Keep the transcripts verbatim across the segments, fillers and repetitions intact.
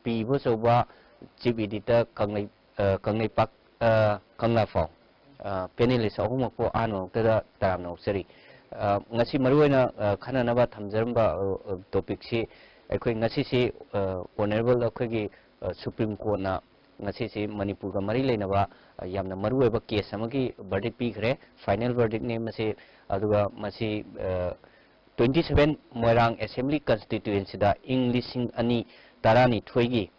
ꯄꯤ Ibochouba, Chief Editor ꯀꯪꯂꯩ-, ꯑ, ꯀꯪꯂꯩꯄꯥꯛ, ꯑ, ꯀꯪꯂꯥꯐꯥꯎ, ꯑ, panelist ꯑꯍꯨꯝꯃꯛꯄꯨ ꯑꯍꯥꯟꯕ ꯃꯛꯇꯗ ꯇꯔꯥꯝꯅ ꯑꯣꯛꯆꯔꯤ꯫ ꯑ, ꯉꯁꯤ ꯃꯔꯨꯑꯣꯏꯅ, ꯑ, ꯈꯟꯅꯅꯕ ꯊꯝꯖꯔꯝꯕ, ꯑ, ꯑ, topicꯁꯤ ꯑꯩꯈꯣꯏ ꯉꯁꯤꯁꯤ, ꯑ, Honourable ꯑꯩꯈꯣꯏꯒꯤ, ꯑ, Supreme Courtꯅ ꯉꯁꯤꯁꯤ ꯃꯅꯤꯄꯨꯔꯒ ꯃꯔꯤ ꯂꯩꯅꯕ, ꯑ, ꯌꯥꯝꯅ ꯃꯔꯨꯑꯣꯏꯕ case ꯑꯃꯒꯤ verdict ꯄꯤꯈ꯭ꯔꯦ꯫ Final verdictꯅꯤ ꯃꯁꯤ꯫ ꯑꯗꯨꯒ ꯃꯁꯤ, ꯑ, twenty seven ꯃꯣꯏꯔꯥꯡ Assembly Constituencyꯗ ꯏꯪ ꯂꯤꯁꯤꯡ ꯑꯅꯤ ꯇꯔꯥꯅꯤꯊꯣꯏꯒꯤ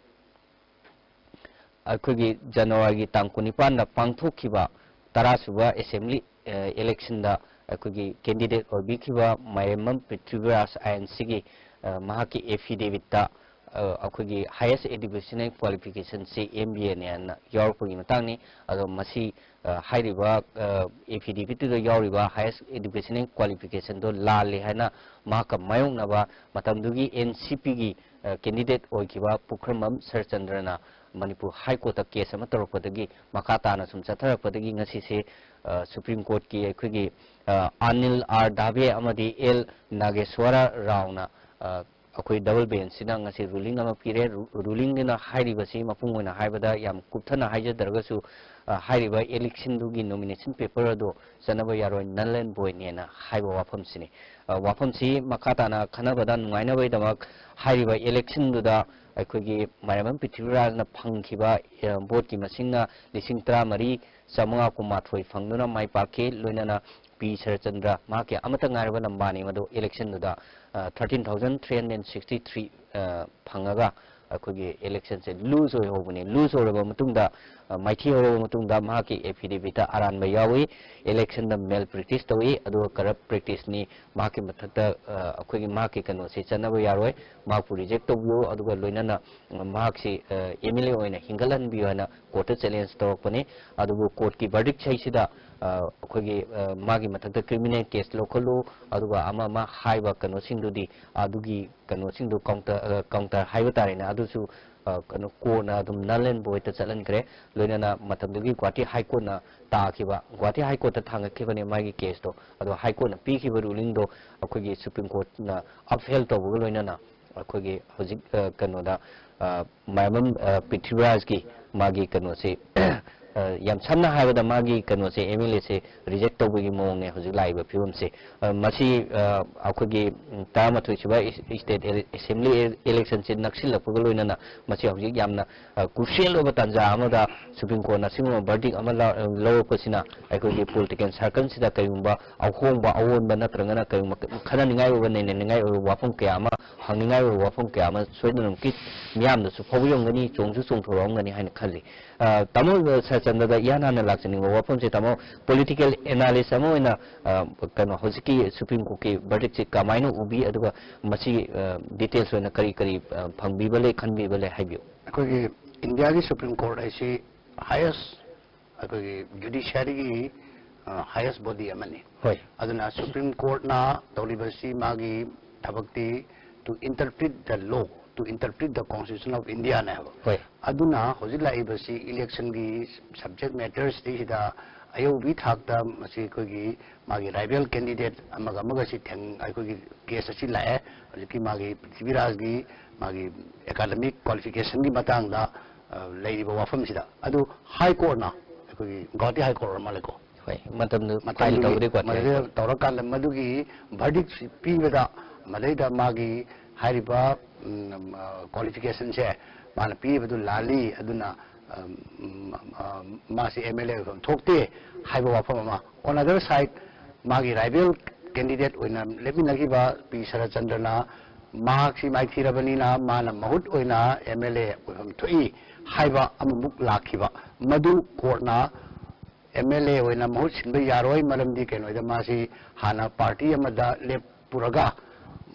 ꯑꯩꯈꯣꯏꯒꯤ Januaryꯒꯤ ꯇꯥꯡ ꯀꯨꯟꯅꯤꯄꯥꯟꯗ ꯄꯥꯡꯊꯣꯛꯈꯤꯕ ꯇꯔꯥꯁꯨꯕ Assembly, ꯑ, electionꯗ ꯑꯩꯈꯣꯏꯒꯤ candidate ꯑꯣꯏꯕꯤꯈꯤꯕ ꯃꯥꯏꯔꯦꯝꯕꯝ ꯄ꯭ꯔꯤꯊꯤꯕꯤꯔꯥꯖ ꯑꯥꯏ ꯑꯦꯟ ꯁꯤꯒꯤ, ꯑ, ꯃꯍꯥꯛꯀꯤ affidavitꯇ, ꯑ, ꯑꯩꯈꯣꯏꯒꯤ highest educational qualificationꯁꯤ M B Aꯅꯦꯅ ꯌꯥꯎꯔꯛꯄꯒꯤ ꯃꯇꯥꯡꯅꯤ꯫ ꯑꯗꯣ ꯃꯁꯤ, ꯑ, ꯍꯥꯏꯔꯤꯕ, ꯑ, affidavitꯇꯨꯗ ꯌꯥꯎꯔꯤꯕ highest educational qualificationꯗꯣ ꯂꯥꯜꯂꯤ ꯍꯥꯏꯅ ꯃꯍꯥꯛꯀ ꯃꯥꯌꯣꯛꯅꯕ ꯃꯇꯝꯗꯨꯒꯤ N C Pꯒꯤ, ꯑ, candidate ꯑꯣꯏꯈꯤꯕ ꯄꯨꯈ꯭ꯔꯝꯕꯝ ꯁꯔꯆꯟꯗ꯭ꯔꯅ ꯃꯅꯤꯄꯨꯔ High Courtꯇ case ꯑꯃ ꯇꯧꯔꯛꯄꯗꯒꯤ ꯃꯈꯥ ꯇꯥꯅ ꯁꯨꯝ ꯆꯠꯊꯔꯛꯄꯗꯒꯤ ꯉꯁꯤꯁꯦ, ꯑ, Supreme Courtꯀꯤ ꯑꯩꯈꯣꯏꯒꯤ, ꯑ, ꯑꯅꯤꯜ ꯑꯥꯔ ꯗꯥꯚꯦ ꯑꯃꯗꯤ ꯑꯦꯜ ꯅꯥꯒꯦꯁ꯭ꯋꯔ ꯔꯥꯎꯅ, ꯑ, ꯑꯩꯈꯣꯏ double benchꯁꯤꯅ ꯉꯁꯤ ruling ꯑꯃ ꯄꯤꯔꯦ꯫ ꯔꯨ-, rulingꯗꯨꯅ ꯍꯥꯏꯔꯤꯕꯁꯤ ꯃꯄꯨꯡ ꯑꯣꯏꯅ ꯍꯥꯏꯕꯗ ꯌꯥꯝ ꯀꯨꯞꯊꯅ ꯍꯥꯏꯖꯗ꯭ꯔꯒꯁꯨ, ꯑ, ꯍꯥꯏꯔꯤꯕ electionꯗꯨꯒꯤ nomination paper ꯑꯗꯨ ꯆꯠꯅꯕ ꯌꯥꯔꯣꯏ, null and voidꯅꯦꯅ ꯍꯥꯏꯕ ꯋꯥꯐꯝꯁꯤꯅꯤ꯫ ꯑ, ꯋꯥꯐꯝꯁꯤ ꯃꯈꯥ ꯇꯥꯅ ꯈꯟꯅꯕꯗ ꯅꯨꯡꯉꯥꯏꯅꯕꯒꯤꯗꯃꯛ ꯍꯥꯏꯔꯤꯕ electionꯗꯨꯗ ꯑꯩꯈꯣꯏꯒꯤ ꯃꯥꯏꯔꯦꯝꯕꯝ ꯄ꯭ꯔꯤꯊꯤꯕꯤꯔꯥꯖꯅ ꯐꯪꯈꯤꯕ, ꯑ, voteꯀꯤ ꯃꯁꯤꯡꯅ ꯂꯤꯁꯤꯡ ꯇꯔꯥꯃꯔꯤ ꯆꯥꯃꯉꯥ ꯀꯨꯟꯃꯥꯊꯣꯏ ꯐꯪꯗꯨꯅ ꯃꯥꯏ ꯄꯥꯛꯈꯤ꯫ ꯂꯣꯏꯅꯅ ꯄꯤ ꯁꯔꯆꯟꯗ꯭ꯔ, ꯃꯍꯥꯛꯀꯤ ꯑꯃꯠꯇ ꯉꯥꯏꯔꯕ ꯂꯝꯕꯥꯅꯤ ꯃꯗꯨ electionꯗꯨꯗ, ꯑ, thirteen thousand three hundred sixty three, ꯑ, ꯐꯪꯉꯒ ꯑꯩꯈꯣꯏꯒꯤ electionꯁꯦ lose ꯑꯣꯏꯍꯧꯕꯅꯤ꯫ Lose ꯑꯣꯏꯔꯕ ꯃꯇꯨꯡꯗ, ꯑ, ꯃꯥꯏꯊꯤ ꯍꯧꯔꯕ ꯃꯇꯨꯡꯗ ꯃꯍꯥꯛꯀꯤ affidavitꯇ ꯑꯔꯥꯟꯕ ꯌꯥꯎꯏ, electionꯗ malpractice ꯇꯧꯏ, ꯑꯗꯨꯒ corrupt practiceꯅꯤ, ꯃꯍꯥꯛꯀꯤ ꯃꯊꯛꯇ, ꯑ, ꯑꯩꯈꯣꯏꯒꯤ ꯃꯍꯥꯛꯀꯤ ꯀꯩꯅꯣꯁꯤ ꯆꯠꯅꯕ ꯌꯥꯔꯣꯏ, ꯃꯍꯥꯛꯄꯨ reject ꯇꯧꯕꯤꯌꯨ, ꯑꯗꯨꯒ ꯂꯣꯏꯅꯅ ꯃꯍꯥꯛꯁꯤ, ꯑ, M L A ꯑꯣꯏꯅ ꯍꯤꯡꯒꯠꯍꯟꯕꯤꯌꯨ ꯍꯥꯏꯅ courtꯇ challenge ꯇꯧꯔꯛꯄꯅꯤ꯫ ꯑꯗꯨꯕꯨ courtꯀꯤ verdict ꯍꯩꯁꯤꯗ, ꯑ, ꯑꯩꯈꯣꯏꯒꯤ, ꯑ, ꯃꯥꯒꯤ ꯃꯊꯛꯇ criminal case ꯂꯧꯈꯠꯂꯨ, ꯑꯗꯨꯒ ꯑꯃ ꯑꯃ ꯍꯥꯏꯕ ꯀꯩꯅꯣꯁꯤꯡꯗꯨꯗꯤ, ꯑꯗꯨꯒꯤ ꯀꯩꯅꯣꯁꯤꯡꯗꯨ counter, ꯑ, counter ꯍꯥꯏꯕ ꯇꯥꯔꯦꯅꯦ, ꯑꯗꯨꯁꯨ, ꯑ, ꯀꯩꯅꯣ, ꯀꯣꯟꯅ ꯑꯗꯨꯝ null and voidꯇ ꯆꯠꯍꯟꯈ꯭ꯔꯦ꯫ ꯂꯣꯏꯅꯅ ꯃꯇꯝꯗꯨꯒꯤ ꯒꯨꯋꯥꯍꯥꯇꯤ High Courtꯅ ꯇꯥꯈꯤꯕ, ꯒꯨꯋꯥꯍꯥꯇꯤ High Courtꯇ ꯊꯥꯡꯒꯠꯈꯤꯕꯅꯦ ꯃꯥꯒꯤ caseꯇꯣ, ꯑꯗꯣ High Courtꯅ ꯄꯤꯈꯤꯕ rulingꯗꯣ ꯑꯩꯈꯣꯏꯒꯤ Supreme Courtꯅ upheld ꯇꯧꯕꯒ ꯂꯣꯏꯅꯅ ꯑꯩꯈꯣꯏꯒꯤ ꯍꯧꯖꯤꯛ ꯑ, ꯀꯩꯅꯣꯗ ꯑ, ꯃꯌꯥꯝꯕꯝ ꯑ, ꯄ꯭ꯔꯤꯊꯤꯕꯤꯔꯥꯖꯀꯤ ꯃꯥꯒꯤ ꯀꯩꯅꯣꯁꯦ ꯑ, ꯌꯥꯝ ꯁꯝꯅ ꯍꯥꯏꯔꯕꯗ ꯃꯥꯒꯤ ꯀꯩꯅꯣꯁꯦ ꯑꯦꯝ ꯑꯦꯜ ꯑꯦꯁꯦ ꯔꯤꯖꯦꯛ ꯇꯧꯕꯒꯤ ꯃꯑꯣꯡꯅꯦ ꯍꯧꯖꯤꯛ ꯂꯥꯛꯏꯕ ꯐꯤꯕꯝꯁꯦ꯫ ꯑ, ꯃꯁꯤ ꯑ, ꯑꯩꯈꯣꯏꯒꯤ ꯎꯝ, ꯇꯔꯥꯃꯥꯊꯣꯏ ꯁꯨꯕ ꯏꯁ- ꯏꯁꯇꯦꯠ ꯑꯦ- ꯑꯦꯁꯦꯝꯕ꯭ꯂꯤ ꯑꯦ- ꯏꯂꯦꯛꯁꯟꯁꯦ ꯅꯛꯁꯤꯜꯂꯛꯄꯒ ꯂꯣꯏꯅꯅ ꯃꯁꯤ ꯍꯧꯖꯤꯛ ꯌꯥꯝꯅ ꯑ, ꯀ꯭ꯔꯨꯁꯤꯌꯦꯜ ꯑꯣꯏꯕ ꯇꯥꯟꯖꯥ ꯑꯃꯗ ꯁꯨꯄ꯭ꯔꯤꯝ ꯀꯣꯔꯠꯅ ꯑꯁꯤꯒꯨꯝꯕ ꯕꯔꯗꯤꯛ ꯑꯃ ꯂꯧ- ꯂꯧꯔꯛꯄꯁꯤꯅ ꯑꯩꯈꯣꯏꯒꯤ ꯄꯣꯂꯤꯇꯤꯀꯦꯜ ꯁꯥꯔꯀꯜꯁꯤꯗ ꯀꯔꯤꯒꯨꯝꯕ ꯑꯍꯣꯡꯕ ꯑꯑꯣꯟꯕ ꯅꯠꯇ꯭ꯔꯒꯅ ꯀꯔꯤꯒꯨꯝꯕ ꯈꯟꯅꯅꯤꯡꯉꯥꯏ ꯑꯣꯏꯕ ꯅꯩꯅꯅꯤꯡꯉꯥꯏ ꯑꯣꯏꯕ ꯋꯥꯐꯝ ꯀꯌꯥ ꯑꯃ ꯍꯪꯅꯤꯡꯉꯥꯏ ꯑꯣꯏꯕ ꯋꯥꯐꯝ ꯀꯌꯥ ꯑꯃ ꯁꯣꯏꯗꯅꯃꯛꯀꯤ ꯃꯤꯌꯥꯝꯗꯁꯨ ꯐꯥꯎꯕꯤꯔꯝꯒꯅꯤ, ꯆꯣꯡꯁꯨ ꯆꯣꯡꯊꯣꯔꯛꯑꯝꯒꯅꯤ ꯍꯥꯏꯅ ꯈꯜꯂꯤ꯫ ꯑ, ꯇꯥꯃꯣ ꯁꯔꯆꯟꯗ꯭ꯔꯗ ꯏꯍꯥꯟ ꯍꯥꯟꯅ ꯂꯥꯛꯆꯅꯤꯡꯕ ꯋꯥꯐꯝꯁꯦ, ꯇꯥꯃꯣ, ꯄꯣꯂꯤꯇꯤꯀꯦꯜ ꯑꯦꯅꯥꯂꯤꯁ ꯑꯃ ꯑꯣꯏꯅ ꯑ, ꯀꯩꯅꯣ ꯍꯧꯖꯤꯛꯀꯤ ꯁꯨꯄ꯭ꯔꯤꯝ ꯀꯣꯔꯠꯀꯤ ꯕꯔꯗꯤꯛꯁꯦ ꯀꯃꯥꯏꯅ ꯎꯕꯤ, ꯑꯗꯨꯒ ꯃꯁꯤ ꯗꯤꯇꯦꯜꯁ ꯑꯣꯏꯅ ꯀꯔꯤ ꯀꯔꯤ ꯑ, ꯐꯪꯕꯤꯕ ꯂꯩ, ꯈꯟꯕꯤꯕ ꯂꯩ, ꯍꯥꯏꯕꯤꯌꯨ꯫ ꯑꯩꯈꯣꯏꯒꯤ ꯏꯟꯗꯤꯌꯥꯒꯤ ꯁꯨꯄ꯭ꯔꯤꯝ ꯀꯣꯔꯠ ꯍꯥꯏꯁꯤ ꯍꯥꯏꯌꯦꯁ, ꯑꯩꯈꯣꯏꯒꯤ ꯖꯨꯗꯤꯁꯤꯌꯥꯔꯤꯒꯤ ꯍꯥꯏꯌꯦꯁ ꯕꯣꯗꯤ ꯑꯃꯅꯤ꯫ ꯍꯣꯏ꯫ ꯑꯗꯨꯅ ꯁꯨꯄ꯭ꯔꯤꯝ ꯀꯣꯔꯠꯅ ꯇꯧꯔꯤꯕꯁꯤ ꯃꯥꯒꯤ ꯊꯕꯛꯇꯤ to interpret the law, to interpret the Constitution of Indiaꯅꯦ ꯍꯥꯏꯕ꯫ ꯍꯣꯏ꯫ ꯑꯗꯨꯅ ꯍꯧꯖꯤꯛ ꯂꯥꯛꯏꯕꯁꯤ ꯏꯂꯦꯛꯁꯟꯒꯤ ꯁꯕꯖꯦꯛ ꯃꯦꯇꯔꯁꯤꯗꯩꯁꯤꯗ ꯑꯌꯧꯕꯤ ꯊꯥꯛꯇ ꯃꯁꯤ ꯑꯩꯈꯣꯏꯒꯤ ꯃꯥꯒꯤ ꯔꯥꯏꯕꯦꯜ ꯀꯦꯟꯗꯤꯗꯦꯠ ꯑꯃꯒ ꯑꯃꯒꯁꯤ ꯊꯦꯡ ꯑꯩꯈꯣꯏꯒꯤ ꯀꯦꯁ ꯑꯁꯤ ꯂꯥꯛꯑꯦ꯫ ꯍꯧꯖꯤꯛꯀꯤ ꯃꯥꯒꯤ ꯄ꯭ꯔꯤꯊꯤꯕꯤꯔꯥꯖꯒꯤ ꯃꯥꯒꯤ ꯑꯦꯀꯥꯗꯃꯤꯛ ꯀ꯭ꯋꯥꯂꯤꯐꯤꯀꯦꯁꯟꯒꯤ ꯃꯇꯥꯡꯗ ꯑ, ꯂꯩꯔꯤꯕ ꯋꯥꯐꯝꯁꯤꯗ꯫ ꯑꯗꯨ ꯍꯥꯏ ꯀꯣꯔꯠꯅ, ꯑꯩꯈꯣꯏꯒꯤ ꯒꯧꯍꯥꯇꯤ ꯍꯥꯏ ꯀꯣꯔꯠ ꯑꯣꯏꯔ ꯃꯥꯜꯂꯦꯀꯣ꯫ ꯍꯣꯏ, ꯃꯇꯝꯗꯨ ꯐꯥꯏꯜ ꯃꯇꯝꯗꯨꯒꯤ ꯇꯧꯕꯗꯤ ꯒꯨꯍꯥꯇꯤ ꯍꯥꯏ ꯃꯗꯨꯗ ꯀꯣꯔꯠ꯫ ꯇꯧꯔꯀꯥꯟꯗ ꯃꯗꯨꯒꯤ ꯚꯔꯗꯤꯛꯁꯤ ꯄꯤꯕꯗ ꯃꯗꯩꯗ ꯃꯥꯒꯤ ꯍꯥꯏꯔꯤꯕ ꯀ꯭ꯋꯥꯂꯤꯐꯤꯀꯦꯁꯟꯁꯦ ꯃꯥꯅ ꯄꯤꯔꯤꯕꯗꯨ ꯂꯥꯜꯂꯤ, ꯑꯗꯨꯅ ꯎꯝ, ꯑ, ꯃꯥꯁꯤ ꯑꯦꯝ ꯑꯦꯜ ꯑꯦ ꯑꯣꯏꯐꯝ ꯊꯣꯛꯇꯦ ꯍꯥꯏꯕ ꯋꯥꯐꯝ ꯑꯃ꯫ On other side, ꯃꯥꯒꯤ ꯔꯥꯏꯕꯦꯜ ꯀꯦꯟꯗꯤꯗꯦꯠ ꯑꯣꯏꯅ ꯂꯦꯞꯃꯤꯟꯅꯈꯤꯕ ꯄꯤ ꯁꯔꯠꯆꯟꯗ꯭ꯔꯅ ꯃꯍꯥꯛꯁꯤ ꯃꯥꯏꯊꯤꯔꯕꯅꯤꯅ ꯃꯥꯅ ꯃꯍꯨꯠ ꯑꯣꯏꯅ ꯑꯦꯝ ꯑꯦꯜ ꯑꯦ ꯑꯣꯏꯐꯝ ꯊꯣꯛꯏ ꯍꯥꯏꯕ ꯑꯃꯃꯨꯛ ꯂꯥꯛꯈꯤꯕ꯫ ꯃꯗꯨ ꯀꯣꯔꯠꯅ ꯑꯦꯝ ꯑꯦꯜ ꯑꯦ ꯑꯣꯏꯅ ꯃꯍꯨꯠ ꯁꯤꯟꯕ ꯌꯥꯔꯣꯏ, ꯃꯔꯝꯗꯤ ꯀꯩꯅꯣꯗ ꯃꯥꯁꯤ ꯍꯥꯟꯅ ꯄꯥꯔꯇꯤ ꯑꯃꯗ ꯂꯦꯞꯄꯨꯔꯒ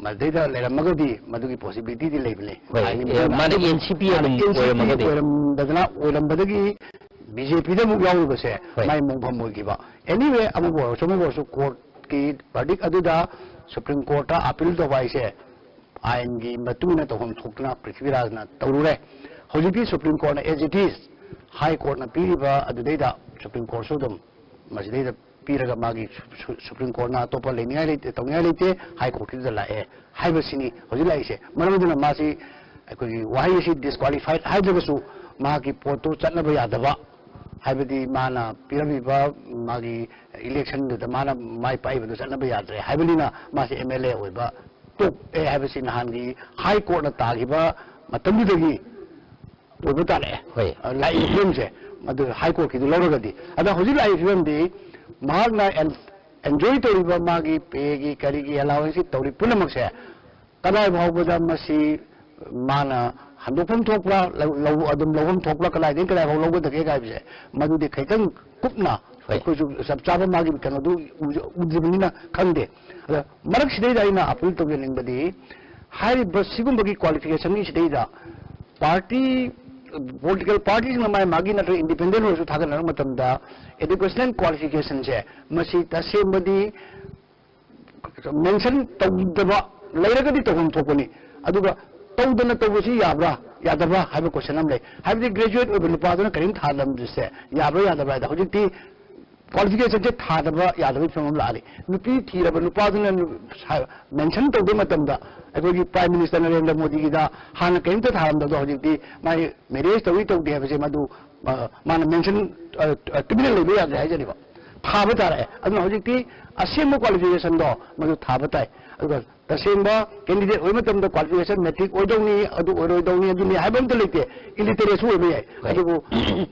ꯃꯗꯩꯗ ꯂꯩꯔꯝꯃꯒꯗꯤ ꯃꯗꯨꯒꯤ ꯄꯣꯁꯤꯕꯤꯂꯤꯇꯤꯗꯤ ꯂꯩꯕꯅꯤ꯫ ꯍꯣꯏ, ꯍꯥꯏꯅꯤ꯫ ꯑꯦ, ꯃꯥꯅ ꯑꯦꯟ ꯁꯤ ꯄꯤ ꯑꯗꯨꯝ ꯑꯦꯟ ꯁꯤ ꯄꯤ ꯑꯣꯏꯔꯝꯃꯒꯗꯤ꯫ ꯑꯣꯏꯔꯝꯗꯅ, ꯑꯣꯏꯔꯝꯕꯗꯒꯤ ꯕꯤ ꯖꯦ ꯄꯤꯗ ꯑꯃꯨꯛ ꯌꯥꯎꯔꯨꯕꯁꯦ ꯍꯣꯏ꯫ ꯃꯥꯏ ꯃꯣꯡꯐꯝ ꯑꯣꯏꯈꯤꯕ꯫ Anyway, ꯑꯃꯕꯨ ꯑꯣꯏꯔꯁꯨ ꯑꯃꯕꯨ ꯑꯣꯏꯔꯁꯨ ꯀꯣꯔꯠꯀꯤ ꯚꯔꯗꯤꯛ ꯑꯗꯨꯗ ꯁꯨꯄ꯭ꯔꯤꯝ ꯀꯣꯔꯠꯇ ꯑꯄꯤꯜ ꯇꯧꯕ ꯍꯥꯏꯁꯦ ꯑꯥꯏꯟꯒꯤ ꯃꯇꯨꯡ ꯏꯟꯅ ꯇꯧꯐꯝ ꯊꯣꯛꯇꯅ ꯄ꯭ꯔꯤꯊꯤꯕꯤꯔꯥꯖꯅ ꯇꯧꯔꯨꯔꯦ꯫ ꯍꯧꯖꯤꯛꯇꯤ ꯁꯨꯄ꯭ꯔꯤꯝ ꯀꯣꯔꯠꯅ as it is ꯍꯥꯏ ꯀꯣꯔꯠꯅ ꯄꯤꯔꯤꯕ ꯑꯗꯨꯗꯩꯗ ꯁꯨꯄ꯭ꯔꯤꯝ ꯀꯣꯔꯠꯁꯨ ꯑꯗꯨꯝ ꯃꯁꯤꯗꯩꯗ ꯄꯤꯔꯒ ꯃꯥꯒꯤ ꯁꯨ- ꯁꯨ- ꯁꯨꯄ꯭ꯔꯤꯝ ꯀꯣꯔꯠꯅ ꯑꯇꯣꯞꯄ ꯂꯩꯅꯤꯡꯉꯥꯏ ꯂꯩꯇꯦ, ꯇꯧꯅꯤꯡꯉꯥꯏ ꯂꯩꯇꯦ, ꯍꯥꯏ ꯀꯣꯔꯠꯀꯤꯗꯨꯗ ꯂꯥꯛꯑꯦ ꯍꯥꯏꯕꯁꯤꯅꯤ ꯍꯧꯖꯤꯛ ꯂꯥꯛꯏꯁꯦ꯫ ꯃꯔꯝ ꯑꯗꯨꯅ ꯃꯥꯁꯤ ꯑꯩꯈꯣꯏꯒꯤ ꯋꯥꯍꯩ ꯑꯁꯤ ꯗꯤꯁꯀ꯭ꯋꯥꯂꯤꯐꯥꯏꯠ ꯍꯥꯏꯗ꯭ꯔꯒꯁꯨ ꯃꯍꯥꯛꯀꯤ ꯄꯣꯠꯇꯨ ꯆꯠꯅꯕ ꯌꯥꯗꯕ, ꯍꯥꯏꯕꯗꯤ ꯃꯥꯅ ꯄꯤꯔꯝꯃꯤꯕ ꯃꯥꯒꯤ ꯏꯂꯦꯛꯁꯟꯗꯨꯗ ꯃꯥꯅ ꯃꯥꯏ ꯄꯥꯛꯏꯕꯗꯨ ꯆꯠꯅꯕ ꯌꯥꯗ꯭ꯔꯦ ꯍꯥꯏꯕꯅꯤꯅ ꯃꯥꯁꯤ ꯑꯦꯝ ꯑꯦꯜ ꯑꯦ ꯑꯣꯏꯕ ꯇꯣꯛꯑꯦ ꯍꯥꯏꯕꯁꯤ ꯅꯍꯥꯟꯒꯤ ꯍꯥꯏ ꯀꯣꯔꯠꯅ ꯇꯥꯈꯤꯕ ꯃꯇꯝꯗꯨꯗꯒꯤ ꯑꯣꯏꯕ ꯇꯥꯔꯛꯑꯦ꯫ ꯍꯣꯏ꯫ ꯂꯥꯛꯏꯕ ꯐꯤꯕꯝꯁꯦ, ꯃꯗꯨ ꯍꯥꯏ ꯀꯣꯔꯠꯀꯤꯗꯨ ꯂꯧꯔꯒꯗꯤ꯫ ꯑꯗ ꯍꯧꯖꯤꯛ ꯂꯥꯛꯏꯕ ꯐꯤꯕꯝꯗꯤ ꯃꯍꯥꯛꯅ ꯑꯦꯟ- ꯑꯦꯟꯖꯣꯏ ꯇꯧꯔꯤꯕ ꯃꯥꯒꯤ ꯄꯦꯒꯤ ꯀꯔꯤꯒꯤ ꯑꯦꯂꯥꯋꯦꯟꯁꯀꯤ ꯇꯧꯔꯤ ꯄꯨꯝꯅꯃꯛꯁꯦ ꯀꯗꯥꯏ ꯐꯥꯎꯕꯗ ꯃꯁꯤ ꯃꯥꯅ ꯍꯟꯗꯣꯛꯐꯝ ꯊꯣꯛꯄ꯭ꯔꯥ, ꯂꯧ- ꯂꯧ- ꯑꯗꯨꯝ ꯂꯧꯐꯝ ꯊꯣꯛꯄ꯭ꯔꯥ, ꯀꯗꯥꯏꯗꯒꯤ ꯀꯗꯥꯏ ꯐꯥꯎ ꯂꯧꯒꯗꯒꯦ ꯍꯥꯏꯕꯁꯦ ꯃꯗꯨꯗꯤ ꯈꯤꯇꯪ ꯀꯨꯞꯅ ꯍꯣꯏ꯫ ꯑꯩꯈꯣꯏꯁꯨ ꯆꯞ ꯆꯥꯕ ꯃꯥꯒꯤ ꯀꯩꯅꯣꯗꯨ ꯎꯖ- ꯎꯗ꯭ꯔꯤꯕꯅꯤꯅ ꯈꯪꯗꯦ꯫ ꯑꯗ ꯃꯔꯛꯁꯤꯗꯩꯗ ꯑꯩꯅ ꯑꯄꯤꯜ ꯇꯧꯖꯅꯤꯡꯕꯗꯤ ꯍꯥꯏꯔꯤꯕ ꯁꯤꯒꯨꯝꯕꯒꯤ ꯀ꯭ꯋꯥꯂꯤꯐꯤꯀꯦꯁꯟꯒꯤ ꯁꯤꯗꯩꯗ ꯄꯥꯔꯇꯤ, ꯄꯣꯂꯤꯇꯤꯀꯦꯜ ꯄꯥꯔꯇꯤꯁꯤꯡꯅ ꯃꯥꯒꯤ ꯃꯥꯒꯤ ꯅꯠꯇ꯭ꯔꯒ ꯏꯟꯗꯤꯄꯦꯟꯗꯦꯟ ꯑꯣꯏꯔꯁꯨ ꯊꯥꯒꯠꯅꯔꯛꯄ ꯃꯇꯝꯗ ꯑꯦꯗꯨꯀꯦꯁꯅꯦꯜ ꯀ꯭ꯋꯥꯂꯤꯐꯤꯀꯦꯁꯟꯁꯦ ꯃꯁꯤ ꯇꯁꯦꯡꯕꯗꯤ ꯃꯦꯟꯁꯟ ꯇꯧꯗꯕ ꯂꯩꯔꯒꯗꯤ ꯇꯧꯐꯝ ꯊꯣꯛꯄꯅꯤ꯫ ꯑꯗꯨꯒ ꯇꯧꯗꯅ ꯇꯧꯕꯁꯤ ꯌꯥꯕ꯭ꯔꯥ ꯌꯥꯗꯕ꯭ꯔꯥ ꯍꯥꯏꯕ ꯀꯣꯏꯁꯟ ꯑꯃ ꯂꯩ꯫ ꯍꯥꯏꯕꯗꯤ ꯒ꯭ꯔꯦꯖꯨꯋꯦꯠ ꯑꯣꯏꯕ ꯅꯨꯄꯥꯗꯨꯅ ꯀꯔꯤꯝ ꯊꯥꯗꯝꯁꯦ ꯌꯥꯕ꯭ꯔꯥ ꯌꯥꯗꯕ꯭ꯔꯥ ꯍꯥꯏꯗ ꯍꯧꯖꯤꯛꯇꯤ ꯀ꯭ꯋꯥꯂꯤꯐꯤꯀꯦꯁꯟꯁꯦ ꯊꯥꯗꯕ ꯌꯥꯗꯕꯒꯤ ꯐꯤꯕꯝ ꯑꯃ ꯂꯥꯛꯑꯅꯤ꯫ ꯅꯨꯄꯤ ꯊꯤꯔꯕ ꯅꯨꯄꯥꯗꯨꯅ ꯃꯦꯟꯁꯟ ꯇꯧꯕ ꯃꯇꯝꯗ ꯑꯩꯈꯣꯏꯒꯤ ꯄ꯭ꯔꯥꯏꯝ ꯃꯤꯅꯤꯁꯇꯔ ꯅꯔꯦꯟꯗ꯭ꯔ ꯃꯣꯗꯤꯒꯤꯗ ꯍꯥꯟꯅ ꯀꯔꯤꯝꯇ ꯊꯥꯔꯝꯗꯕꯗꯣ ꯍꯧꯖꯤꯛꯇꯤ ꯃꯥꯏ ꯃꯦꯔꯦꯖ ꯇꯧꯏ ꯇꯧꯗꯦ ꯍꯥꯏꯕꯁꯦ ꯃꯗꯨ ꯑ, ꯃꯥꯅ ꯃꯦꯟꯁꯟ ꯇꯨꯃꯤꯟꯅ ꯂꯩꯕ ꯌꯥꯗ꯭ꯔꯦ ꯍꯥꯏꯖꯔꯤꯕ꯫ ꯊꯥꯕ ꯇꯥꯔꯛꯑꯦ꯫ ꯑꯗꯨꯅ ꯍꯧꯖꯤꯛꯇꯤ ꯑꯁꯦꯡꯕ ꯀ꯭ꯋꯥꯂꯤꯐꯤꯀꯦꯁꯟꯗꯣ ꯃꯗꯨ ꯊꯥꯕ ꯇꯥꯏ꯫ ꯑꯗꯨꯒ ꯇꯁꯦꯡꯕ ꯀꯦꯟꯗꯤꯗꯦꯠ ꯑꯣꯏꯕ ꯃꯇꯝꯗ ꯀ꯭ꯋꯥꯂꯤꯐꯤꯀꯦꯁꯟ ꯃꯦꯇ꯭ꯔꯤꯛ ꯑꯣꯏꯗꯧꯅꯤ, ꯑꯗꯨ ꯑꯣꯏꯔꯣꯏꯗꯧꯅꯤ, ꯑꯗꯨꯅꯤ ꯍꯥꯏꯕ ꯑꯝꯇ ꯂꯩꯇꯦ꯫ ꯏꯂꯤꯇꯔꯦꯠꯁꯨ ꯑꯣꯏꯕ ꯌꯥꯏ꯫ ꯍꯣꯏ꯫ ꯑꯗꯨꯕꯨ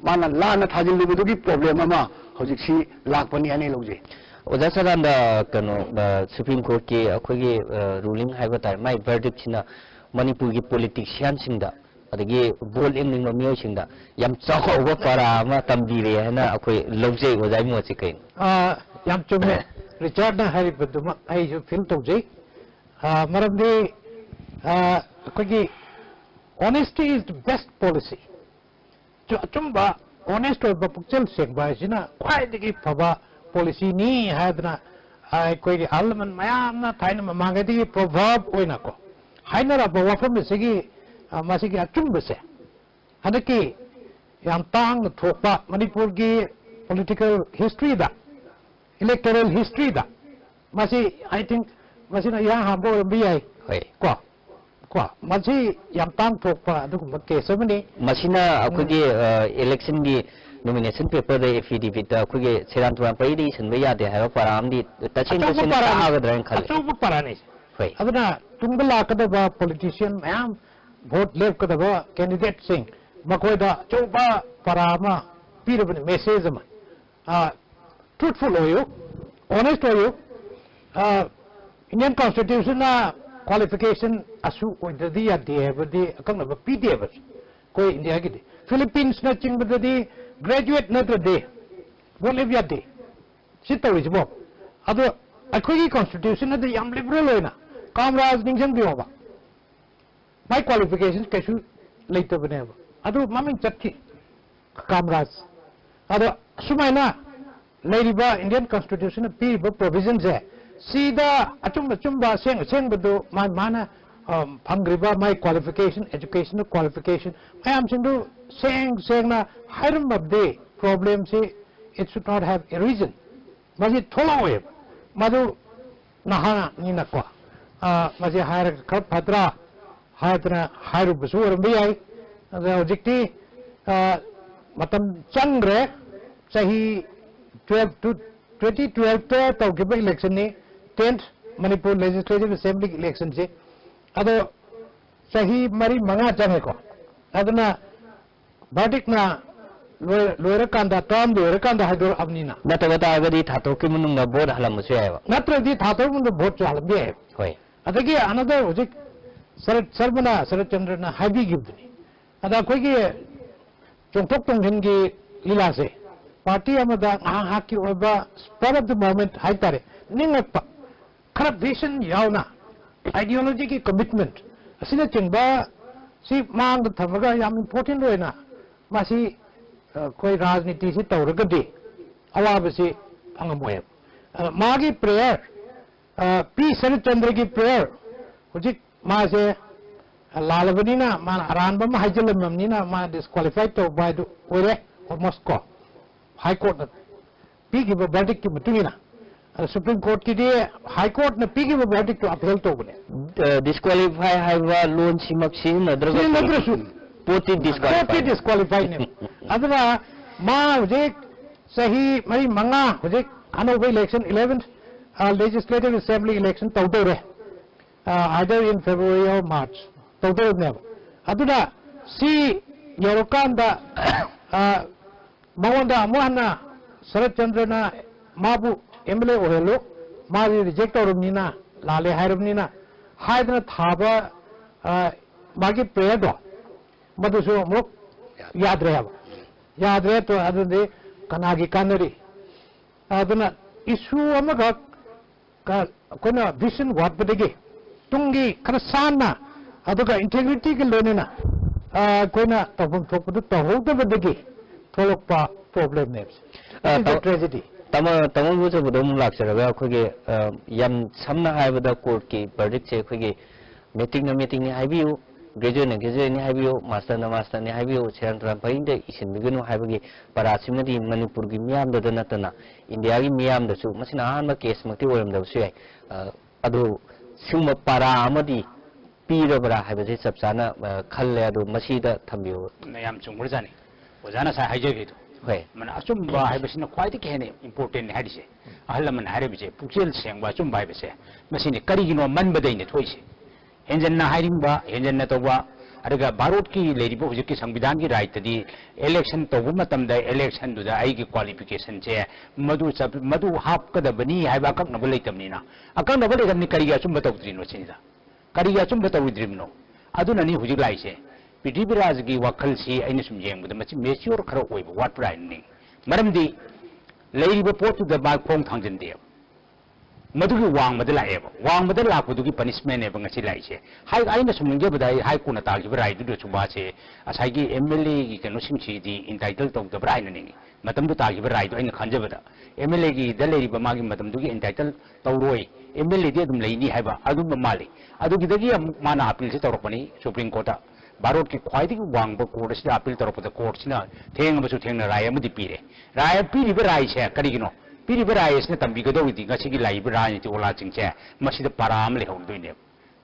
ꯃꯥꯅ ꯂꯥꯟꯅ ꯊꯥꯖꯤꯜꯂꯨꯕꯗꯨꯒꯤ ꯄ꯭ꯔꯣꯕ꯭ꯂꯦꯝ ꯑꯃ ꯍꯧꯖꯤꯛꯁꯤ ꯂꯥꯛꯄꯅꯤ ꯍꯥꯏꯅ ꯑꯩ ꯂꯧꯖꯩ꯫ ꯑꯣꯖꯥ ꯁꯗꯥꯅꯟꯗ, ꯀꯩꯅꯣ, ꯁꯨꯄ꯭ꯔꯤꯝ ꯀꯣꯔꯠꯀꯤ ꯑꯩꯈꯣꯏꯒꯤ ꯔꯨꯂꯤꯡ ꯍꯥꯏꯕ ꯇꯥꯔꯦ, ꯃꯥꯏ ꯚꯔꯗꯤꯛꯁꯤꯅ ꯃꯅꯤꯄꯨꯔꯒꯤ ꯄꯣꯂꯤꯇꯤꯁꯤꯌꯥꯟꯁꯤꯡꯗ ꯑꯗꯒꯤ ꯕꯣꯜ ꯌꯦꯡꯅꯤꯡꯕ ꯃꯤꯑꯣꯏꯁꯤꯡꯗ ꯌꯥꯝ ꯆꯥꯎꯕ ꯄꯔꯥ ꯑꯃ ꯇꯝꯕꯤꯔꯦ ꯍꯥꯏꯅ ꯑꯩꯈꯣꯏ ꯂꯧꯖꯩ꯫ ꯑꯣꯖꯥꯒꯤ ꯃꯣꯠꯁꯤ ꯀꯩꯅꯣ? ꯑꯥ, ꯌꯥꯝ ꯆꯨꯝꯃꯦ꯫ ꯔꯤꯆꯥꯔꯗꯅ ꯍꯥꯏꯔꯤꯕꯗꯨꯃꯛ ꯑꯩꯁꯨ ꯐꯤꯜ ꯇꯧꯖꯩ꯫ ꯑꯥ, ꯃꯔꯝꯗꯤ, ꯑꯥ, ꯑꯩꯈꯣꯏꯒꯤ honesty is the best policy꯫ ꯑꯆꯨ-, ꯑꯆꯨꯝꯕ, honest ꯑꯣꯏꯕ, ꯄꯨꯛꯆꯦꯜ ꯁꯦꯡꯕ ꯍꯥꯏꯁꯤꯅ ꯈ꯭ꯋꯥꯏꯗꯒꯤ ꯐꯕ ꯄꯣꯂꯤꯁꯤꯅꯤ ꯍꯥꯏꯗꯅ, ꯑꯥ, ꯑꯩꯈꯣꯏꯒꯤ ꯑꯍꯜ ꯂꯃꯟ ꯃꯌꯥꯝꯅ ꯊꯥꯏꯅ ꯃꯃꯥꯡꯉꯩꯗꯒꯤ proverb ꯑꯣꯏꯅꯀꯣ ꯍꯥꯏꯅꯔꯕ ꯋꯥꯐꯝ ꯑꯁꯤꯒꯤ, ꯑꯥ, ꯃꯁꯤꯒꯤ ꯑꯆꯨꯝꯕꯁꯦ ꯍꯟꯗꯛꯀꯤ ꯌꯥꯝ ꯇꯥꯡꯅ ꯊꯣꯛꯄ ꯃꯅꯤꯄꯨꯔꯒꯤ political historyꯗ Electoral history ꯗ ꯃꯁꯤ, I think, ꯃꯁꯤꯅ ꯏꯍꯥꯟ ꯍꯥꯟꯕ ꯑꯣꯏꯔꯝꯕ ꯌꯥꯏ꯫ ꯍꯣꯏ꯫ ꯀꯣ ꯀꯣ ꯃꯁꯤ ꯌꯥꯝ ꯇꯥꯡ ꯊꯣꯛꯄ ꯑꯗꯨꯒꯨꯝꯕ case ꯑꯃꯅꯤ꯫ ꯃꯁꯤꯅ ꯑꯩꯈꯣꯏꯒꯤ ꯏꯂꯦꯛꯁꯟꯒꯤ nomination paper ꯗ, affidavit ꯇ ꯑꯩꯈꯣꯏꯒꯤ ꯁꯦꯔꯥꯟ ꯇꯨꯔꯥꯟ ꯄꯩꯗ ꯏꯁꯤꯟꯕ ꯌꯥꯗꯦ ꯍꯥꯏꯕ ꯄꯔꯥ ꯑꯃꯗꯤ ꯇꯁꯦꯡ ꯑꯆꯧꯕ ꯇꯁꯦꯡꯅ ꯄꯔꯥꯅꯤ꯫ ꯇꯥꯛꯑꯒꯗ꯭ꯔꯥ ꯍꯥꯏꯅ ꯈꯜꯂꯦ꯫ ꯑꯆꯧꯕ ꯄꯔꯥꯅꯤ꯫ ꯍꯣꯏ꯫ ꯑꯗꯨꯅ ꯇꯨꯡꯗ ꯂꯥꯛꯀꯗꯕ politician ꯃꯌꯥꯝ, vote ꯂꯦꯞꯀꯗꯕ candidate ꯁꯤꯡ, ꯃꯈꯣꯏꯗ ꯑꯆꯧꯕ ꯄꯔꯥ ꯑꯃ ꯄꯤꯔꯕꯅꯤ, message ꯑꯃ꯫ Truthful ꯑꯣꯏꯌꯨ, honest ꯑꯣꯏꯌꯨ꯫ Indian Constitution ꯅ qualification ꯑꯁꯨ ꯑꯣꯏꯗ꯭ꯔꯗꯤ ꯌꯥꯗꯦ ꯍꯥꯏꯕꯗꯤ ꯑꯀꯛꯅꯕ ꯄꯤꯗꯦꯕ ꯑꯩꯈꯣꯏ ꯏꯟꯗꯤꯌꯥꯒꯤꯗꯤ꯫ Philippines ꯅ ꯆꯤꯡꯕꯗꯗꯤ graduate ꯅꯠꯇ꯭ꯔꯗꯤ vote ꯂꯦꯞ ꯌꯥꯗꯦ꯫ ꯁꯤ ꯇꯧꯔꯤꯁꯤꯕꯣ꯫ ꯑꯗꯣ ꯑꯩꯈꯣꯏꯒꯤ constitution ꯑꯗꯨ ꯌꯥꯝ liberal ꯑꯣꯏꯅ, ꯀꯥꯝꯔꯥꯖ ꯅꯤꯡꯁꯤꯡꯕꯤꯌꯣꯕ, ꯃꯥꯏ qualification ꯀꯩꯁꯨ ꯂꯩꯇꯕꯅꯦꯕ꯫ ꯑꯗꯨ ꯃꯃꯤꯡ ꯆꯠꯈꯤ ꯀꯥꯝꯔꯥꯖ꯫ ꯑꯗꯣ ꯁꯨꯃꯥꯏꯅ ꯂꯩꯔꯤꯕ Indian Constitution ꯅ ꯄꯤꯔꯤꯕ provision ꯁꯦ, ꯁꯤꯗ ꯑꯆꯨꯝ ꯑꯆꯨꯝꯕ, ꯑꯁꯦꯡ ꯑꯁꯦꯡꯕꯗꯨ ꯃꯥ, ꯃꯥꯅ ꯐꯪꯈ꯭ꯔꯤꯕ ꯃꯥꯏ qualification, educational qualification ꯃꯌꯥꯝꯁꯤꯡꯗꯨ ꯁꯦꯡ ꯁꯦꯡꯅ ꯍꯥꯏꯔꯝꯃꯕꯗꯤ, problem ꯁꯤ, it should not have arisen꯫ ꯃꯁꯤ ꯊꯣꯛꯂꯛꯑꯣꯏꯕ꯫ ꯃꯗꯨ ꯅꯍꯥꯅꯤꯅꯀꯣ, ꯃꯁꯤ ꯍꯥꯏꯔꯒ ꯈꯔ ꯐꯗ꯭ꯔꯥ ꯍꯥꯏꯗꯅ ꯍꯥꯏꯔꯨꯕꯁꯨ ꯑꯣꯏꯔꯝꯕ ꯌꯥꯏ꯫ ꯑꯗ ꯍꯧꯖꯤꯛꯇꯤ ꯃꯇꯝ ꯆꯪꯈ꯭ꯔꯦ꯫ ꯆꯍꯤ twelve to, twenty twelve ꯇ ꯇꯧꯈꯤꯕ election ꯅꯤ, tenth Manipur Legislative Assembly election ꯁꯤ꯫ ꯑꯗꯣ ꯆꯍꯤ ꯃꯔꯤ ꯃꯉꯥ ꯆꯪꯉꯦꯀꯣ꯫ ꯑꯗꯨꯅ verdict ꯅ ꯂꯣꯏꯔꯀꯥꯟꯗ, term ꯂꯣꯏꯔꯀꯥꯟꯗ ꯍꯥꯏꯗꯣꯔꯛꯑꯕꯅꯤꯅ꯫ ꯅꯠꯇꯕ ꯇꯥꯔꯒꯗꯤ ꯊꯥ ꯇꯔꯨꯛꯀꯤ ꯃꯅꯨꯡꯗ vote ꯍꯜꯂꯝꯕꯁꯨ ꯌꯥꯏꯑꯕ꯫ ꯅꯠꯇ꯭ꯔꯗꯤ ꯊꯥ ꯇꯔꯨꯛ ꯃꯅꯨꯡꯗ vote ꯁꯨ ꯍꯜꯂꯝꯕ ꯌꯥꯏꯑꯕ꯫ ꯍꯣꯏ꯫ ꯑꯗꯒꯤ another, ꯍꯧꯖꯤꯛ ꯁꯔꯠ ꯁꯔꯃꯅ, ꯁꯔꯠ ꯆꯟꯗ꯭ꯔꯅ ꯍꯥꯏꯕꯤꯈꯤꯕꯗꯨꯅꯤ꯫ ꯑꯗ ꯑꯩꯈꯣꯏꯒꯤ ꯆꯣꯡꯊꯣꯛ ꯆꯣꯡꯁꯤꯟꯒꯤ ꯂꯤꯂꯥꯁꯦ, party ꯑꯃꯗ ꯉꯥꯏꯍꯥꯛ ꯉꯥꯏꯍꯥꯛꯀꯤ ꯑꯣꯏꯕ spur of the moment ꯍꯥꯏꯇꯥꯔꯦ, ꯅꯤꯡꯉꯛꯄ, ꯈꯔ vision ꯌꯥꯎꯅ, ideology ꯒꯤ commitment ꯑꯁꯤꯅꯆꯤꯡꯕ ꯁꯤ ꯃꯥꯡꯗ ꯊꯝꯃꯒ ꯌꯥꯝ important ꯑꯣꯏꯅ ꯃꯁꯤ, ꯑ, ꯑꯩꯈꯣꯏ ꯔꯥꯖꯅꯤꯇꯤꯁꯤ ꯇꯧꯔꯒꯗꯤ ꯑꯋꯥꯕꯁꯤ ꯐꯪꯉꯝꯃꯣꯏꯕ꯫ ꯑ, ꯃꯥꯒꯤ prayer, ꯑ, ꯄꯤ ꯁꯔꯠꯆꯟꯗ꯭ꯔꯒꯤ prayer, ꯍꯧꯖꯤꯛ ꯃꯥꯁꯦ ꯂꯥꯜꯂꯕꯅꯤꯅ, ꯃꯥꯅ ꯑꯔꯥꯟꯕ ꯑꯃ ꯍꯥꯏꯖꯤꯜꯂꯝꯃꯕꯅꯤꯅ ꯃꯥ disqualify ꯇꯧꯕ ꯍꯥꯏꯗꯨ ꯑꯣꯏꯔꯦ, almost ꯀꯣ꯫ High Court ꯅ ꯄꯤꯈꯤꯕ verdictꯀꯤ ꯃꯇꯨꯡ ꯏꯟꯅ, ꯑꯗ Supreme Courtꯀꯤꯗꯤ High Courtꯅ ꯄꯤꯈꯤꯕ verdictꯇꯣ upheld ꯇꯧꯕꯅꯦ꯫ ꯗꯤꯁꯀ꯭ꯋꯥꯂꯤꯐꯥꯏ ꯍꯥꯏꯕ ꯂꯣꯟꯁꯤꯃꯛ ꯁꯤꯖꯤꯟꯅꯗ꯭ꯔꯒꯁꯨ ꯁꯤꯖꯤꯟꯅꯗ꯭ꯔꯁꯨ ꯄꯣꯠꯇꯤ ꯄꯣꯠꯇꯤ ꯗꯤꯁꯀ꯭ꯋꯥꯂꯤꯐꯥꯏ disqualifyꯅꯦꯕ꯫ ꯑꯗꯨꯅ ꯃꯥ ꯍꯧꯖꯤꯛ ꯆꯍꯤ ꯃꯔꯤ ꯃꯉꯥ, ꯍꯧꯖꯤꯛ ꯑꯅꯧꯕ election, eleventh Legislative Assembly election ꯇꯧꯗꯧꯔꯦ꯫ Either in February or March ꯇꯧꯗꯧꯔꯤꯕꯅꯦꯕ꯫ ꯑꯗꯨꯅ ꯁꯤ ꯌꯧꯔꯀꯥꯟꯗ, ꯑ, ꯃꯉꯣꯟꯗ ꯑꯃꯨꯛ ꯍꯟꯅ ꯁꯔꯠ ꯆꯟꯗ꯭ꯔꯅ ꯃꯥꯕꯨ MLA ꯑꯣꯏꯍꯜꯂꯨ, ꯃꯥꯗꯤ reject ꯇꯧꯔꯕꯅꯤꯅ, ꯂꯥꯜꯂꯦ ꯍꯥꯏꯔꯕꯅꯤꯅ ꯍꯥꯏꯗꯅ ꯊꯥꯕ, ꯑ, ꯃꯥꯒꯤ prayerꯗꯣ, ꯃꯗꯨꯁꯨ ꯑꯃꯨꯛ ꯌꯥꯗ꯭ꯔꯦ ꯍꯥꯏꯕ꯫ ꯌꯥꯗ꯭ꯔꯦ꯫ ꯑꯗꯨꯗꯤ ꯀꯅꯥꯒꯤ ꯀꯥꯟꯅꯔꯤ? ꯑꯗꯨꯅ issue ꯑꯃꯈꯛ ꯑꯩꯈꯣꯏꯅ vision ꯋꯥꯠꯄꯗꯒꯤ, ꯇꯨꯡꯒꯤ ꯈꯔ ꯁꯥꯟꯅ, ꯑꯗꯨꯒ integrityꯒ ꯂꯣꯏꯅꯅ ꯑꯩꯈꯣꯏꯅ ꯇꯧꯐꯝ ꯊꯣꯛꯄꯗꯨ ꯇꯧꯍꯧꯗꯕꯗꯒꯤ ꯊꯣꯛꯂꯛꯄ problemꯅꯦꯕ꯫ It is a tragedy꯫ ꯇꯥꯃꯣ ꯇꯥꯃꯣ ꯒꯣꯆꯧꯕꯗ ꯑꯃꯨꯛ ꯂꯥꯛꯆꯔꯒ, ꯑꯩꯈꯣꯏꯒꯤ ꯌꯥꯝ ꯁꯝꯅ ꯍꯥꯏꯔꯕꯗ courtꯀꯤ verdictꯁꯦ ꯑꯩꯈꯣꯏꯒꯤ matricꯅ matricꯅꯤ ꯍꯥꯏꯕꯤꯌꯨ, graduateꯅ graduateꯅꯤ ꯍꯥꯏꯕꯤꯌꯨ, masterꯅ masterꯅꯤ ꯍꯥꯏꯕꯤꯌꯨ, ꯁꯦꯔꯥꯟ ꯇꯨꯔꯥꯟ ꯄꯔꯤꯡꯗ ꯏꯁꯤꯟꯕꯤꯒꯅꯨ ꯍꯥꯏꯕꯒꯤ ꯄꯔꯥꯁꯤꯃꯗꯤ ꯃꯅꯤꯄꯨꯔꯒꯤ ꯃꯤꯌꯥꯝꯗꯗ ꯅꯠꯇꯅ ꯏꯟꯗꯤꯌꯥꯒꯤ ꯃꯤꯌꯥꯝꯗꯁꯨ, ꯃꯁꯤꯅ ꯑꯍꯥꯟꯕ caseꯃꯛꯇꯤ ꯑꯣꯏꯔꯝꯗꯕꯁꯨ ꯌꯥꯏ, ꯑꯗꯨ ꯁꯤꯒꯨꯝꯕ ꯄꯔꯥ ꯑꯃꯗꯤ ꯄꯤꯔꯕ꯭ꯔꯥ ꯍꯥꯏꯕꯁꯦ ꯆꯞ ꯆꯥꯅ ꯈꯜꯂꯦ꯫ ꯑꯗꯨ ꯃꯁꯤꯗ ꯊꯝꯕꯤꯌꯨ꯫ ꯌꯥꯝ ꯆꯨꯝꯈ꯭ꯔꯖꯥꯠꯅꯤ ꯑꯣꯖꯥꯅ ꯉꯁꯥꯏ ꯍꯥꯏꯖꯈꯤꯗꯣ꯫ ꯍꯣꯏ꯫ ꯃꯅ ꯑꯆꯨꯝꯕ ꯍꯥꯏꯕꯁꯤꯅ ꯈ꯭ꯋꯥꯏꯗꯒꯤ ꯍꯦꯟꯅ importantꯅꯤ ꯍꯥꯏꯔꯤꯁꯦ꯫ ꯑꯍꯜ ꯂꯃꯟ ꯍꯥꯏꯔꯤꯕꯁꯦ, ꯄꯨꯛꯆꯦꯜ ꯁꯦꯡꯕ ꯑꯆꯨꯝꯕ ꯍꯥꯏꯕꯁꯦ, ꯃꯁꯤꯅꯤ꯫ ꯀꯔꯤꯒꯤꯅꯣ ꯃꯟꯕꯗꯩꯅ ꯊꯣꯛꯏꯁꯦ? ꯍꯦꯟꯖꯟꯅ ꯍꯥꯏꯅꯤꯡꯕ, ꯍꯦꯟꯖꯟꯅ ꯇꯧꯕ, ꯑꯗꯨꯒ ꯚꯥꯔꯠꯀꯤ ꯂꯩꯔꯤꯕ ꯍꯧꯖꯤꯛꯀꯤ ꯁꯪꯕꯤꯙꯥꯟꯒꯤ rightꯇꯗꯤ election ꯇꯧꯕ ꯃꯇꯝꯗ electionꯗꯨꯗ ꯑꯩꯒꯤ qualificationꯁꯦ ꯃꯗꯨ ꯆꯞ-, ꯃꯗꯨ ꯍꯥꯞꯀꯗꯕꯅꯤ ꯍꯥꯏꯕ ꯑꯀꯛꯅꯕ ꯂꯩꯇꯕꯅꯤꯅ, ꯑꯀꯛꯅꯕ ꯂꯩꯇꯕꯅꯤ ꯀꯔꯤꯒꯤ ꯑꯆꯨꯝꯕ ꯇꯧꯗ꯭ꯔꯤꯅꯣ ꯁꯤꯅꯤꯗ꯫ ꯀꯔꯤꯒꯤ ꯑꯆꯨꯝꯕ ꯇꯧꯔꯣꯏꯗ꯭ꯔꯤꯕꯅꯣ? ꯑꯗꯨꯅꯅꯤ ꯍꯧꯖꯤꯛ ꯂꯥꯛꯏꯁꯦ꯫ ꯄ꯭ꯔꯤꯊꯤꯕꯤꯔꯥꯖꯒꯤ ꯋꯥꯈꯜꯁꯤ ꯑꯩꯅ ꯁꯨꯝ ꯌꯦꯡꯕꯗ ꯃꯁꯤ mature ꯈꯔ ꯑꯣꯏꯕ ꯋꯥꯠꯄ꯭ꯔꯥ ꯍꯥꯏꯅ ꯅꯤꯡꯏ꯫ ꯃꯔꯝꯗꯤ ꯂꯩꯔꯤꯕ ꯄꯣꯠꯇꯨꯗ ꯃꯥ ꯈꯣꯡ ꯊꯥꯡꯖꯤꯟꯗꯦꯕ꯫ ꯃꯗꯨꯒꯤ ꯋꯥꯡꯃꯗ ꯂꯥꯛꯑꯦꯕ꯫ ꯋꯥꯡꯃꯗ ꯂꯥꯛꯄꯗꯨꯒꯤ punishmentꯅꯦꯕ ꯉꯁꯤ ꯂꯥꯛꯏꯁꯦ꯫ ꯍꯥꯏ-, ꯑꯩꯅ ꯁꯨꯝ ꯅꯤꯡꯖꯕꯗ ꯑꯩ high courtꯅ ꯇꯥꯈꯤꯕ rightꯗꯨꯗꯁꯨ ꯃꯥꯁꯦ ꯉꯁꯥꯏꯒꯤ MLAꯒꯤ ꯀꯩꯅꯣꯁꯤꯡꯁꯤꯗꯤ entitle ꯇꯧꯗꯕ꯭ꯔꯥ ꯍꯥꯏꯅ ꯅꯤꯡꯏ꯫ ꯃꯇꯝꯗꯨ ꯇꯥꯈꯤꯕ rightꯗꯣ ꯑꯩꯅ ꯈꯟꯖꯕꯗ MLAꯒꯤꯗ ꯂꯩꯔꯤꯕ ꯃꯥꯒꯤ ꯃꯇꯝꯗꯨꯒꯤ entitle ꯇꯧꯔꯣꯏ, MLAꯗꯤ ꯑꯗꯨꯝ ꯂꯩꯅꯤ ꯍꯥꯏꯕ ꯑꯗꯨꯝꯕ ꯃꯥꯜꯂꯤ꯫ ꯑꯗꯨꯒꯤꯗꯒꯤ ꯑꯃꯨꯛ ꯃꯥꯅ appealꯁꯦ ꯇꯧꯔꯛꯄꯅꯤ Supreme Courtꯇ꯫ ꯚꯥꯔꯠꯀꯤ ꯈ꯭ꯋꯥꯏꯗꯒꯤ ꯋꯥꯡꯕ ꯀꯣꯔꯠ ꯑꯁꯤꯗ ꯑꯄꯤꯜ ꯇꯧꯔꯛꯄꯗ ꯀꯣꯔꯠꯁꯤꯅ ꯊꯦꯡꯉꯕꯁꯨ ꯊꯦꯡꯅ ꯔꯥꯏ ꯑꯃꯗꯤ ꯄꯤꯔꯦ꯫ ꯔꯥꯏ ꯄꯤꯔꯤꯕ ꯔꯥꯏꯁꯦ ꯀꯔꯤꯒꯤꯅꯣ? ꯄꯤꯔꯤꯕ ꯔꯥꯏ ꯑꯁꯤꯅ ꯇꯝꯕꯤꯒꯗꯧꯔꯤꯗꯤ ꯉꯁꯤꯒꯤ ꯂꯥꯛꯏꯕ ꯔꯥꯖꯅꯤꯇꯤ ꯑꯣꯂꯥꯁꯤꯡꯁꯦ ꯃꯁꯤꯗ ꯄꯥꯔꯥ ꯑꯃ ꯂꯩꯍꯧꯗꯣꯏꯅꯦꯕ꯫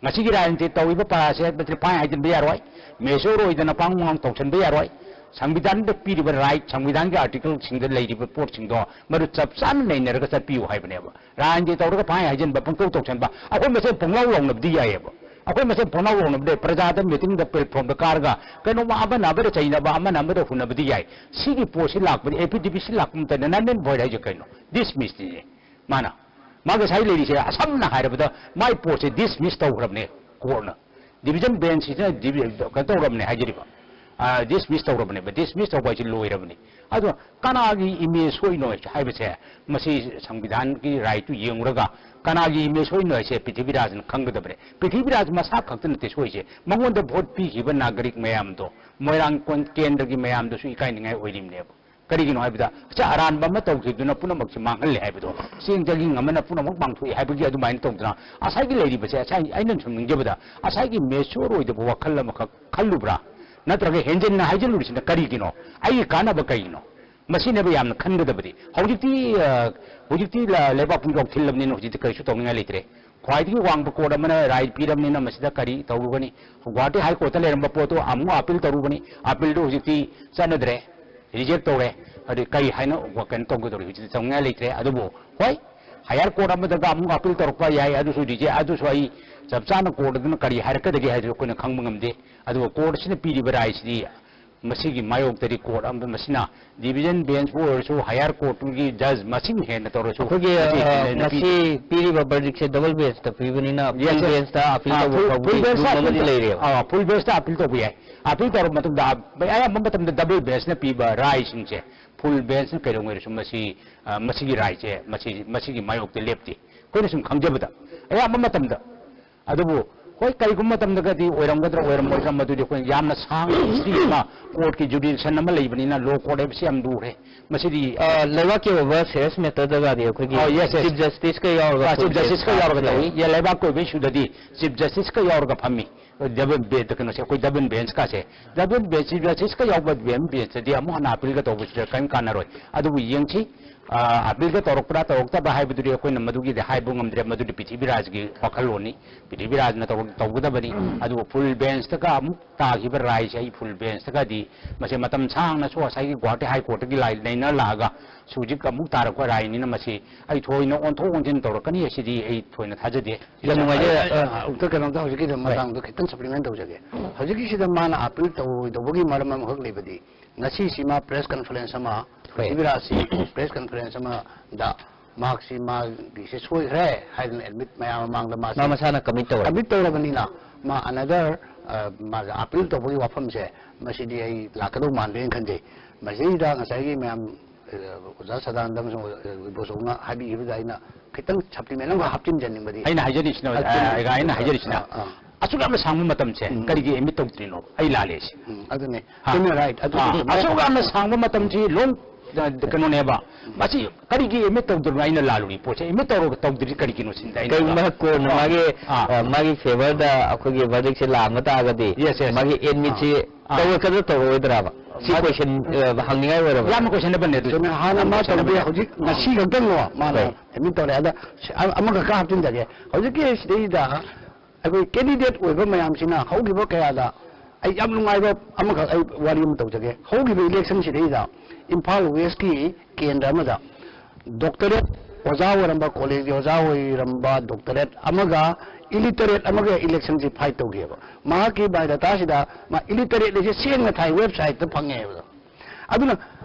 ꯉꯁꯤꯒꯤ ꯔꯥꯖꯅꯤꯇꯤ ꯇꯧꯔꯤꯕ ꯄꯥꯔꯥꯁꯦ ꯃꯁꯤ ꯐꯥꯏ ꯍꯥꯏꯖꯤꯟꯕ ꯌꯥꯔꯣꯏ, ꯃꯦꯆꯣꯔ ꯑꯣꯏꯗꯅ ꯄꯥꯡ ꯃꯥꯡ ꯇꯧꯁꯟꯕ ꯌꯥꯔꯣꯏ꯫ ꯁꯪꯕꯤꯙꯥꯟꯗ ꯄꯤꯔꯤꯕ ꯔꯥꯏꯠ, ꯁꯪꯕꯤꯙꯥꯟꯒꯤ ꯑꯥꯔꯇꯤꯀꯜꯁꯤꯡꯗ ꯂꯩꯔꯤꯕ ꯄꯣꯠꯁꯤꯡꯗꯣ ꯃꯗꯨ ꯆꯞ ꯆꯥꯅ ꯅꯩꯅꯔꯒ ꯆꯠꯄꯤꯌꯨ ꯍꯥꯏꯕꯅꯦꯕ꯫ ꯔꯥꯖꯅꯤꯇꯤ ꯇꯧꯔꯒ ꯐꯥꯏ ꯍꯥꯏꯖꯤꯟꯕ, ꯄꯪꯇꯧ ꯇꯧꯁꯟꯕ, ꯑꯩꯈꯣꯏ ꯃꯁꯦꯟ ꯄꯪꯂꯥꯎ ꯂꯥꯎꯅꯕꯗꯤ ꯌꯥꯏꯑꯕ꯫ ꯑꯩꯈꯣꯏ ꯃꯁꯦꯟ ꯄꯪꯂꯥꯎ ꯂꯥꯎꯅꯕꯗꯤ ꯌꯥꯏ꯫ ꯄ꯭ꯔꯖꯥꯗ ꯃꯤꯇꯤꯡꯗ ꯄ꯭ꯂꯦꯠꯐꯣꯝꯗ ꯀꯥꯔꯒ ꯀꯩꯅꯣꯝꯃ ꯑꯃꯅ ꯑꯃꯗ ꯆꯩꯅꯕ, ꯑꯃꯅ ꯑꯃꯗ ꯍꯨꯟꯅꯕꯗꯤ ꯌꯥꯏ꯫ ꯁꯤꯒꯤ ꯄꯣꯠꯁꯤ ꯂꯥꯛꯄꯗꯤ, ꯑꯦꯐꯤꯗꯦꯕꯤꯠꯁꯤ ꯂꯥꯛꯄ ꯃꯇꯝꯗ null and void ꯍꯥꯏꯁꯦ ꯀꯩꯅꯣ? ꯗꯤꯁꯃꯤꯁꯅꯤꯅꯦ꯫ ꯃꯥꯅ, ꯃꯥ ꯉꯁꯥꯏ ꯂꯩꯔꯤꯁꯦ ꯑꯁꯝꯅ ꯍꯥꯏꯔꯕꯗ ꯃꯥꯏ ꯄꯣꯠꯁꯦ ꯗꯤꯁꯃꯤꯁ ꯇꯧꯈ꯭ꯔꯕꯅꯦ ꯀꯣꯔꯠꯅ꯫ ꯗꯤꯚꯤꯖꯟ ꯕꯦꯟꯁꯁꯤꯅ ꯗꯤꯚꯤ-, ꯀꯩꯅꯣ ꯇꯧꯔꯕꯅꯦ ꯍꯥꯏꯖꯔꯤꯕ꯫ ꯑ, ꯗꯤꯁꯃꯤꯁ ꯇꯧꯔꯕꯅꯦꯕ꯫ ꯗꯤꯁꯃꯤꯁ ꯇꯧꯕ ꯍꯥꯏꯁꯦ ꯂꯣꯏꯔꯕꯅꯤ꯫ ꯑꯗꯣ ꯀꯅꯥꯒꯤ ꯏꯃꯦꯖ ꯁꯣꯛꯏꯅꯣ ꯍꯥꯏꯕꯁꯦ ꯃꯁꯤ ꯁꯪꯕꯤꯙꯥꯟꯒꯤ ꯔꯥꯏꯠꯇꯨ ꯌꯦꯡꯉꯨꯔꯒ ꯀꯅꯥꯒꯤ ꯏꯃꯦꯖ ꯁꯣꯛꯏꯅꯣ ꯍꯥꯏꯁꯦ ꯄ꯭ꯔꯤꯊꯤꯕꯤꯔꯥꯖꯅ ꯈꯪꯒꯗꯕꯅꯦ꯫ ꯄ꯭ꯔꯤꯊꯤꯕꯤꯔꯥꯖ ꯃꯁꯥ ꯈꯛꯇ ꯅꯠꯇꯦ ꯁꯣꯛꯏꯁꯦ, ꯃꯉꯣꯟꯗ ꯚꯣꯠ ꯄꯤꯈꯤꯕ ꯅꯥꯒꯔꯤꯛ ꯃꯌꯥꯝꯗꯣ, ꯃꯣꯏꯔꯥꯡ ꯀꯣꯟ-, ꯀꯦꯟꯗ꯭ꯔꯒꯤ ꯃꯌꯥꯝꯗꯨꯁꯨ ꯏꯀꯥꯏꯅꯤꯡꯉꯥꯏ ꯑꯣꯏꯔꯤꯕꯅꯦꯕ꯫ ꯀꯔꯤꯒꯤꯅꯣ ꯍꯥꯏꯕꯗ, ꯑꯆꯥ ꯑꯔꯥꯟꯕ ꯑꯃ ꯇꯧꯈꯤꯕꯗꯨꯅ ꯄꯨꯝꯅꯃꯛꯁꯦ ꯃꯥꯡꯍꯜꯂꯦ ꯍꯥꯏꯕꯗꯣ, ꯆꯦꯡ ꯆꯒꯤꯡ ꯑꯃꯅ ꯄꯨꯝꯅꯃꯛ ꯃꯥꯡꯊꯣꯛꯏ ꯍꯥꯏꯕꯒꯤ ꯑꯗꯨꯃꯥꯏꯅ ꯇꯧꯗꯅ, ꯉꯁꯥꯏꯒꯤ ꯂꯩꯔꯤꯕꯁꯦ, ꯉꯁꯥꯏ ꯑꯩꯅ ꯁꯨꯝ ꯅꯤꯡꯖꯕꯗ, ꯉꯁꯥꯏꯒꯤ ꯃꯦꯆꯣꯔ ꯑꯣꯏꯗꯕ ꯋꯥꯈꯜ ꯑꯃꯈꯛ ꯈꯜꯂꯨꯕ꯭ꯔꯥ? ꯅꯠꯇ꯭ꯔꯒ ꯍꯦꯟꯖꯤꯟꯅ ꯍꯥꯏꯖꯤꯜꯂꯨꯔꯤꯁꯤꯅ ꯀꯔꯤꯒꯤꯅꯣ? ꯑꯩꯒꯤ ꯀꯥꯟꯅꯕ ꯀꯩꯒꯤꯅꯣ? ꯃꯁꯤꯅꯦꯕ ꯌꯥꯝꯅ ꯈꯟꯒꯗꯕꯗꯤ꯫ ꯍꯧꯖꯤꯛꯇꯤ, ꯑ, ꯍꯧꯖꯤꯛꯇꯤ ꯂ-, ꯂꯩꯕꯥꯛ ꯄꯨꯝꯖꯥꯎ ꯊꯤꯜꯂꯕꯅꯤꯅ ꯍꯧꯖꯤꯛꯇꯤ ꯀꯔꯤꯁꯨ ꯇꯧꯅꯤꯡꯉꯥꯏ ꯂꯩꯇ꯭ꯔꯦ꯫ ꯈ꯭ꯋꯥꯏꯗꯒꯤ ꯋꯥꯡꯕ ꯀꯣꯔꯠ ꯑꯃꯅ ꯔꯥꯏꯠ ꯄꯤꯔꯕꯅꯤꯅ ꯃꯁꯤꯗ ꯀꯔꯤ ꯇꯧꯔꯨꯒꯅꯤ? ꯒꯨꯋꯥꯍꯥꯇꯤ ꯍꯥꯏ ꯀꯣꯔꯠꯇ ꯂꯩꯔꯝꯕ ꯄꯣꯠꯇꯣ ꯑꯃꯨꯛ ꯑꯄꯤꯜ ꯇꯧꯔꯨꯕꯅꯤ, ꯑꯄꯤꯜꯗꯣ ꯍꯧꯖꯤꯛꯇꯤ ꯆꯠꯅꯗ꯭ꯔꯦ, ꯔꯤꯖꯦꯛ ꯇꯧꯔꯦ꯫ ꯑꯗꯨꯗꯤ ꯀꯔꯤ ꯍꯥꯏꯅ ꯀꯩꯅꯣ ꯇꯧꯒꯗꯧꯔꯤ? ꯍꯧꯖꯤꯛꯇꯤ ꯇꯧꯅꯤꯡꯉꯥꯏ ꯂꯩꯇ꯭ꯔꯦ꯫ ꯑꯗꯨꯕꯨ ꯍꯣꯏ, ꯍꯥꯌꯔ ꯀꯣꯔꯠ ꯑꯃꯗꯒ ꯑꯃꯨꯛ ꯑꯄꯤꯜ ꯇꯧꯔꯛꯄ ꯌꯥꯏ, ꯑꯗꯨꯁꯨ ꯔꯤꯖꯦꯛ, ꯑꯗꯨꯁꯨ ꯑꯩ ꯆꯞ ꯆꯥꯅ ꯀꯣꯔꯠ ꯑꯗꯨꯅ ꯀꯔꯤ ꯍꯥꯏꯔꯛꯀꯗꯒꯦ ꯍꯥꯏꯗꯨ ꯑꯩꯈꯣꯏꯅ ꯈꯪꯕ ꯉꯝꯗꯦ꯫ ꯑꯗꯨꯒ ꯀꯣꯔꯠꯁꯤꯅ ꯄꯤꯔꯤꯕ ꯔꯥꯏꯁꯤꯗꯤ ꯃꯁꯤꯒꯤ ꯃꯥꯌꯣꯛꯇꯗꯤ ꯀꯣꯔꯠ ꯑꯃ, ꯃꯁꯤꯅ ꯗꯤꯚꯤꯖꯟ ꯕꯦꯟꯁꯄꯨ ꯑꯣꯏꯔꯁꯨ, ꯍꯥꯌꯔ ꯀꯣꯔꯠꯀꯤ ꯖꯖ ꯃꯁꯤꯡ ꯍꯦꯟꯅ ꯇꯧꯔꯁꯨ, ꯑꯩꯈꯣꯏꯒꯤ, ꯃꯁꯤ ꯑ, ꯍꯦꯟꯅ ꯃꯁꯤ ꯄꯤꯗꯦ꯫ ꯄꯤꯔꯤꯕ ꯕꯔꯗꯤꯛꯁꯦ ꯗꯕꯜ ꯕꯦꯟꯁꯇ ꯄꯤꯕꯅꯤꯅ, ꯌꯦꯁ, ꯐꯨꯜ ꯌꯦꯁ꯫ ꯕꯦꯟꯁꯇ ꯑꯄꯤꯜ ꯑꯥ, ꯇꯧꯕ ꯐꯨꯜ, ꯐꯥꯎꯕꯒꯤ ꯐꯨꯜ ꯕꯦꯟꯁꯇ ꯔꯨꯜ ꯑꯃꯗꯤ ꯑꯄꯤꯜ ꯇꯧ-, ꯂꯩꯔꯦꯕ꯫ ꯑꯥ, ꯐꯨꯜ ꯕꯦꯟꯁꯇ ꯑꯄꯤꯜ ꯇꯧꯕ ꯌꯥꯏ꯫ ꯑꯄꯤꯜ ꯇꯧꯔꯕ ꯃꯇꯨꯡꯗ, ꯑꯌꯥꯝꯕ ꯃꯇꯝꯗ ꯗꯕꯜ ꯕꯦꯟꯁꯅ ꯄꯤꯕ ꯔꯥꯏꯁꯤꯡꯁꯦ, ꯐꯨꯜ ꯕꯦꯟꯁꯅ ꯀꯩꯗꯧꯉꯩꯗꯁꯨ ꯃꯁꯤ, ꯑ, ꯃꯁꯤꯒꯤ ꯔꯥꯏꯁꯦ, ꯃꯁꯤ, ꯃꯁꯤꯒꯤ ꯃꯥꯌꯣꯛꯇ ꯂꯦꯞꯇꯦ꯫ ꯑꯩꯈꯣꯏꯅ ꯁꯨꯝ ꯈꯪꯖꯕꯗ, ꯑꯌꯥꯝꯕ ꯃꯇꯝꯗ꯫ ꯑꯗꯨꯕꯨ ꯍꯣꯏ, ꯀꯔꯤꯒꯨꯝꯕ ꯃꯇꯝꯗꯒꯗꯤ ꯑꯣꯏꯔꯝꯒꯗ꯭ꯔꯥ ꯑꯣꯏꯔꯝꯃꯣꯏꯗ꯭ꯔꯥ, ꯃꯗꯨꯗꯤ ꯑꯩꯈꯣꯏ ꯌꯥꯝꯅ ꯁꯥꯡꯅ ꯍꯤꯁꯇ꯭ꯔꯤ ꯑꯃ, ꯀꯣꯔꯠꯀꯤ ꯖꯨꯔꯤꯗꯤꯛꯁꯟ ꯑꯃ ꯂꯩꯕꯅꯤꯅ, ꯂꯣ ꯀꯣꯔꯠ ꯍꯥꯏꯕꯁꯤ ꯌꯥꯝ ꯂꯨꯔꯦ꯫ ꯃꯁꯤꯗꯤ ꯑ, ꯂꯩꯕꯥꯛꯀꯤ ꯑꯣꯏꯕ ꯁꯦꯔꯤꯌꯁ ꯃꯦꯇꯔꯗꯒꯗꯤ ꯑꯩꯈꯣꯏꯒꯤ ꯑꯣ, ꯌꯦꯁ, ꯌꯦꯁ꯫ ꯆꯤꯐ ꯖꯁꯇꯤꯁꯀ ꯌꯥꯎꯔꯒ ꯑ, ꯆꯤꯐ ꯐꯨꯜ ꯖꯁꯇꯤꯁꯀ ꯕꯦꯟꯁꯇ ꯌꯥꯎꯔꯒ ꯂꯩ꯫ ꯇꯧꯏ꯫ ꯌꯦ, ꯂꯩꯕꯥꯛꯀꯤ ꯑꯣꯏꯕ ꯏꯁꯨꯗꯗꯤ ꯆꯤꯐ ꯖꯁꯇꯤꯁꯀ ꯌꯥꯎꯔꯒ ꯐꯝꯃꯤ꯫ ꯗꯕꯜ ꯕꯦꯟ, ꯀꯩꯅꯣꯁꯦ, ꯑꯩꯈꯣꯏ ꯗꯕꯜ ꯕꯦꯟꯁꯀꯥꯁꯦ, ꯗꯕꯜ ꯕꯦꯟꯁ, ꯖꯁꯇꯤꯁꯀ ꯌꯥꯎꯕ ꯕꯦꯟ, ꯕꯦꯟꯁꯇꯗꯤ ꯑꯃꯨꯛ ꯍꯟꯅ ꯑꯄꯤꯜꯒ ꯇꯧꯕꯁꯤꯗ ꯀꯔꯤꯝ ꯀꯥꯟꯅꯔꯣꯏ꯫ ꯑꯗꯨꯕꯨ ꯌꯦꯡꯁꯤ, ꯑ, ꯑꯄꯤꯜꯒ ꯇꯧꯔꯛꯄ꯭ꯔꯥ ꯇꯧꯔꯛꯇꯕ꯭ꯔꯥ ꯍꯥꯏꯕꯗꯨꯗꯤ ꯑꯩꯈꯣꯏꯅ ꯃꯗꯨꯒꯤꯗꯤ ꯍꯥꯏꯕ ꯉꯝꯗ꯭ꯔꯦ, ꯃꯗꯨꯗꯤ ꯄ꯭ꯔꯤꯊꯤꯕꯤꯔꯥꯖꯒꯤ ꯋꯥꯈꯜꯂꯣꯟꯅꯤ, ꯄ꯭ꯔꯤꯊꯤꯕꯤꯔꯥꯖꯅ ꯇꯧ-, ꯇꯧꯒꯗꯕꯅꯤ꯫ ꯑꯗꯨꯕꯨ ꯐꯨꯜ ꯕꯦꯟꯁꯇꯒ ꯑꯃꯨꯛ ꯇꯥꯈꯤꯕ ꯔꯥꯏꯁꯦ, ꯑꯩ ꯐꯨꯜ ꯕꯦꯟꯁꯇꯒꯗꯤ ꯃꯁꯦ ꯃꯇꯝ ꯁꯥꯡꯅꯁꯨ ꯉꯁꯥꯏꯒꯤ ꯒꯨꯋꯥꯍꯥꯇꯤ ꯍꯥꯏ ꯀꯣꯔꯠꯇꯒꯤ ꯂꯥꯏ ꯅꯩꯅꯔ ꯂꯥꯛꯑꯒ ꯍꯧꯖꯤꯛ ꯑꯃꯨꯛ ꯇꯥꯔꯛꯄ ꯔꯥꯏꯅꯤꯅ ꯃꯁꯤ ꯑꯩ ꯊꯣꯏꯅ ꯑꯣꯟꯊꯣꯛ ꯑꯣꯟꯁꯤꯟ ꯇꯧꯔꯛꯀꯅꯤ ꯍꯥꯏꯁꯤꯗꯤ ꯑꯩ ꯊꯣꯏꯅ ꯊꯥꯖꯗꯦ꯫ ꯌꯥꯝ ꯅꯨꯡꯉꯥꯏꯖꯔꯦ꯫ ꯑ, ꯑ, ꯑꯃꯨꯛꯇ ꯀꯩꯅꯣꯝꯇ ꯍꯧꯖꯤꯛꯀꯤꯗꯣ ꯍꯣꯏ꯫ ꯃꯇꯥꯡꯗꯣ ꯈꯤꯇꯪ ꯁꯄ꯭ꯂꯤꯃꯦꯟ ꯇꯧꯖꯒꯦ꯫ ꯍꯧꯖꯤꯛꯀꯤꯁꯤꯗ ꯃꯥꯅ ꯑꯄꯤꯜ ꯇꯧꯔꯣꯏꯗꯧꯕꯒꯤ ꯃꯔꯝ ꯑꯃꯈꯛ ꯂꯩꯕꯗꯤ, ꯉꯁꯤꯁꯤ ꯃꯥ ꯄ꯭ꯔꯦꯁ ꯀꯟꯐꯔꯦꯟꯁ ꯑꯃ, ꯍꯣꯏ꯫ ꯄ꯭ꯔꯤꯊꯤꯕꯤꯔꯥꯖꯁꯤ ꯄ꯭ꯔꯦꯁ ꯀꯟꯐꯔꯦꯟꯁ ꯑꯃꯗ ꯃꯍꯥꯛꯁꯤ ꯃꯥꯒꯤꯁꯦ ꯁꯣꯏꯈ꯭ꯔꯦ ꯍꯥꯏꯗꯅ ꯑꯦꯗꯃꯤꯠ ꯃꯌꯥꯝ ꯃꯃꯥꯡꯗ ꯃꯥꯁꯤ ꯃꯥ ꯃꯁꯥꯅ ꯀꯃꯤꯠ ꯇꯧꯔꯦ꯫ ꯀꯃꯤꯠ ꯇꯧꯔꯕꯅꯤꯅ, ꯃꯥ ꯑꯅꯗꯔ, ꯑ, ꯃꯥꯁꯦ ꯑꯄꯤꯜ ꯇꯧꯕꯒꯤ ꯋꯥꯐꯝꯁꯦ, ꯃꯁꯤꯗꯤ ꯑꯩ ꯂꯥꯛꯀꯗꯧ ꯃꯥꯟꯗꯦꯅ ꯈꯟꯖꯩ꯫ ꯃꯁꯤꯗꯩꯗ ꯉꯁꯥꯏꯒꯤ ꯃꯌꯥꯝ, ꯑ, ꯑꯣꯖꯥ ꯁꯗꯥꯅꯟꯗ ꯑꯃꯁꯨꯡ ꯑꯣꯖꯥ ꯏꯕꯣꯆꯧꯅ ꯍꯥꯏꯕꯤꯈꯤꯕꯗ ꯑꯩꯅ ꯈꯤꯇꯪ ꯁꯄ꯭ꯂꯤꯃꯦꯟ ꯑꯃ ꯍꯥꯞꯆꯤꯟꯖꯅꯤꯡꯕꯗꯤ꯫ ꯑꯩꯅ ꯍꯥꯏꯖꯔꯤꯁꯤꯅ, ꯍꯥꯞꯆꯤꯟ-, ꯑ, ꯑꯩꯅ ꯍꯥꯏꯖꯔꯤꯁꯤꯅ, ꯑ, ꯑ꯫ ꯑꯁꯨꯛ ꯌꯥꯝꯅ ꯁꯥꯡꯕ ꯃꯇꯝꯁꯦ ꯎꯝ꯫ ꯀꯔꯤꯒꯤ ꯑꯦꯗꯃꯤꯠ ꯇꯧꯗ꯭ꯔꯤꯅꯣ? ꯑꯩ ꯂꯥꯜꯂꯦ ꯁꯤ꯫ ꯎꯝ, ꯑꯗꯨꯅꯦ꯫ ꯑꯥ꯫ ꯆꯨꯝꯃꯦ, right꯫ ꯑꯗꯨꯁꯨ ꯑꯥ, ꯆꯨꯝꯃꯦ꯫ ꯑꯁꯨꯛ ꯌꯥꯝꯅ ꯁꯥꯡꯕ ꯃꯇꯝꯁꯤ ꯂꯣꯡ, ꯑ, ꯀꯩꯅꯣꯅꯦꯕ꯫ ꯃꯁꯤ ꯀꯔꯤꯒꯤ ꯑꯦꯗꯃꯤꯠ ꯇꯧꯗ꯭ꯔꯤꯅꯣ ꯑꯩꯅ ꯂꯥꯜꯂꯨꯔꯤ ꯄꯣꯠꯁꯦ? ꯑꯦꯗꯃꯤꯠ ꯇꯧꯔꯒ ꯇꯧꯗ꯭ꯔꯤ ꯀꯔꯤꯒꯤꯅꯣ ꯁꯤꯅꯤꯗ ꯑꯩꯅ ꯀꯔꯤꯒꯨꯝꯕ ꯀꯣꯟꯅ ꯑꯥ꯫ ꯃꯥꯒꯤ, ꯑꯥ꯫ ꯑ, ꯃꯥꯒꯤ ꯐꯦꯚꯔꯗ ꯑꯩꯈꯣꯏꯒꯤ ꯚꯔꯗꯤꯛꯁꯦ ꯂꯥꯛꯑꯝꯕ ꯇꯥꯔꯒꯗꯤ, Yes, yes꯫ ꯃꯥꯒꯤ ꯑꯦꯗꯃꯤꯠꯁꯤ ꯑꯥ꯫ ꯑꯥ꯫ ꯇꯧꯔꯛꯀꯗ꯭ꯔꯥ ꯇꯧꯔꯛꯑꯣꯏꯗ꯭ꯔꯥꯕ? ꯁꯤ ꯃꯥ-, ꯀꯣꯏꯁꯟ, ꯑ, ꯍꯪꯅꯤꯡꯉꯥꯏ ꯑꯣꯏꯔꯕ? ꯌꯥꯝꯅ questionable ꯅꯦ ꯑꯗꯨꯁꯨ꯫ ꯆꯨꯝꯃꯦ, ꯍꯥꯟꯅ ꯌꯥꯝꯅ ꯃꯥ ꯇꯧꯗꯦ, questionable ꯅꯦ꯫ ꯍꯧꯖꯤꯛ ꯉꯁꯤ ꯈꯛꯇꯪ ꯃꯥꯅ ꯍꯣꯏ꯫ ꯑꯦꯗꯃꯤꯠ ꯇꯧꯔꯦ꯫ ꯑꯗ ꯁꯤ-, ꯑ-, ꯑꯃꯈꯛꯀ ꯍꯥꯞꯆꯤꯟꯖꯒꯦ꯫ ꯍꯧꯖꯤꯛꯀꯤ ꯁꯤꯗꯩꯗ ꯑꯩꯈꯣꯏ ꯀꯦꯟꯗꯤꯗꯦꯠ ꯑꯣꯏꯕ ꯃꯌꯥꯝꯁꯤꯅ ꯍꯧꯈꯤꯕ ꯀꯌꯥꯗ ꯑꯩ ꯌꯥꯝ ꯅꯨꯡꯉꯥꯏꯕ ꯑꯃꯈꯛ ꯑꯩ ꯋꯥꯔꯤ ꯑꯃ ꯇꯧꯖꯒꯦ꯫ ꯍꯧꯈꯤꯕ ꯏꯂꯦꯛꯁꯟ ꯁꯤꯗꯩꯗ ꯏꯝꯐꯥꯜ ꯋꯦꯁꯀꯤ ꯀꯦꯟꯗ꯭ꯔ ꯑꯃꯗ ꯗꯣꯛꯇꯔꯦꯠ ꯑꯣꯖꯥ ꯑꯣꯏꯔꯝꯕ, ꯀꯣꯂꯦꯖꯀꯤ ꯑꯣꯖꯥ ꯑꯣꯏꯔꯝꯕ ꯗꯣꯛꯇꯔꯦꯠ ꯑꯃꯒ ꯏꯂꯤꯇꯔꯦꯠ ꯑꯃꯒ ꯏꯂꯦꯛꯁꯟꯁꯤ ꯐꯥꯏꯠ ꯇꯧꯈꯤꯑꯕ꯫ ꯃꯍꯥꯛꯀꯤ ꯕꯥꯏꯑꯣꯗꯥꯇꯥꯁꯤꯗ ꯃꯥ ꯏꯂꯤꯇꯔꯦꯠ ꯑꯁꯦ ꯁꯦꯡꯅ ꯊꯥꯏ, ꯋꯦꯕꯁꯥꯏꯠꯇ ꯐꯪꯉꯦ ꯍꯥꯏꯕꯗꯣ꯫ ꯑꯗꯨꯅ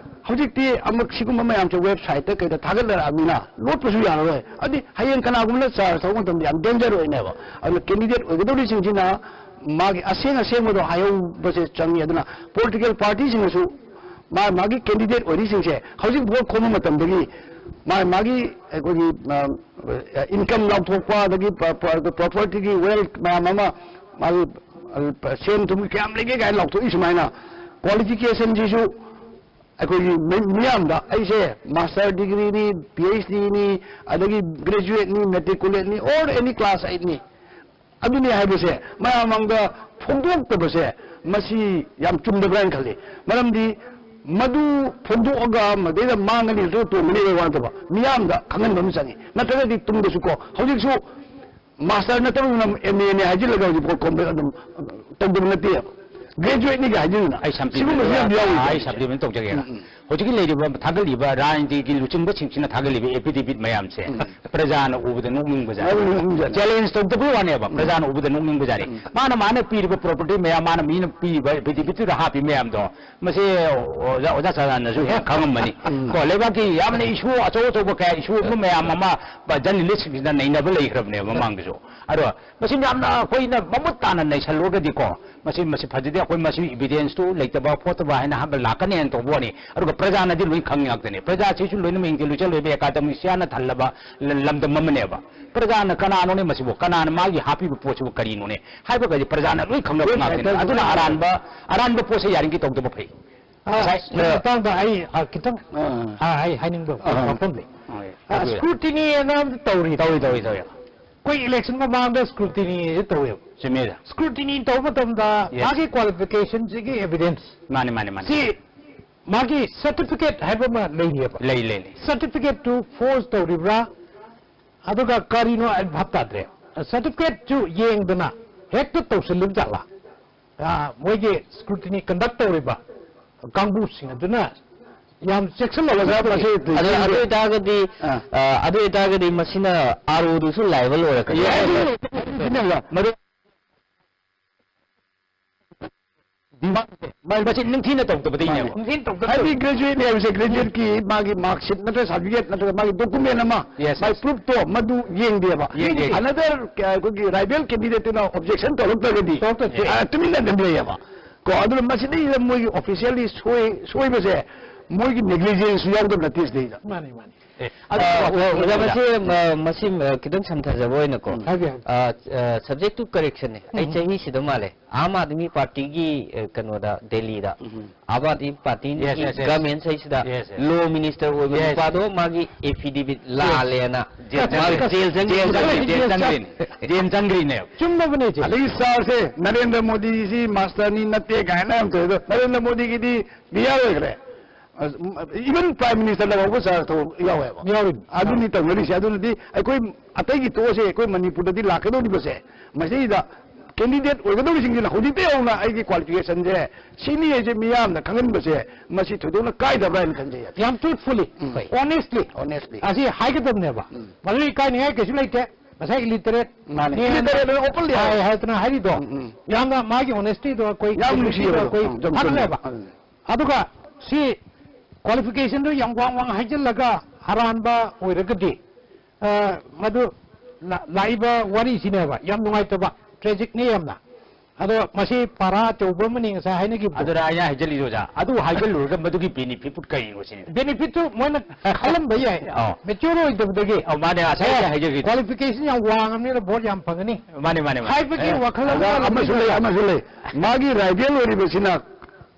ꯍꯧꯖꯤꯛꯇꯤ ꯑꯃꯨꯛ ꯁꯤꯒꯨꯝꯕ ꯃꯌꯥꯝꯁꯦ ꯋꯦꯕꯁꯥꯏꯠꯇ ꯀꯩꯗ ꯊꯥꯒꯠꯅꯔꯛꯑꯕꯅꯤꯅ ꯂꯣꯠꯄꯁꯨ ꯌꯥꯔꯔꯣꯏ꯫ ꯑꯗꯨꯗꯤ ꯍꯌꯦꯡ ꯀꯅꯥꯒꯨꯝꯕꯅ ꯆꯥꯔꯖ ꯇꯧꯕ ꯃꯇꯝꯗ ꯌꯥꯝ ꯗꯦꯟꯖꯔ ꯑꯣꯏꯅꯦꯕ꯫ ꯑꯗꯨꯅ ꯀꯦꯟꯗꯤꯗꯦꯠ ꯑꯣꯏꯒꯗꯧꯔꯤꯁꯤꯡꯁꯤꯅ ꯃꯥꯒꯤ ꯑꯁꯦꯡ ꯑꯁꯦꯡꯕꯗꯣ ꯍꯥꯏꯍꯧꯕꯁꯦ ꯆꯪꯉꯤ꯫ ꯑꯗꯨꯅ ꯄꯣꯂꯤꯇꯤꯀꯦꯜ ꯄꯥꯔꯇꯤꯁꯤꯡꯅꯁꯨ ꯃꯥ ꯃꯥꯒꯤ ꯀꯦꯟꯗꯤꯗꯦꯠ ꯑꯣꯏꯔꯤꯁꯤꯡꯁꯦ ꯍꯧꯖꯤꯛ ꯚꯣꯠ ꯈꯣꯝꯕ ꯃꯇꯝꯗꯒꯤ ꯃꯥ ꯃꯥꯒꯤ ꯑꯩꯈꯣꯏꯒꯤ, ꯑ, ꯏꯟꯀꯝ ꯂꯥꯎꯊꯣꯛꯄ, ꯑꯗꯒꯤ ꯄ꯭ꯔ-, ꯄ꯭ꯔ-, ꯄ꯭ꯔꯣꯄꯔꯇꯤꯒꯤ ꯋꯦꯜꯊ ꯃꯌꯥꯝ ꯑꯃ, ꯃꯥꯒꯤ, ꯑ, ꯁꯦꯟ ꯊꯨꯝꯒꯤ ꯀꯌꯥꯝ ꯂꯩꯒꯦ ꯀꯥꯏꯅ ꯂꯥꯎꯊꯣꯛꯏ ꯁꯨꯃꯥꯏꯅ꯫ ꯀ꯭ꯋꯥꯂꯤꯐꯤꯀꯦꯁꯟꯁꯤꯁꯨ ꯑꯩꯈꯣꯏꯒꯤ ꯃꯤ-, ꯃꯤꯌꯥꯝꯗ ꯑꯩꯁꯦ ꯃꯥꯁꯇꯔ ꯗꯤꯒ꯭ꯔꯤꯅꯤ, ꯄꯤ ꯑꯩꯆ ꯗꯤꯅꯤ, ꯑꯗꯒꯤ ꯒ꯭ꯔꯦꯖꯨꯑꯦꯠꯅꯤ, ꯃꯦꯇ꯭ꯔꯤꯀꯨꯂꯦꯠꯅꯤ, or any class eightꯅꯤ, ꯑꯗꯨꯅꯤ ꯍꯥꯏꯕꯁꯦ ꯃꯌꯥꯝ ꯃꯥꯡꯗ ꯐꯣꯡꯗꯣꯛꯇꯕꯁꯦ ꯃꯁꯤ ꯌꯥꯝ ꯆꯨꯝꯗꯕ꯭ꯔꯥ ꯍꯥꯏꯅ ꯈꯜꯂꯤ꯫ ꯃꯔꯝꯗꯤ ꯃꯗꯨ ꯐꯣꯡꯗꯣꯛꯑꯒ ꯃꯗꯩꯗ ꯃꯥꯡꯒꯅꯤ ꯅꯠꯇ꯭ꯔꯒ ꯇꯣꯡꯒꯅꯤ ꯍꯥꯏꯕ ꯋꯥ ꯅꯠꯇꯕ, ꯃꯤꯌꯥꯝꯗ ꯈꯪꯍꯟꯕ ꯑꯃ ꯆꯪꯉꯤ꯫ ꯅꯠꯇ꯭ꯔꯒꯗꯤ ꯇꯨꯡꯗꯁꯨ ꯀꯣ, ꯍꯧꯖꯤꯛꯁꯨ ꯃꯥꯁꯇꯔ ꯅꯠꯇꯕꯅ ꯑꯦꯝ ꯑꯦꯅꯦ ꯍꯥꯏꯖꯤꯜꯂꯒ ꯍꯧꯖꯤꯛꯐꯥꯎ ꯀꯣꯝꯕ ꯑꯗꯨꯝ ꯇꯧꯗꯕ ꯅꯠꯇꯦꯕ꯫ ꯒ꯭ꯔꯦꯖꯨꯋꯦꯠꯅꯤꯒ ꯍꯥꯏꯖꯤꯜꯂꯒ ꯑꯩ ꯁꯝ- ꯁꯤꯒꯨꯝꯕꯁꯨ ꯌꯥꯝ ꯌꯥꯎꯔꯤ ꯑꯩ ꯍꯥꯏꯕꯁꯦ꯫ ꯁꯝꯖꯤꯟ ꯑꯃ ꯇꯧꯖꯒꯦ꯫ ꯎꯝ, ꯎꯝ꯫ ꯍꯧꯖꯤꯛꯀꯤ ꯂꯩꯔꯤꯕ ꯊꯥꯒꯠꯂꯤꯕ ꯔꯥꯖꯅꯤꯇꯤꯒꯤ ꯂꯨꯆꯤꯡꯕꯁꯤꯡꯁꯤꯅ ꯊꯥꯒꯠꯂꯤꯕ ꯑꯦꯐꯤꯗꯦꯕꯤꯠ ꯃꯌꯥꯝꯁꯦ ꯎꯝ꯫ ꯄ꯭ꯔꯖꯥꯅ ꯎꯕꯗ ꯅꯣꯛꯅꯤꯡꯕꯖꯥꯠꯅꯤ꯫ ꯅꯣꯛꯅꯤꯡꯕꯖꯥꯠꯅꯤ꯫ ꯆꯦꯂꯦꯟꯖ ꯇꯧꯗꯕꯩ ꯋꯥꯅꯦꯕ, ꯎꯝ꯫ ꯄ꯭ꯔꯖꯥꯅ ꯎꯕꯗ ꯅꯣꯛꯅꯤꯡꯕꯖꯥꯠꯅꯤ꯫ ꯎꯝ꯫ ꯃꯥꯅ, ꯃꯥꯅ ꯄꯤꯔꯤꯕ ꯄ꯭ꯔꯣꯄꯔꯇꯤ ꯃꯌꯥꯝ, ꯃꯥꯅ ꯃꯤꯅ ꯄꯤꯔꯤꯕ ꯑꯦꯐꯤꯗꯦꯕꯤꯠꯇꯨꯗ ꯍꯥꯞꯄꯤ ꯃꯌꯥꯝꯗꯣ, ꯃꯁꯤ ꯑꯣꯖꯥ, ꯑꯣꯖꯥ ꯁꯗꯥꯅꯟꯗꯁꯨ ꯍꯦꯛ ꯈꯪꯉꯝꯃꯅꯤ꯫ ꯎꯝ꯫ ꯀꯣ, ꯂꯩꯕꯥꯛꯀꯤ ꯌꯥꯝꯅ ꯏꯁꯨ ꯑꯆꯧ ꯑꯆꯧꯕ ꯀꯌꯥ, ꯏꯁꯨ ꯑꯃ ꯃꯌꯥꯝ ꯑꯃ ꯖꯔꯅꯦꯂꯤꯁꯁꯤꯡꯁꯤꯅ ꯅꯩꯅꯕ ꯂꯩꯈ꯭ꯔꯕꯅꯦꯕ ꯃꯃꯥꯡꯗꯁꯨ꯫ ꯑꯗꯣ ꯃꯁꯤ ꯌꯥꯝꯅ ꯑꯩꯈꯣꯏꯅ ꯃꯃꯨꯠ ꯇꯥꯅ ꯅꯩꯁꯜꯂꯨꯔꯒꯗꯤꯀꯣ, ꯃꯁꯤ, ꯃꯁꯤ ꯐꯖꯗꯦ꯫ ꯑꯩꯈꯣꯏ ꯃꯁꯤ ꯏꯚꯤꯗꯦꯟꯁꯇꯨ ꯂꯩꯇꯕ ꯈꯣꯠꯇꯕ ꯍꯥꯏꯅ ꯍꯥꯏꯕ ꯂꯥꯛꯀꯅꯤ ꯍꯥꯏꯅ ꯇꯧꯕ ꯋꯥꯅꯤ꯫ ꯑꯗꯨꯒ ꯄ꯭ꯔꯖꯥꯅꯗꯤ ꯂꯣꯏ ꯈꯪꯉꯤ ꯉꯥꯛꯇꯅꯤ꯫ ꯄ꯭ꯔꯖꯥꯁꯤꯁꯨ ꯂꯣꯏꯅꯃꯛ ꯏꯟꯇꯦꯂꯤꯖꯦꯟ ꯑꯣꯏꯕ, ꯑꯦꯀꯥꯗꯃꯤꯁꯤꯌꯥꯟꯅ ꯊꯜꯂꯕ ꯂ-, ꯂꯝꯗꯝ ꯑꯃꯅꯦꯕ꯫ ꯄ꯭ꯔꯖꯥꯅ ꯀꯅꯥꯅꯣꯅꯦ ꯃꯁꯤꯕꯨ? ꯀꯅꯥꯅ ꯃꯥꯒꯤ ꯍꯥꯞꯄꯤꯕ ꯄꯣꯠꯁꯤꯕꯨ ꯀꯔꯤꯅꯣꯅꯦ ꯍꯥꯏꯕꯒꯗꯤ ꯄ꯭ꯔꯖꯥꯅ ꯂꯣꯏ ꯈꯪꯅꯕ ꯂꯣꯏ ꯉꯥꯛꯇꯅꯤ꯫ ꯍꯥꯏꯅꯕ ꯑꯗꯨꯅ ꯉꯥꯛꯇꯅꯤ꯫ ꯑꯔꯥꯟꯕ, ꯑꯔꯥꯟꯕ ꯄꯣꯠꯁꯦ ꯌꯥꯔꯤꯉꯩ ꯇꯧꯗꯕ ꯐꯩ꯫ ꯑ, ꯉꯁꯥꯏ, ꯁꯤꯒꯤ ꯑ, ꯃꯇꯥꯡꯗ ꯑꯩ, ꯑ, ꯈꯤꯇꯪ, ꯑ꯫ ꯑ, ꯑꯩ ꯍꯥꯏꯅꯤꯡꯕ ꯑ꯫ ꯋꯥꯐꯝ ꯂꯩ꯫ ꯍꯣꯏ, ꯑ, ꯑꯗꯨ ꯁ꯭ꯀ꯭ꯔꯨꯇꯤꯅꯤ ꯑꯅ ꯑꯃ ꯇꯧꯔꯤ꯫ ꯇꯧꯏ, ꯇꯧꯏ, ꯇꯧꯏ꯫ ꯑꯩꯈꯣꯏ ꯏꯂꯦꯛꯁꯟ ꯃꯃꯥꯡꯗ ꯁ꯭ꯀ꯭ꯔꯨꯇꯤꯅꯤꯁꯦ ꯇꯧꯋꯦꯕ꯫ ꯆꯨꯝꯃꯦ꯫ ꯁ꯭ꯀ꯭ꯔꯨꯇꯤꯅꯤ ꯇꯧꯕ ꯃꯇꯝꯗ ꯌꯦꯁ꯫ ꯃꯥꯒꯤ ꯀ꯭ꯋꯥꯂꯤꯐꯤꯀꯦꯁꯟꯁꯤꯒꯤ ꯑꯦꯚꯤꯗꯦꯟꯁ꯫ ꯃꯥꯅꯤ, ꯃꯥꯅꯤ, ꯃꯥꯅꯤ꯫ ꯁꯤ ꯃꯥꯒꯤ ꯁꯔꯇꯤꯐꯤꯀꯦꯠ ꯍꯥꯏꯕ ꯑꯃ ꯂꯩꯔꯤꯑꯕ꯫ ꯂꯩ, ꯂꯩ, ꯂꯩ꯫ ꯁꯔꯇꯤꯐꯤꯀꯦꯠꯇꯨ ꯐꯣꯔꯖ ꯇꯧꯔꯤꯕ꯭ꯔꯥ? ꯑꯗꯨꯒ ꯀꯔꯤꯅꯣ ꯑꯩ ꯚꯥꯞ ꯇꯥꯗ꯭ꯔꯦ꯫ ꯁꯔꯇꯤꯐꯤꯀꯦꯠꯁꯨ ꯌꯦꯡꯗꯅ ꯍꯦꯛꯇ ꯇꯧꯁꯤꯜꯂꯤꯕ ꯖꯥꯠꯂꯥ? ꯑ, ꯃꯣꯏꯒꯤ ꯁ꯭ꯀ꯭ꯔꯨꯇꯤꯅꯤ ꯀꯟꯗꯛ ꯇꯧꯔꯤꯕ ꯀꯥꯡꯕꯨꯁꯤꯡ ꯑꯗꯨꯅ ꯌꯥꯝ ꯆꯦꯛꯁꯤꯟꯅ ꯑꯣꯖꯥ, ꯃꯁꯤ ꯑꯗꯨ, ꯑꯗꯨ ꯑꯣꯏꯇꯥꯔꯒꯗꯤ, ꯑꯥ꯫ ꯑ, ꯑꯗꯨ ꯑꯣꯏꯇꯥꯔꯒꯗꯤ ꯃꯁꯤꯅ ꯑꯥꯔ ꯑꯣꯗꯨꯁꯨ ꯂꯥꯏꯕ ꯂꯣꯏꯔꯛꯀꯅꯤ꯫ ꯌꯥꯏ, ꯑꯗꯨ ꯃꯔꯨꯞ ꯃꯥꯏ ꯃꯁꯤ ꯅꯤꯡꯊꯤꯅ ꯇꯧꯗꯕꯗꯩꯅꯦꯕ꯫ ꯃꯥꯅꯦ꯫ ꯅꯤꯡꯊꯤꯅ ꯇꯧꯗꯕ꯫ ꯍꯥꯏꯗꯤ ꯒ꯭ꯔꯦꯖꯨꯑꯦꯠꯅꯤ ꯍꯥꯏꯕꯁꯦ, ꯒ꯭ꯔꯦꯖꯨꯑꯦꯠꯀꯤ ꯃꯥꯒꯤ ꯃꯥꯔꯛꯁꯤꯠ ꯅꯠꯇ꯭ꯔꯒ ꯁꯥꯔꯇꯤꯐꯤꯀꯦꯠ ꯅꯠꯇ꯭ꯔꯒ ꯃꯥꯒꯤ ꯗꯣꯀꯨꯃꯦꯟ ꯑꯃ, ꯌꯦꯁ, ꯃꯥꯒꯤ ꯌꯦꯁ꯫ ꯄ꯭ꯔꯨꯐꯇꯣ ꯃꯗꯨ ꯌꯦꯡꯗꯦꯕ꯫ ꯌꯦꯡꯗꯦ꯫ ꯑꯅꯗꯔ, ꯑꯩꯈꯣꯏꯒꯤ ꯔꯥꯏꯕꯦꯜ ꯀꯦꯟꯗꯤꯗꯦꯠꯇꯨꯅ ꯑꯣꯕꯖꯦꯛꯁꯟ ꯇꯧꯔꯛꯇ꯭ꯔꯒꯗꯤ, ꯇꯧꯔꯛꯇ꯭ꯔꯗꯤ꯫ ꯑ, ꯇꯨꯃꯤꯟꯅ ꯑꯗꯨꯝ ꯂꯩꯌꯦꯕ꯫ ꯀꯣ, ꯑꯗꯨꯅ ꯃꯁꯤꯗꯩꯁꯤꯗ ꯃꯣꯏꯒꯤ ꯑꯣꯐꯤꯁꯤꯌꯦꯜꯂꯤ ꯁꯣꯏ-, ꯁꯣꯏꯕꯁꯦ ꯃꯣꯏꯒꯤ ꯅꯦꯒ꯭ꯂꯤꯖꯦꯟꯁꯁꯨ ꯌꯥꯎꯗꯕ ꯅꯠꯇꯦ ꯁꯤꯗꯩꯗ꯫ ꯃꯥꯅꯤ, ꯃꯥꯅꯤ꯫ ꯑꯦ, ꯑ, ꯑꯣ, ꯑꯣꯖꯥ, ꯑꯗꯨ ꯃꯁꯤ, ꯑ, ꯃꯁꯤ, ꯑ, ꯈꯤꯇꯪ ꯁꯝꯊꯖꯕ ꯑꯣꯏꯅꯀꯣ꯫ ꯍꯥꯏꯕꯤꯌꯨ, ꯍꯥꯏꯕꯤꯌꯨ꯫ ꯑ, ꯑ, subject to correction ꯅꯦ꯫ ꯑꯩ ꯎꯝ꯫ ꯆꯍꯤꯁꯤꯗ ꯃꯥꯜꯂꯦ꯫ ꯑꯥꯝ ꯑꯥꯗꯃꯤ ꯄꯥꯔꯇꯤꯒꯤ, ꯑ, ꯀꯩꯅꯣꯗ, ꯗꯦꯜꯂꯤꯗ꯫ ꯎꯝ꯫ ꯑꯥꯝ ꯑꯥꯗꯃꯤ ꯄꯥꯔꯇꯤꯒꯤ Yes, yes, yes. ꯒꯃꯦꯟ ꯁꯩꯁꯤꯗ Yes, yes. ꯂꯣ ꯃꯤꯅꯤꯁꯇꯔ ꯑꯣꯏꯕ Yes. ꯅꯨꯄꯥꯗꯣ ꯃꯥꯒꯤ affidavit ꯂꯥꯜꯂꯦꯅ ꯖꯦꯜ ꯃꯥꯒꯤ ꯆꯪꯈ꯭ꯔꯤꯅꯦ꯫ ꯖꯦꯜ ꯆꯪꯈ꯭ꯔꯤꯅꯦ꯫ ꯖꯦꯜ ꯆꯪꯈ꯭ꯔꯤꯅꯦ꯫ ꯖꯦꯜ ꯆꯪꯈ꯭ꯔꯤꯅꯦꯕ꯫ ꯆꯨꯝꯃꯕꯅꯦ ꯁꯦ꯫ ꯑꯗꯒꯤ ꯁꯥꯔꯁꯦ ꯅꯔꯦꯟꯗ꯭ꯔ ꯃꯣꯗꯤꯁꯤ ꯃꯥꯁꯇꯔꯅꯤ ꯅꯠꯇꯦ ꯀꯥꯏꯅ ꯌꯥꯝ ꯇꯧꯋꯦ꯫ ꯑꯗꯣ ꯅꯔꯦꯟꯗ꯭ꯔ ꯃꯣꯗꯤꯒꯤꯗꯤ ꯕꯤ ꯑꯥꯔ ꯑꯣꯏꯈ꯭ꯔꯦ꯫ ꯏꯚꯟ ꯄ꯭ꯔꯥꯏꯝ ꯃꯤꯅꯤꯁꯇꯔ ꯂꯩꯍꯧꯕ ꯁꯥꯔ ꯊꯕꯛ ꯌꯥꯎꯋꯦꯕ꯫ ꯌꯥꯎꯔꯤꯅꯤ꯫ ꯑꯗꯨꯅꯤ ꯇꯧꯅꯔꯤꯁꯦ꯫ ꯑꯗꯨꯅꯗꯤ ꯑꯩꯈꯣꯏ ꯑꯇꯩꯒꯤ ꯇꯣꯛꯑꯁꯦ, ꯑꯩꯈꯣꯏ ꯃꯅꯤꯄꯨꯔꯗꯗꯤ ꯂꯥꯛꯀꯗꯧꯔꯤꯕꯁꯦ ꯃꯁꯤꯗ ꯀꯦꯟꯗꯤꯗꯦꯠ ꯑꯣꯏꯒꯗꯧꯔꯤꯁꯤꯡꯁꯤꯅ ꯍꯧꯖꯤꯛꯇꯩ ꯍꯧꯅ ꯑꯩꯒꯤ ꯀ꯭ꯋꯥꯂꯤꯐꯤꯀꯦꯁꯟꯁꯦ ꯁꯤꯅꯤ ꯍꯥꯏꯁꯦ ꯃꯤꯌꯥꯝꯅ ꯈꯪꯍꯟꯕꯁꯦ ꯃꯁꯤ ꯊꯣꯏꯗꯣꯛꯅ ꯀꯥꯏꯗꯕ꯭ꯔꯥ ꯍꯥꯏꯅ ꯈꯟꯖꯩ꯫ ꯌꯥꯝ truthfully, ꯎꯝ꯫ honestly, Honestly. ꯑꯁꯤ ꯍꯥꯏꯒꯗꯕꯅꯦꯕ꯫ ꯎꯝ꯫ ꯃꯗꯨꯗꯤ ꯏꯀꯥꯏꯅꯤꯡꯉꯥꯏ ꯀꯩꯁꯨ ꯂꯩꯇꯦ꯫ ꯉꯁꯥꯏ illiterate ꯃꯥꯅꯦ꯫ ꯅꯦ Illiterate ꯑꯣꯏꯅ openly ꯍꯥꯏ ꯍꯥꯏ꯫ ꯍꯥꯏꯗꯅ ꯍꯥꯏꯔꯤꯗꯣ ꯎꯝ, ꯎꯝ꯫ ꯌꯥꯝꯅ ꯃꯥꯒꯤ honesty ꯗꯣ ꯑꯩꯈꯣꯏ ꯌꯥꯝ ꯅꯨꯡꯁꯤꯌꯦꯕ꯫ ꯑꯩꯈꯣꯏ ꯎꯝ, ꯆꯨꯝ, ꯆꯨꯝ, ꯊꯥꯒꯠꯂꯦꯕ꯫ ꯎꯝ꯫ ꯑꯗꯨꯒ ꯁꯤ qualification ꯗꯨ ꯌꯥꯝ ꯋꯥꯡ ꯋꯥꯡ ꯍꯥꯏꯖꯤꯜꯂꯒ ꯑꯔꯥꯟꯕ ꯑꯣꯏꯔꯒꯗꯤ, ꯑ, ꯃꯗꯨ ꯂꯥ-, ꯂꯥꯛꯏꯕ ꯋꯥꯔꯤꯁꯤꯅꯦꯕ ꯌꯥꯝ ꯅꯨꯡꯉꯥꯏꯇꯕ, tragic ꯅꯤ ꯌꯥꯝꯅ꯫ ꯑꯗꯣ ꯃꯁꯤ ꯄꯥꯔꯥ ꯑꯆꯧꯕ ꯑꯃꯅꯤ ꯉꯁꯥꯏ ꯍꯥꯏꯅꯈꯤꯕꯗꯣ꯫ ꯑꯗꯨꯅ ꯑꯩꯅ ꯍꯥꯏꯖꯜꯂꯤꯗꯣ ꯑꯣꯖꯥ, ꯑꯗꯨ ꯍꯥꯏꯖꯜꯂꯨꯔꯒ ꯃꯗꯨꯒꯤ benefit ꯄꯨ ꯀꯩꯅꯣ ꯁꯤꯅꯤ? Benefit ꯇꯨ ꯃꯣꯏꯅ ꯈꯜꯂꯝꯕ ꯌꯥꯏ꯫ ꯑꯧ꯫ Mature ꯑꯣꯏꯗꯕꯗꯒꯤ꯫ ꯑꯧ, ꯃꯥꯅꯦ, ꯉꯁꯥꯏ ꯑꯩꯅ ꯍꯥꯏꯖꯈꯤꯗꯣ꯫ Qualification ꯌꯥꯝ ꯋꯥꯡꯉꯕꯅꯤꯅ vote ꯌꯥꯝ ꯐꯪꯒꯅꯤ ꯃꯥꯅꯦ, ꯃꯥꯅꯦ, ꯃꯥꯅꯦ꯫ ꯍꯥꯏꯕꯒꯤ ꯑꯦ, ꯋꯥꯈꯜ ꯑꯣꯖꯥ, ꯑꯃ ꯑꯃꯁꯨ ꯂꯩ, ꯂꯩꯕ ꯑꯃꯁꯨ ꯂꯩ꯫ ꯃꯥꯒꯤ rival ꯑꯣꯏꯔꯤꯕꯁꯤꯅ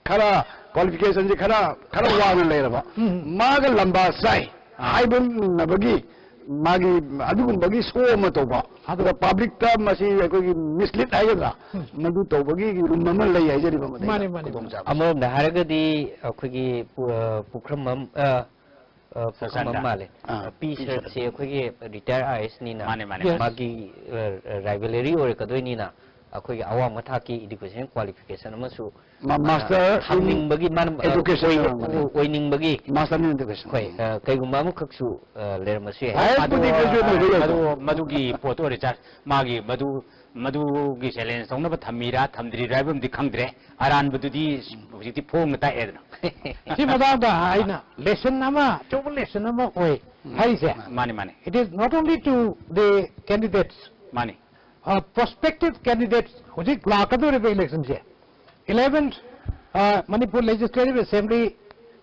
ꯈꯔ qualification ꯁꯦ ꯈꯔ, ꯈꯔ ꯋꯥꯡꯅ ꯂꯩꯔꯕ꯫ ꯎꯝ꯫ ꯃꯥꯒ ꯂꯝꯕꯥ ꯆꯥꯏ ꯑꯥ꯫ ꯍꯥꯏꯕꯅꯕꯒꯤ ꯃꯥꯒꯤ ꯑꯗꯨꯒꯨꯝꯕꯒꯤ show ꯑꯃ ꯇꯧꯕ꯫ ꯑꯗꯨ ꯑꯗ public ꯇ ꯃꯁꯤ ꯑꯩꯈꯣꯏꯒꯤ mislead ꯍꯥꯏꯒꯗ꯭ꯔꯥ? ꯎꯝ꯫ ꯃꯗꯨ ꯇꯧꯕꯒꯤ room ꯑꯃ ꯂꯩ ꯍꯥꯏꯖꯔꯤꯕ ꯃꯗꯩꯗ ꯃꯥꯅꯦ, ꯃꯥꯅꯦ, ꯈꯨꯗꯣꯡꯆꯥꯕ꯫ ꯑꯃꯔꯣꯝꯗ ꯍꯥꯏꯔꯒꯗꯤ ꯑꯩꯈꯣꯏꯒꯤ ꯄꯨ-, ꯑ, ꯄꯨꯈ꯭ꯔꯝꯕꯝ, ꯑ, ꯑ, ꯄꯨꯈ꯭ꯔꯝꯕꯝ ꯁꯁꯥꯟꯗ꯫ ꯃꯥꯜꯂꯦ꯫ ꯑꯥ, ꯄꯤ ꯄꯤ ꯁꯔꯠꯁꯦ ꯑꯩꯈꯣꯏꯒꯤ retired I A S ꯅꯤꯅ ꯃꯥꯅꯦ, ꯃꯥꯅꯦ, Yes. ꯃꯥꯅꯦ꯫ ꯃꯥꯒꯤ, ꯑ, rivalry ꯑꯣꯏꯔꯛꯀꯗꯣꯏꯅꯤꯅ ꯑꯩꯈꯣꯏꯒꯤ ꯑꯋꯥꯡꯕ ꯊꯥꯛꯀꯤ education qualification ꯑꯃꯁꯨ ꯃꯥ ꯃꯥꯅ master in ꯊꯝꯅꯤꯡꯕꯒꯤ ꯃꯥꯅ, ꯑ, education ꯑꯣꯏ-, ꯑꯣꯏꯔꯝꯒꯅꯤ꯫ ꯑꯣꯏꯅꯤꯡꯕꯒꯤ Master in education꯫ ꯍꯣꯏ, ꯑ, ꯀꯩꯒꯨꯝꯕ ꯑꯃꯈꯛꯁꯨ, ꯑ, ꯂꯩꯔꯝꯕꯁꯨ ꯌꯥꯏ꯫ ꯍꯥꯏꯌꯦꯁ ꯄꯨꯗꯤ ꯑꯗꯣ, graduate ꯑꯣꯏꯕ ꯌꯥꯏꯀꯣ꯫ ꯑꯗꯣ ꯃꯗꯨꯒꯤ ꯄꯣꯠꯇꯣ ꯔꯤꯆꯥꯔꯖ ꯃꯥꯒꯤ ꯃꯗꯨ, ꯃꯗꯨꯒꯤ ꯆꯦꯂꯦꯟꯖ ꯇꯧꯅꯕ ꯊꯝꯃꯤꯔꯥ ꯊꯝꯗ꯭ꯔꯤꯔꯥ ꯍꯥꯏꯕ ꯑꯃꯗꯤ ꯈꯪꯗ꯭ꯔꯦ꯫ ꯑꯔꯥꯟꯕꯗꯨꯗꯤ ꯍꯧꯖꯤꯛꯇꯤ ꯐꯣꯡꯅ ꯇꯥꯛꯑꯦꯗꯅ꯫ ꯁꯤ ꯃꯇꯥꯡꯗ ꯑꯩꯅ lesson ꯑꯃ, ꯑꯆꯧꯕ lesson ꯑꯃ ꯑꯣꯏ ꯍꯥꯏꯔꯤꯁꯦ꯫ ꯃꯥꯅꯤ, ꯃꯥꯅꯤ꯫ It is not only to the candidates, ꯃꯥꯅꯤ꯫ uh, prospective candidates, ꯍꯧꯖꯤꯛ ꯂꯥꯛꯀꯗꯧꯔꯤꯕ election ꯁꯦ, eleventh, uh, Manipur Legislative Assembly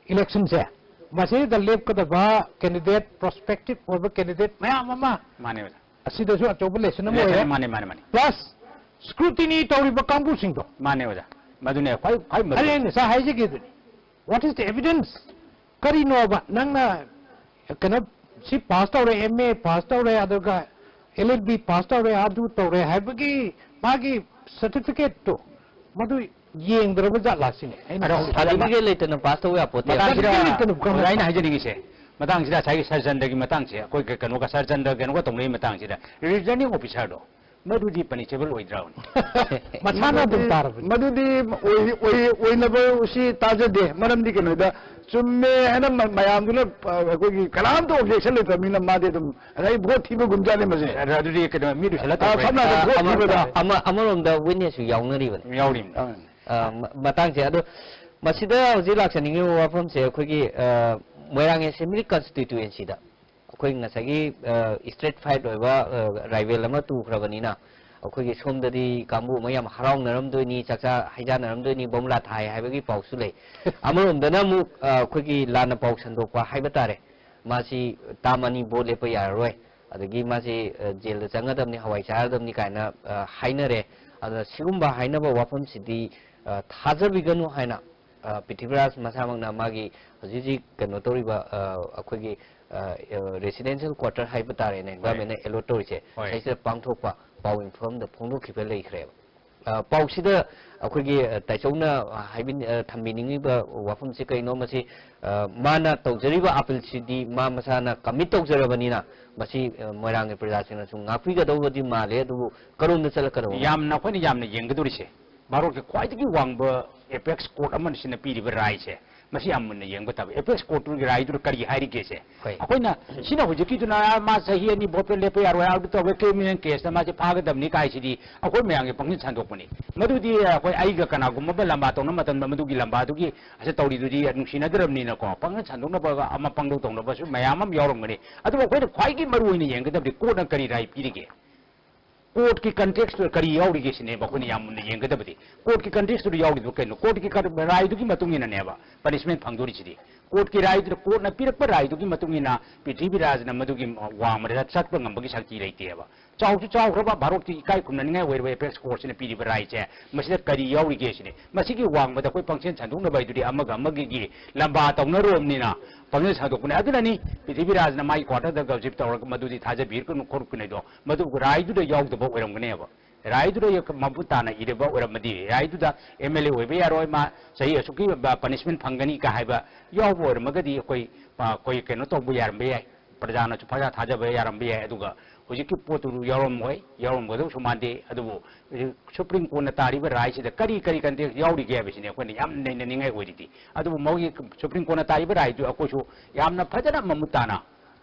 ꯏꯂꯦꯛꯁꯟꯁꯦ, ꯃꯁꯤꯗ ꯂꯦꯞꯀꯗꯕ ꯀꯦꯟꯗꯤꯗꯦꯠ, ꯄ꯭ꯔꯣꯁꯄꯦꯛꯇꯤꯚ ꯑꯣꯏꯕ ꯀꯦꯟꯗꯤꯗꯦꯠ ꯃꯌꯥꯝ ꯑꯃ, ꯃꯥꯅꯦ ꯑꯣꯖꯥ꯫ ꯑꯁꯤꯗꯁꯨ ꯑꯆꯧꯕ ꯂꯦꯁꯟ ꯑꯃ ꯂꯦꯁꯟ ꯑꯣꯏꯔꯦ꯫ ꯃꯥꯅꯦ, ꯃꯥꯅꯦ, ꯃꯥꯅꯦ꯫ ꯄ꯭ꯂꯁ ꯁ꯭ꯀ꯭ꯔꯨꯇꯤꯅꯤ ꯇꯧꯔꯤꯕ ꯀꯥꯡꯕꯨꯁꯤꯡꯗꯣ, ꯃꯥꯅꯦ ꯑꯣꯖꯥ, ꯃꯗꯨꯅꯦ ꯈ꯭ꯋꯥꯏ ꯈ꯭ꯋꯥꯏ ꯃꯔꯨ ꯑꯩ ꯉꯁꯥꯏ ꯍꯥꯏꯖꯒꯦꯗꯨꯅꯤ, what is the evidence? ꯀꯔꯤꯅꯣꯕ ꯅꯪꯅ ꯀꯩꯅꯣ ꯁꯤ ꯄꯥꯁ ꯇꯧꯔꯦ, ꯑꯦꯝ ꯑꯦ ꯄꯥꯁ ꯇꯧꯔꯦ, ꯑꯗꯨꯒ ꯑꯦꯜ ꯑꯦꯜ ꯕꯤ ꯄꯥꯁ ꯇꯧꯔꯦ, ꯑꯗꯨ ꯇꯧꯔꯦ ꯍꯥꯏꯕꯒꯤ ꯃꯥꯒꯤ ꯁꯥꯔꯇꯤꯐꯤꯀꯦꯠꯇꯣ ꯃꯗꯨ ꯌꯦꯡꯗ꯭ꯔꯕ ꯖꯥꯠꯂꯥ ꯁꯤꯅꯤ ꯑꯩꯅ ꯑꯗꯣ ꯍꯪꯉꯤꯁꯦ꯫ ꯁꯥꯔꯇꯤꯐꯤꯀꯦꯠ ꯂꯩꯇꯅ ꯄꯥꯁ ꯇꯧꯕ ꯌꯥꯄꯣꯠꯇꯦ꯫ ꯃꯇꯥꯡꯁꯤꯗ ꯁꯥꯔꯇꯤꯐꯤꯀꯦꯠ ꯂꯩꯇꯅ ꯀꯃꯥꯏꯅ ꯑꯣꯖꯥ, ꯑꯩꯅ ꯍꯥꯏꯖꯅꯤꯡꯉꯤꯁꯦ, ꯃꯇꯥꯡꯁꯤꯗ ꯉꯁꯥꯏꯒꯤ ꯁꯔꯆꯟꯗ꯭ꯔꯒꯤ ꯃꯇꯥꯡꯁꯦ, ꯑꯩꯈꯣꯏ ꯀꯩꯅꯣꯒ ꯁꯔꯆꯟꯗ꯭ꯔ ꯀꯩꯅꯣꯒ ꯇꯧꯅꯩ ꯃꯇꯥꯡꯁꯤꯗ, ꯔꯤꯇꯔꯅꯤꯡ ꯑꯣꯐꯤꯁꯥꯔꯗꯣ ꯃꯗꯨꯗꯤ ꯄꯅꯤꯁꯦꯕꯜ ꯑꯣꯏꯗ꯭ꯔꯕꯅꯤ꯫ ꯃꯁꯥꯅ ꯑꯗꯨꯝ ꯇꯥꯔꯕꯅꯤ꯫ ꯃꯗꯨꯗꯤ ꯑꯣꯏ- ꯑꯣꯏ- ꯑꯣꯏꯅꯕ ꯁꯤ ꯇꯥꯖꯗꯦ꯫ ꯃꯔꯝꯗꯤ ꯀꯩꯅꯣꯗ ꯆꯨꯝꯃꯦ ꯍꯥꯏꯅ ꯃ- ꯃꯌꯥꯝꯗꯨꯅ ꯑ, ꯑꯩꯈꯣꯏꯒꯤ ꯀꯅꯥꯝꯇ ꯑꯣꯕꯖꯦꯛꯁꯟ ꯂꯩꯇ꯭ꯔꯕꯅꯤꯅ ꯃꯥꯗꯤ ꯑꯗꯨꯝ ꯉꯁꯥꯏ ꯚꯣꯠ ꯊꯤꯕꯒꯨꯝꯖꯥꯠꯅꯤ ꯃꯁꯦ꯫ ꯑꯗꯨꯗꯤ ꯀꯩꯅꯣ ꯃꯤꯗꯨ ꯁꯦꯂꯦꯛ ꯑ, ꯇꯧꯈ꯭ꯔꯦ꯫ ꯁꯝꯅ ꯍꯥꯏꯔꯕꯗ ꯚꯣꯠ ꯑꯃ- ꯊꯤꯕꯗ ꯑꯃ- ꯑꯃꯔꯣꯝꯗ ꯋꯤꯠꯅꯦꯁꯁꯨ ꯌꯥꯎꯅꯔꯤꯕꯅꯤ꯫ ꯌꯥꯎꯔꯤꯕꯅꯤ꯫ ꯑ, ꯑ, ꯃ- ꯃꯇꯥꯡꯁꯦ ꯑꯗꯣ ꯃꯁꯤꯗ ꯍꯧꯖꯤꯛ ꯂꯥꯛꯆꯅꯤꯡꯉꯤꯕ ꯋꯥꯐꯝꯁꯦ ꯑꯩꯈꯣꯏꯒꯤ ꯑ, ꯃꯣꯏꯔꯥꯡ ꯑꯦꯁꯦꯝꯕ꯭ꯂꯤ ꯀꯟꯁꯇꯤꯇ꯭ꯋꯦꯟꯁꯤꯗ ꯑꯩꯈꯣꯏ ꯉꯁꯥꯏꯒꯤ ꯏꯁꯇ꯭ꯔꯦꯠ ꯐꯥꯏꯠ ꯑꯣꯏꯕ ꯔꯥꯏꯕꯦꯜ ꯑꯃ ꯇꯨꯈ꯭ꯔꯕꯅꯤꯅ ꯑꯩꯈꯣꯏꯒꯤ ꯁꯣꯝꯗꯗꯤ ꯀꯥꯡꯕꯨ ꯑꯃ ꯌꯥꯝ ꯍꯔꯥꯎꯅꯔꯝꯗꯣꯏꯅꯤ, ꯆꯥꯛꯆꯥ ꯍꯩꯖꯥꯟꯅꯔꯝꯗꯣꯏꯅꯤ, ꯕꯣꯝꯂꯥ ꯊꯥꯏ ꯍꯥꯏꯕꯒꯤ ꯄꯥꯎꯁꯨ ꯂꯩ꯫ ꯑꯃꯔꯣꯝꯗꯅ ꯑꯃꯨꯛ ꯑ, ꯑꯩꯈꯣꯏꯒꯤ ꯂꯥꯟꯅ ꯄꯥꯎ ꯁꯟꯗꯣꯛꯄ ꯍꯥꯏꯕ ꯇꯥꯔꯦ, ꯃꯥꯁꯤ ꯇꯥꯝ ꯑꯅꯤ ꯚꯣꯠ ꯂꯦꯞꯄ ꯌꯥꯔꯔꯣꯏ, ꯑꯗꯒꯤ ꯃꯥꯁꯤ ꯑ, ꯖꯦꯜꯗ ꯆꯪꯒꯗꯕꯅꯤ, ꯍꯋꯥꯏ ꯆꯥꯔꯗꯕꯅꯤ ꯀꯥꯏꯅ ꯑ, ꯍꯥꯏꯅꯔꯦ꯫ ꯑꯗꯨꯅ ꯁꯤꯒꯨꯝꯕ ꯍꯥꯏꯅꯕ ꯋꯥꯐꯝꯁꯤꯗꯤ ꯑ, ꯊꯥꯖꯕꯤꯒꯅꯨ ꯍꯥꯏꯅ ꯑ, ꯄ꯭ꯔꯤꯊꯤꯕꯤꯔꯥꯖ ꯃꯁꯥꯃꯛꯅ ꯃꯥꯒꯤ ꯍꯧꯖꯤꯛ ꯍꯧꯖꯤꯛ ꯀꯩꯅꯣ ꯇꯧꯔꯤꯕ ꯑ, ꯑꯩꯈꯣꯏꯒꯤ ꯔꯦꯁꯤꯗꯦꯟꯁꯤꯌꯦꯜ ꯀ꯭ꯋꯥꯇꯔ ꯍꯥꯏꯕ ꯇꯥꯔꯦꯅꯦ, ꯒꯚꯔꯟꯃꯦꯟꯅ ꯑꯦꯂꯣꯠ ꯇꯧꯔꯤꯁꯦ, ꯍꯣꯏ꯫ ꯁꯤꯗ ꯄꯥꯡꯊꯣꯛꯄ ꯄꯥꯎ ꯏꯟꯐꯣꯔꯝꯗ ꯐꯣꯡꯗꯣꯛꯈꯤꯕ ꯂꯩꯈ꯭ꯔꯦꯕ꯫ ꯑ, ꯄꯥꯎꯁꯤꯗ ꯑꯩꯈꯣꯏꯒꯤ ꯑ, ꯇꯥꯏꯆꯧꯅ ꯍꯥꯏꯕꯤ- ꯑ, ꯊꯝꯕꯤꯅꯤꯡꯉꯤꯕ ꯋꯥꯐꯝꯁꯤ ꯀꯩꯅꯣ? ꯃꯁꯤ ꯑ, ꯃꯥꯅ ꯇꯧꯖꯔꯤꯕ ꯑꯥꯄꯤꯜꯁꯤꯗꯤ ꯃꯥ ꯃꯁꯥꯅ ꯀꯃꯤꯠ ꯇꯧꯖꯔꯕꯅꯤꯅ ꯃꯁꯤ ꯑ, ꯃꯣꯏꯔꯥꯡꯒꯤ ꯄ꯭ꯔꯖꯥꯁꯤꯡꯅꯁꯨ ꯉꯥꯛꯄꯤꯒꯗꯧꯕꯗꯤ ꯃꯥꯜꯂꯦ꯫ ꯑꯗꯨꯕꯨ ꯀꯔꯣꯝꯗ ꯆꯠꯂꯛꯀꯗꯧꯕ? ꯌꯥꯝꯅ ꯑꯩꯈꯣꯏꯅ ꯌꯥꯝꯅ ꯌꯦꯡꯒꯗꯧꯔꯤꯁꯦ, ꯚꯥꯔꯠꯀꯤ ꯈ꯭ꯋꯥꯏꯗꯒꯤ ꯋꯥꯡꯕ ꯑꯦꯄꯦꯛꯁ ꯀꯣꯔꯠ ꯑꯃꯁꯤꯅ ꯄꯤꯔꯤꯕ ꯔꯥꯏꯁꯦ, ꯃꯁꯤ ꯌꯥꯝ ꯃꯨꯟꯅ ꯌꯦꯡꯕ ꯇꯥꯕ꯫ ꯑꯦꯄꯦꯛꯁ ꯀꯣꯔꯠꯇꯨꯒꯤ ꯔꯥꯏꯗꯨꯅ ꯀꯔꯤ ꯍꯥꯏꯔꯤꯒꯦꯁꯦ? ꯍꯣꯏ꯫ ꯑꯩꯈꯣꯏꯅ ꯁꯤꯅ ꯍꯧꯖꯤꯛꯀꯤꯗꯨꯅ "ꯑ, ꯃꯥ ꯆꯍꯤ ꯑꯅꯤ ꯚꯣꯠꯇ ꯂꯦꯞꯄ ꯌꯥꯔꯣꯏ, ꯑꯗꯨ ꯇꯧꯋꯦ, ꯀ꯭ꯔꯤꯃꯤꯅꯦꯜ ꯀꯦꯁꯇ ꯃꯥꯁꯦ ꯐꯥꯒꯗꯕꯅꯤ" ꯀꯥꯏꯁꯤꯗꯤ ꯑꯩꯈꯣꯏ ꯃꯌꯥꯝꯒꯤ ꯄꯪꯁꯤꯟ ꯁꯟꯗꯣꯛꯄꯅꯤ꯫ ꯃꯗꯨꯗꯤ ꯑꯩꯈꯣꯏ, ꯑꯩꯒ ꯀꯅꯥꯒꯨꯝꯕ ꯑꯃ ꯂꯝꯕꯥ ꯇꯧꯅꯕ ꯃꯇꯝꯗ ꯃꯗꯨꯒꯤ ꯂꯝꯕꯥꯗꯨꯒꯤ ꯑꯁꯤ ꯇꯧꯔꯤꯗꯨꯗꯤ ꯅꯨꯡꯁꯤꯅꯗ꯭ꯔꯕꯅꯤꯅꯀꯣ, ꯄꯪꯁꯤꯟ ꯁꯟꯗꯣꯛꯅꯕ ꯑꯃ ꯄꯪꯗꯧ ꯇꯧꯅꯕꯁꯨ ꯃꯌꯥꯝ ꯑꯃ ꯌꯥꯎꯔꯝꯒꯅꯤ꯫ ꯑꯗꯨꯕꯨ ꯑꯩꯈꯣꯏꯅ ꯈ꯭ꯋꯥꯏꯒꯤ ꯃꯔꯨ ꯑꯣꯏꯅ ꯌꯦꯡꯒꯗꯕꯗꯤ ꯀꯣꯔꯠꯅ ꯀꯔꯤ ꯔꯥꯏ ꯄꯤꯔꯤꯒꯦ? ꯀꯣꯔꯠꯀꯤ ꯀꯟꯇꯦꯛꯁꯇꯨꯗ ꯀꯔꯤ ꯌꯥꯎꯔꯤꯒꯦ ꯁꯤꯅꯦꯕ ꯑꯩꯈꯣꯏꯅ ꯌꯥꯝ ꯃꯨꯟꯅ ꯌꯦꯡꯒꯗꯕꯗꯤ꯫ ꯀꯣꯔꯠꯀꯤ ꯀꯟꯇꯦꯛꯁꯇꯨꯗ ꯌꯥꯎꯔꯤꯗꯨ ꯀꯩꯅꯣ? ꯀꯣꯔꯠꯀꯤ ꯀ-, ꯔꯥꯏꯗꯨꯒꯤ ꯃꯇꯨꯡ ꯏꯟꯅꯅꯦꯕ ꯄꯅꯤꯁꯃꯦꯟ ꯐꯪꯗꯣꯔꯤꯁꯤꯗꯤ꯫ ꯀꯣꯔꯠꯀꯤ ꯔꯥꯏꯗꯨꯗ, ꯀꯣꯔꯠꯅ ꯄꯤꯔꯛꯄ ꯔꯥꯏꯗꯨꯒꯤ ꯃꯇꯨꯡ ꯏꯟꯅ ꯄ꯭ꯔꯤꯊꯤꯕꯤꯔꯥꯖꯅ ꯃꯗꯨꯒꯤ ꯋꯥꯡꯃꯗ ꯆꯠꯄ ꯉꯝꯕꯒꯤ ꯁꯛꯇꯤ ꯂꯩꯇꯦꯕ꯫ ꯆꯥꯎꯁꯨ ꯆꯥꯎꯈ꯭ꯔꯕ ꯚꯥꯔꯠꯀꯤ ꯏꯀꯥꯏ ꯈꯨꯝꯅꯅꯤꯡꯉꯥꯏ ꯑꯣꯏꯔꯕ ꯑꯦꯄꯦꯛꯁ ꯀꯣꯔꯠꯁꯤꯅ ꯄꯤꯔꯤꯕ ꯔꯥꯏꯠꯁꯦ, ꯃꯁꯤꯗ ꯀꯔꯤ ꯌꯥꯎꯔꯤꯒꯦ ꯁꯤꯅꯤ꯫ ꯃꯁꯤꯒꯤ ꯋꯥꯡꯃꯗ ꯑꯩꯈꯣꯏ ꯄꯪꯁꯦꯟ ꯁꯟꯗꯣꯛꯅꯕ ꯍꯥꯏꯗꯨꯗꯤ ꯑꯃꯒ ꯑꯃꯒꯤ ꯂꯝꯕꯥ ꯇꯧꯅꯔꯣꯝꯅꯤꯅ ꯄꯪꯁꯦꯟ ꯁꯟꯗꯣꯛꯄꯅꯦ꯫ ꯑꯗꯨꯅꯅꯤ ꯄ꯭ꯔꯤꯊꯤꯕꯤꯔꯥꯖꯅ ꯃꯥꯒꯤ ꯀ꯭ꯋꯥꯇꯔꯗ ꯒꯖꯤꯞ ꯇꯧꯔꯒ ꯃꯗꯨꯗꯤ ꯊꯥꯖꯕꯤꯔꯛꯀꯅꯨ ꯈꯣꯠꯀꯅꯨ ꯍꯥꯏꯗꯣ, ꯃꯗꯨ ꯔꯥꯏꯗꯨꯗ ꯌꯥꯎꯗꯕ ꯑꯣꯏꯔꯝꯒꯅꯦꯕ꯫ ꯔꯥꯏꯗꯨꯗ ꯃꯃꯨꯠ ꯇꯥꯅ ꯏꯔꯕ ꯑꯣꯏꯔꯝꯃꯗꯤ, ꯔꯥꯏꯗꯨꯗ ꯑꯦꯝ ꯑꯦꯜ ꯑꯦ ꯑꯣꯏꯕ ꯌꯥꯔꯣꯏ, ꯃꯥ ꯆꯍꯤ ꯑꯁꯨꯛꯀꯤ ꯄꯅꯤꯁꯃꯦꯟ ꯐꯪꯒꯅꯤ ꯀ ꯍꯥꯏꯕ ꯌꯥꯎꯕ ꯑꯣꯏꯔꯝꯃꯒꯗꯤ ꯑꯩꯈꯣꯏ, ꯑ, ꯑꯩꯈꯣꯏ ꯀꯩꯅꯣ ꯇꯧꯕ ꯌꯥꯔꯝꯕ ꯌꯥꯏ, ꯄ꯭ꯔꯖꯥꯅꯁꯨ ꯐꯖꯅ ꯊꯥꯖꯕ ꯌꯥꯔꯝꯕ ꯌꯥꯏ꯫ ꯑꯗꯨꯒ ꯍꯧꯖꯤꯛꯀꯤ ꯄꯣꯠꯇꯨ ꯌꯥꯎꯔꯝꯃꯣꯏ, ꯌꯥꯎꯔꯝꯒꯗꯧꯁꯨ ꯃꯥꯟꯗꯦ꯫ ꯑꯗꯨꯕꯨ ꯍꯧꯖꯤꯛ ꯁꯨꯄ꯭ꯔꯤꯝ ꯀꯣꯔꯠꯅ ꯇꯥꯔꯤꯕ ꯔꯥꯏꯁꯤꯗ ꯀꯔꯤ ꯀꯔꯤ ꯀꯟꯇꯦꯛꯁ ꯌꯥꯎꯔꯤꯒꯦ ꯍꯥꯏꯕꯁꯤꯅꯤ ꯑꯩꯈꯣꯏꯅ ꯌꯥꯝ ꯅꯩꯅꯅꯤꯡꯉꯥꯏ ꯑꯣꯏꯔꯤꯗꯤ꯫ ꯑꯗꯨꯕꯨ ꯃꯈꯣꯏꯒꯤ ꯁꯨꯄ꯭ꯔꯤꯝ ꯀꯣꯔꯠꯅ ꯇꯥꯔꯤꯕ ꯔꯥꯏꯗꯨ ꯑꯩꯈꯣꯏꯁꯨ ꯌꯥꯝꯅ ꯐꯖꯅ ꯃꯃꯨꯠ ꯇꯥꯅ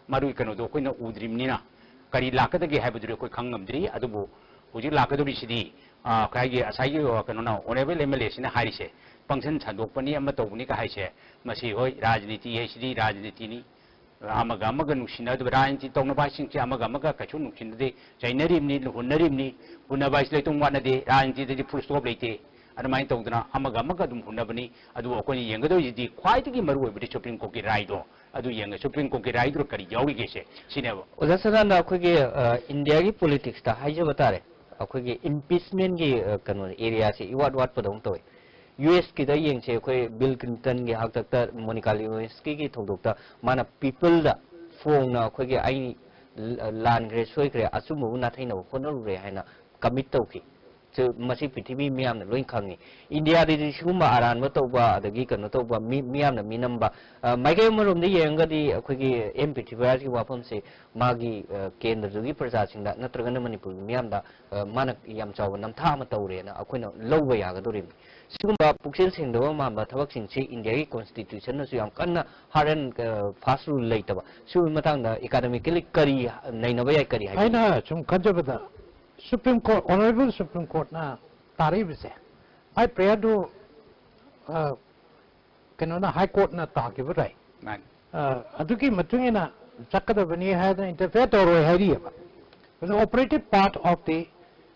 ꯃꯔꯨꯒꯤ ꯀꯩꯅꯣꯗꯣ ꯑꯩꯈꯣꯏꯅ ꯎꯗ꯭ꯔꯤꯕꯅꯤꯅ ꯀꯔꯤ ꯂꯥꯛꯀꯗꯒꯦ ꯍꯥꯏꯕꯗꯨꯗꯤ ꯑꯩꯈꯣꯏ ꯈꯪ ꯉꯝꯗ꯭ꯔꯤ꯫ ꯑꯗꯨꯕꯨ ꯍꯧꯖꯤꯛ ꯂꯥꯛꯀꯗꯧꯔꯤꯁꯤꯗꯤ, ꯑ, ꯉꯁꯥꯏꯒꯤ, ꯉꯁꯥꯏꯒꯤ, ꯑ, ꯀꯩꯅꯣꯅ, ꯑꯣꯅꯔꯦꯕꯜ ꯑꯦꯝ ꯑꯦꯜ ꯑꯦꯁꯤꯅ ꯍꯥꯏꯔꯤꯁꯦ, ꯄꯪꯁꯟ ꯁꯟꯗꯣꯛꯄꯅꯤ, ꯑꯃ ꯇꯧꯕꯅꯤ ꯀ ꯍꯥꯏꯁꯦ, ꯃꯁꯤ ꯍꯣꯏ, ꯔꯥꯖꯅꯤꯇꯤ ꯍꯥꯏꯁꯤꯗꯤ ꯔꯥꯖꯅꯤꯇꯤꯅꯤ꯫ ꯑꯃꯒ ꯑꯃꯒ ꯅꯨꯡꯁꯤꯅꯗꯕ, ꯔꯥꯖꯅꯤꯇꯤ ꯇꯧꯅꯕ ꯍꯥꯏꯁꯤꯡꯁꯦ ꯑꯃꯒ ꯑꯃꯒ ꯀꯩꯁꯨ ꯅꯨꯡꯁꯤꯅꯗꯦ, ꯆꯩꯅꯔꯤꯕꯅꯤ, ꯍꯨꯟꯅꯔꯤꯕꯅꯤ꯫ ꯍꯨꯟꯅꯕ ꯍꯥꯏꯁꯤ ꯂꯩꯇꯣꯡ ꯋꯥꯠꯅꯗꯦ, ꯔꯥꯖꯅꯤꯇꯤꯗꯗꯤ ꯐꯨꯜ ꯁ꯭ꯇꯣꯞ ꯂꯩꯇꯦ꯫ ꯑꯗꯨꯃꯥꯏꯅ ꯇꯧꯗꯅ ꯑꯃꯒ ꯑꯃꯒ ꯑꯗꯨꯝ ꯍꯨꯟꯅꯕꯅꯤ꯫ ꯑꯗꯨꯕꯨ ꯑꯩꯈꯣꯏꯅ ꯌꯦꯡꯒꯗꯧꯔꯤꯁꯤꯗꯤ ꯈ꯭ꯋꯥꯏꯗꯒꯤ ꯃꯔꯨ ꯑꯣꯏꯕꯗꯤ ꯁꯨꯄ꯭ꯔꯤꯝ ꯀꯣꯔꯠꯀꯤ ꯔꯥꯏꯗꯣ ꯑꯗꯨ ꯌꯦꯡꯉ, ꯁꯨꯄ꯭ꯔꯤꯝ ꯀꯣꯔꯠꯀꯤ ꯔꯥꯏꯗꯨꯗ ꯀꯔꯤ ꯌꯥꯎꯔꯤꯒꯦꯁꯦ ꯁꯤꯅꯦꯕ꯫ ꯑꯣꯖꯥ ꯁꯗꯥꯅꯟꯗ, ꯑꯩꯈꯣꯏꯒꯤ, ꯑ, ꯏꯟꯗꯤꯌꯥꯒꯤ ꯄꯣꯂꯤꯇꯤꯛꯁꯇ ꯍꯥꯏꯖꯕ ꯇꯥꯔꯦ, ꯑꯩꯈꯣꯏꯒꯤ ꯏꯝꯄꯤꯆꯃꯦꯟꯒꯤ, ꯑ, ꯀꯩꯅꯣ, ꯑꯦꯔꯤꯌꯥꯁꯦ ꯏꯋꯥꯠ ꯋꯥꯠꯄꯗꯧꯅ ꯇꯧꯋꯦ꯫ ꯌꯨ ꯑꯦꯁꯀꯤꯗ ꯌꯦꯡꯁꯦ, ꯑꯩꯈꯣꯏ ꯕꯤꯜ ꯀ꯭ꯂꯤꯟꯇꯟꯒꯤ ꯍꯥꯛꯇꯛꯇ ꯃꯣꯅꯤꯀꯥ ꯂꯤꯋꯤꯟꯁꯀꯤꯒꯤ ꯊꯧꯗꯣꯛꯇ ꯃꯥꯅ ꯄꯤꯄꯜꯗ ꯐꯣꯡꯅ ꯑꯩꯈꯣꯏꯒꯤ ꯑꯩ ꯂ-, ꯂꯥꯟꯈ꯭ꯔꯦ, ꯁꯣꯏꯈ꯭ꯔꯦ, ꯑꯆꯨꯝꯕꯕꯨ ꯅꯥꯊꯩꯅꯕ ꯍꯣꯠꯅꯔꯨꯔꯦ ꯍꯥꯏꯅ ꯀꯃꯤꯠ ꯇꯧꯈꯤ꯫ ꯁꯤ, ꯃꯁꯤ ꯄ꯭ꯔꯤꯊꯤꯕꯤ ꯃꯤꯌꯥꯝꯅ ꯂꯣꯏ ꯈꯪꯉꯤ꯫ ꯏꯟꯗꯤꯌꯥꯗꯗꯤ ꯁꯤꯒꯨꯝꯕ ꯑꯔꯥꯟꯕ ꯇꯧꯕ, ꯑꯗꯒꯤ ꯀꯩꯅꯣ ꯇꯧꯕ, ꯃꯤ, ꯃꯤꯌꯥꯝꯅ ꯃꯤꯅꯝꯕ, ꯑ, ꯃꯥꯏꯀꯩ ꯑꯃꯔꯣꯝꯗ ꯌꯦꯡꯉꯒꯗꯤ ꯑꯩꯈꯣꯏꯒꯤ ꯑꯦꯝ ꯄ꯭ꯔꯤꯊꯤꯕꯤꯔꯥꯖꯀꯤ ꯋꯥꯐꯝꯁꯤ ꯃꯥꯒꯤ, ꯑ, ꯀꯦꯟꯗ꯭ꯔꯗꯨꯒꯤ ꯄ꯭ꯔꯖꯥꯁꯤꯡꯗ ꯅꯠꯇ꯭ꯔꯒꯅ ꯃꯅꯤꯄꯨꯔꯒꯤ ꯃꯤꯌꯥꯝꯗ, ꯑ, ꯃꯥꯅ ꯌꯥꯝ ꯆꯥꯎꯕ ꯅꯝꯊꯥꯛ ꯑꯃ ꯇꯧꯔꯦꯅ ꯑꯩꯈꯣꯏꯅ ꯂꯧꯕ ꯌꯥꯒꯗꯧꯔꯤꯕꯅꯤ꯫ ꯁꯤꯒꯨꯝꯕ ꯄꯨꯛꯆꯦꯜ ꯁꯦꯡꯗꯕ ꯃꯥꯟꯕ ꯊꯕꯛꯁꯤꯡꯁꯤ ꯏꯟꯗꯤꯌꯥꯒꯤ ꯀꯣꯟꯁꯇꯤꯇ꯭ꯌꯨꯁꯟꯅꯁꯨ ꯌꯥꯝ ꯀꯟꯅ ꯍꯥꯔꯠ ꯑꯦꯟ, ꯑ, ꯐꯥꯁ ꯔꯨꯜ ꯂꯩꯇꯕ, ꯁꯤꯒꯨꯝꯕꯒꯤ ꯃꯇꯥꯡꯗ ꯑꯦꯀꯥꯗꯃꯤꯀꯦꯜꯂꯤ ꯀꯔꯤ ꯅꯩꯅꯕ ꯌꯥꯏ, ꯀꯔꯤ ꯍꯥꯏꯕꯤꯅꯤꯡꯉꯤ? ꯑꯩꯅ ꯁꯨꯝ ꯈꯟꯖꯕꯗ, ꯁꯨꯄ꯭ꯔꯤꯝ ꯀꯣꯔꯠ, ꯑꯣꯅꯔꯦꯕꯜ ꯁꯨꯄ꯭ꯔꯤꯝ ꯀꯣꯔꯠꯅ ꯇꯥꯔꯛꯏꯕꯁꯦ, ꯃꯥꯏ ꯄ꯭ꯔꯦꯌꯔꯗꯨ, ꯑ, ꯀꯩꯅꯣꯅ, ꯍꯥꯏ ꯀꯣꯔꯠꯅ ꯇꯥꯈꯤꯕ ꯔꯥꯏ, ꯃꯥꯅꯤ꯫ ꯑ, ꯑꯗꯨꯒꯤ ꯃꯇꯨꯡ ꯏꯟꯅ ꯆꯠꯀꯗꯕꯅꯤ ꯍꯥꯏꯗꯅ ꯏꯟꯇꯔꯐꯤꯌꯔ ꯇꯧꯔꯣꯏ ꯍꯥꯏꯔꯤꯑꯕ꯫ The operative part of the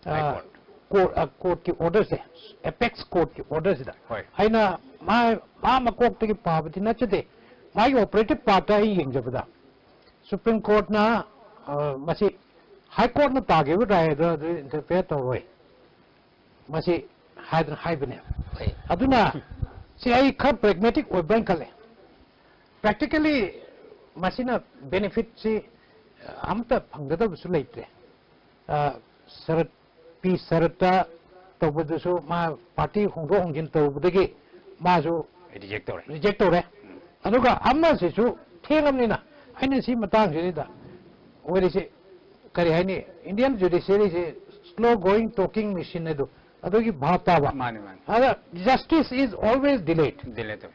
uh, High Court. Court, uh, courtꯀꯤ orderꯁꯦ, apex courtꯀꯤ orderꯁꯤꯗ ꯍꯣꯏ. ꯑꯩꯅ ꯃꯥ ꯃꯥ ꯃꯀꯣꯛꯇꯒꯤ ꯄꯥꯕꯗꯤ ꯅꯠꯆꯗꯦ, ꯃꯥꯒꯤ operative partꯇ ꯑꯩ ꯌꯦꯡꯖꯕꯗ Supreme Courtꯅ ꯑ, ꯃꯁꯤ High Courtꯅ ꯇꯥꯈꯤꯕ ꯔꯥꯏ ꯑꯗꯣ ꯑꯗꯨ interfere ꯇꯧꯔꯣꯏ, ꯃꯁꯤ ꯍꯥꯏꯗꯅ ꯍꯥꯏꯕꯅꯦꯕ꯫ ꯍꯣꯏ. ꯑꯗꯨꯅ ꯁꯤ ꯑꯩ ꯈꯔ pragmatic ꯑꯣꯏꯕ꯭ꯔꯥ ꯍꯥꯏꯅ ꯈꯜꯂꯦ꯫ Practically ꯃꯁꯤꯅ benefitꯁꯤ ꯑꯃꯠꯇ ꯐꯪꯒꯗꯕꯁꯨ ꯂꯩꯇ꯭ꯔꯦ꯫ ꯑ, ꯁꯔꯠ ꯄꯤ ꯁꯔꯠꯇ ꯇꯧꯕꯗꯨꯁꯨ ꯃꯥ party ꯍꯣꯡꯗꯣꯛ ꯍꯣꯡꯖꯤꯟ ꯇꯧꯕꯗꯒꯤ ꯃꯥꯁꯨ ꯔꯤꯖꯦꯛ ꯇꯧꯔꯦ. reject ꯇꯧꯔꯦ꯫ ꯑꯗꯨꯒ ꯑꯃꯁꯤꯁꯨ ꯊꯦꯡꯉꯕꯅꯤꯅ ꯑꯩꯅ ꯁꯤ ꯃꯇꯥꯡꯁꯤꯗ ꯑꯣꯏꯔꯤꯁꯤ ꯀꯔꯤ ꯍꯥꯏꯅꯤ, Indian judiciaryꯁꯤ slow going talking machine ꯑꯗꯨ ꯑꯗꯨꯒꯤ ꯚꯥꯞ ꯇꯥꯕ꯫ ꯃꯥꯅꯦ, ꯃꯥꯅꯦ. ꯑꯗ justice is always delayed. Delay ꯇꯧꯔꯦ.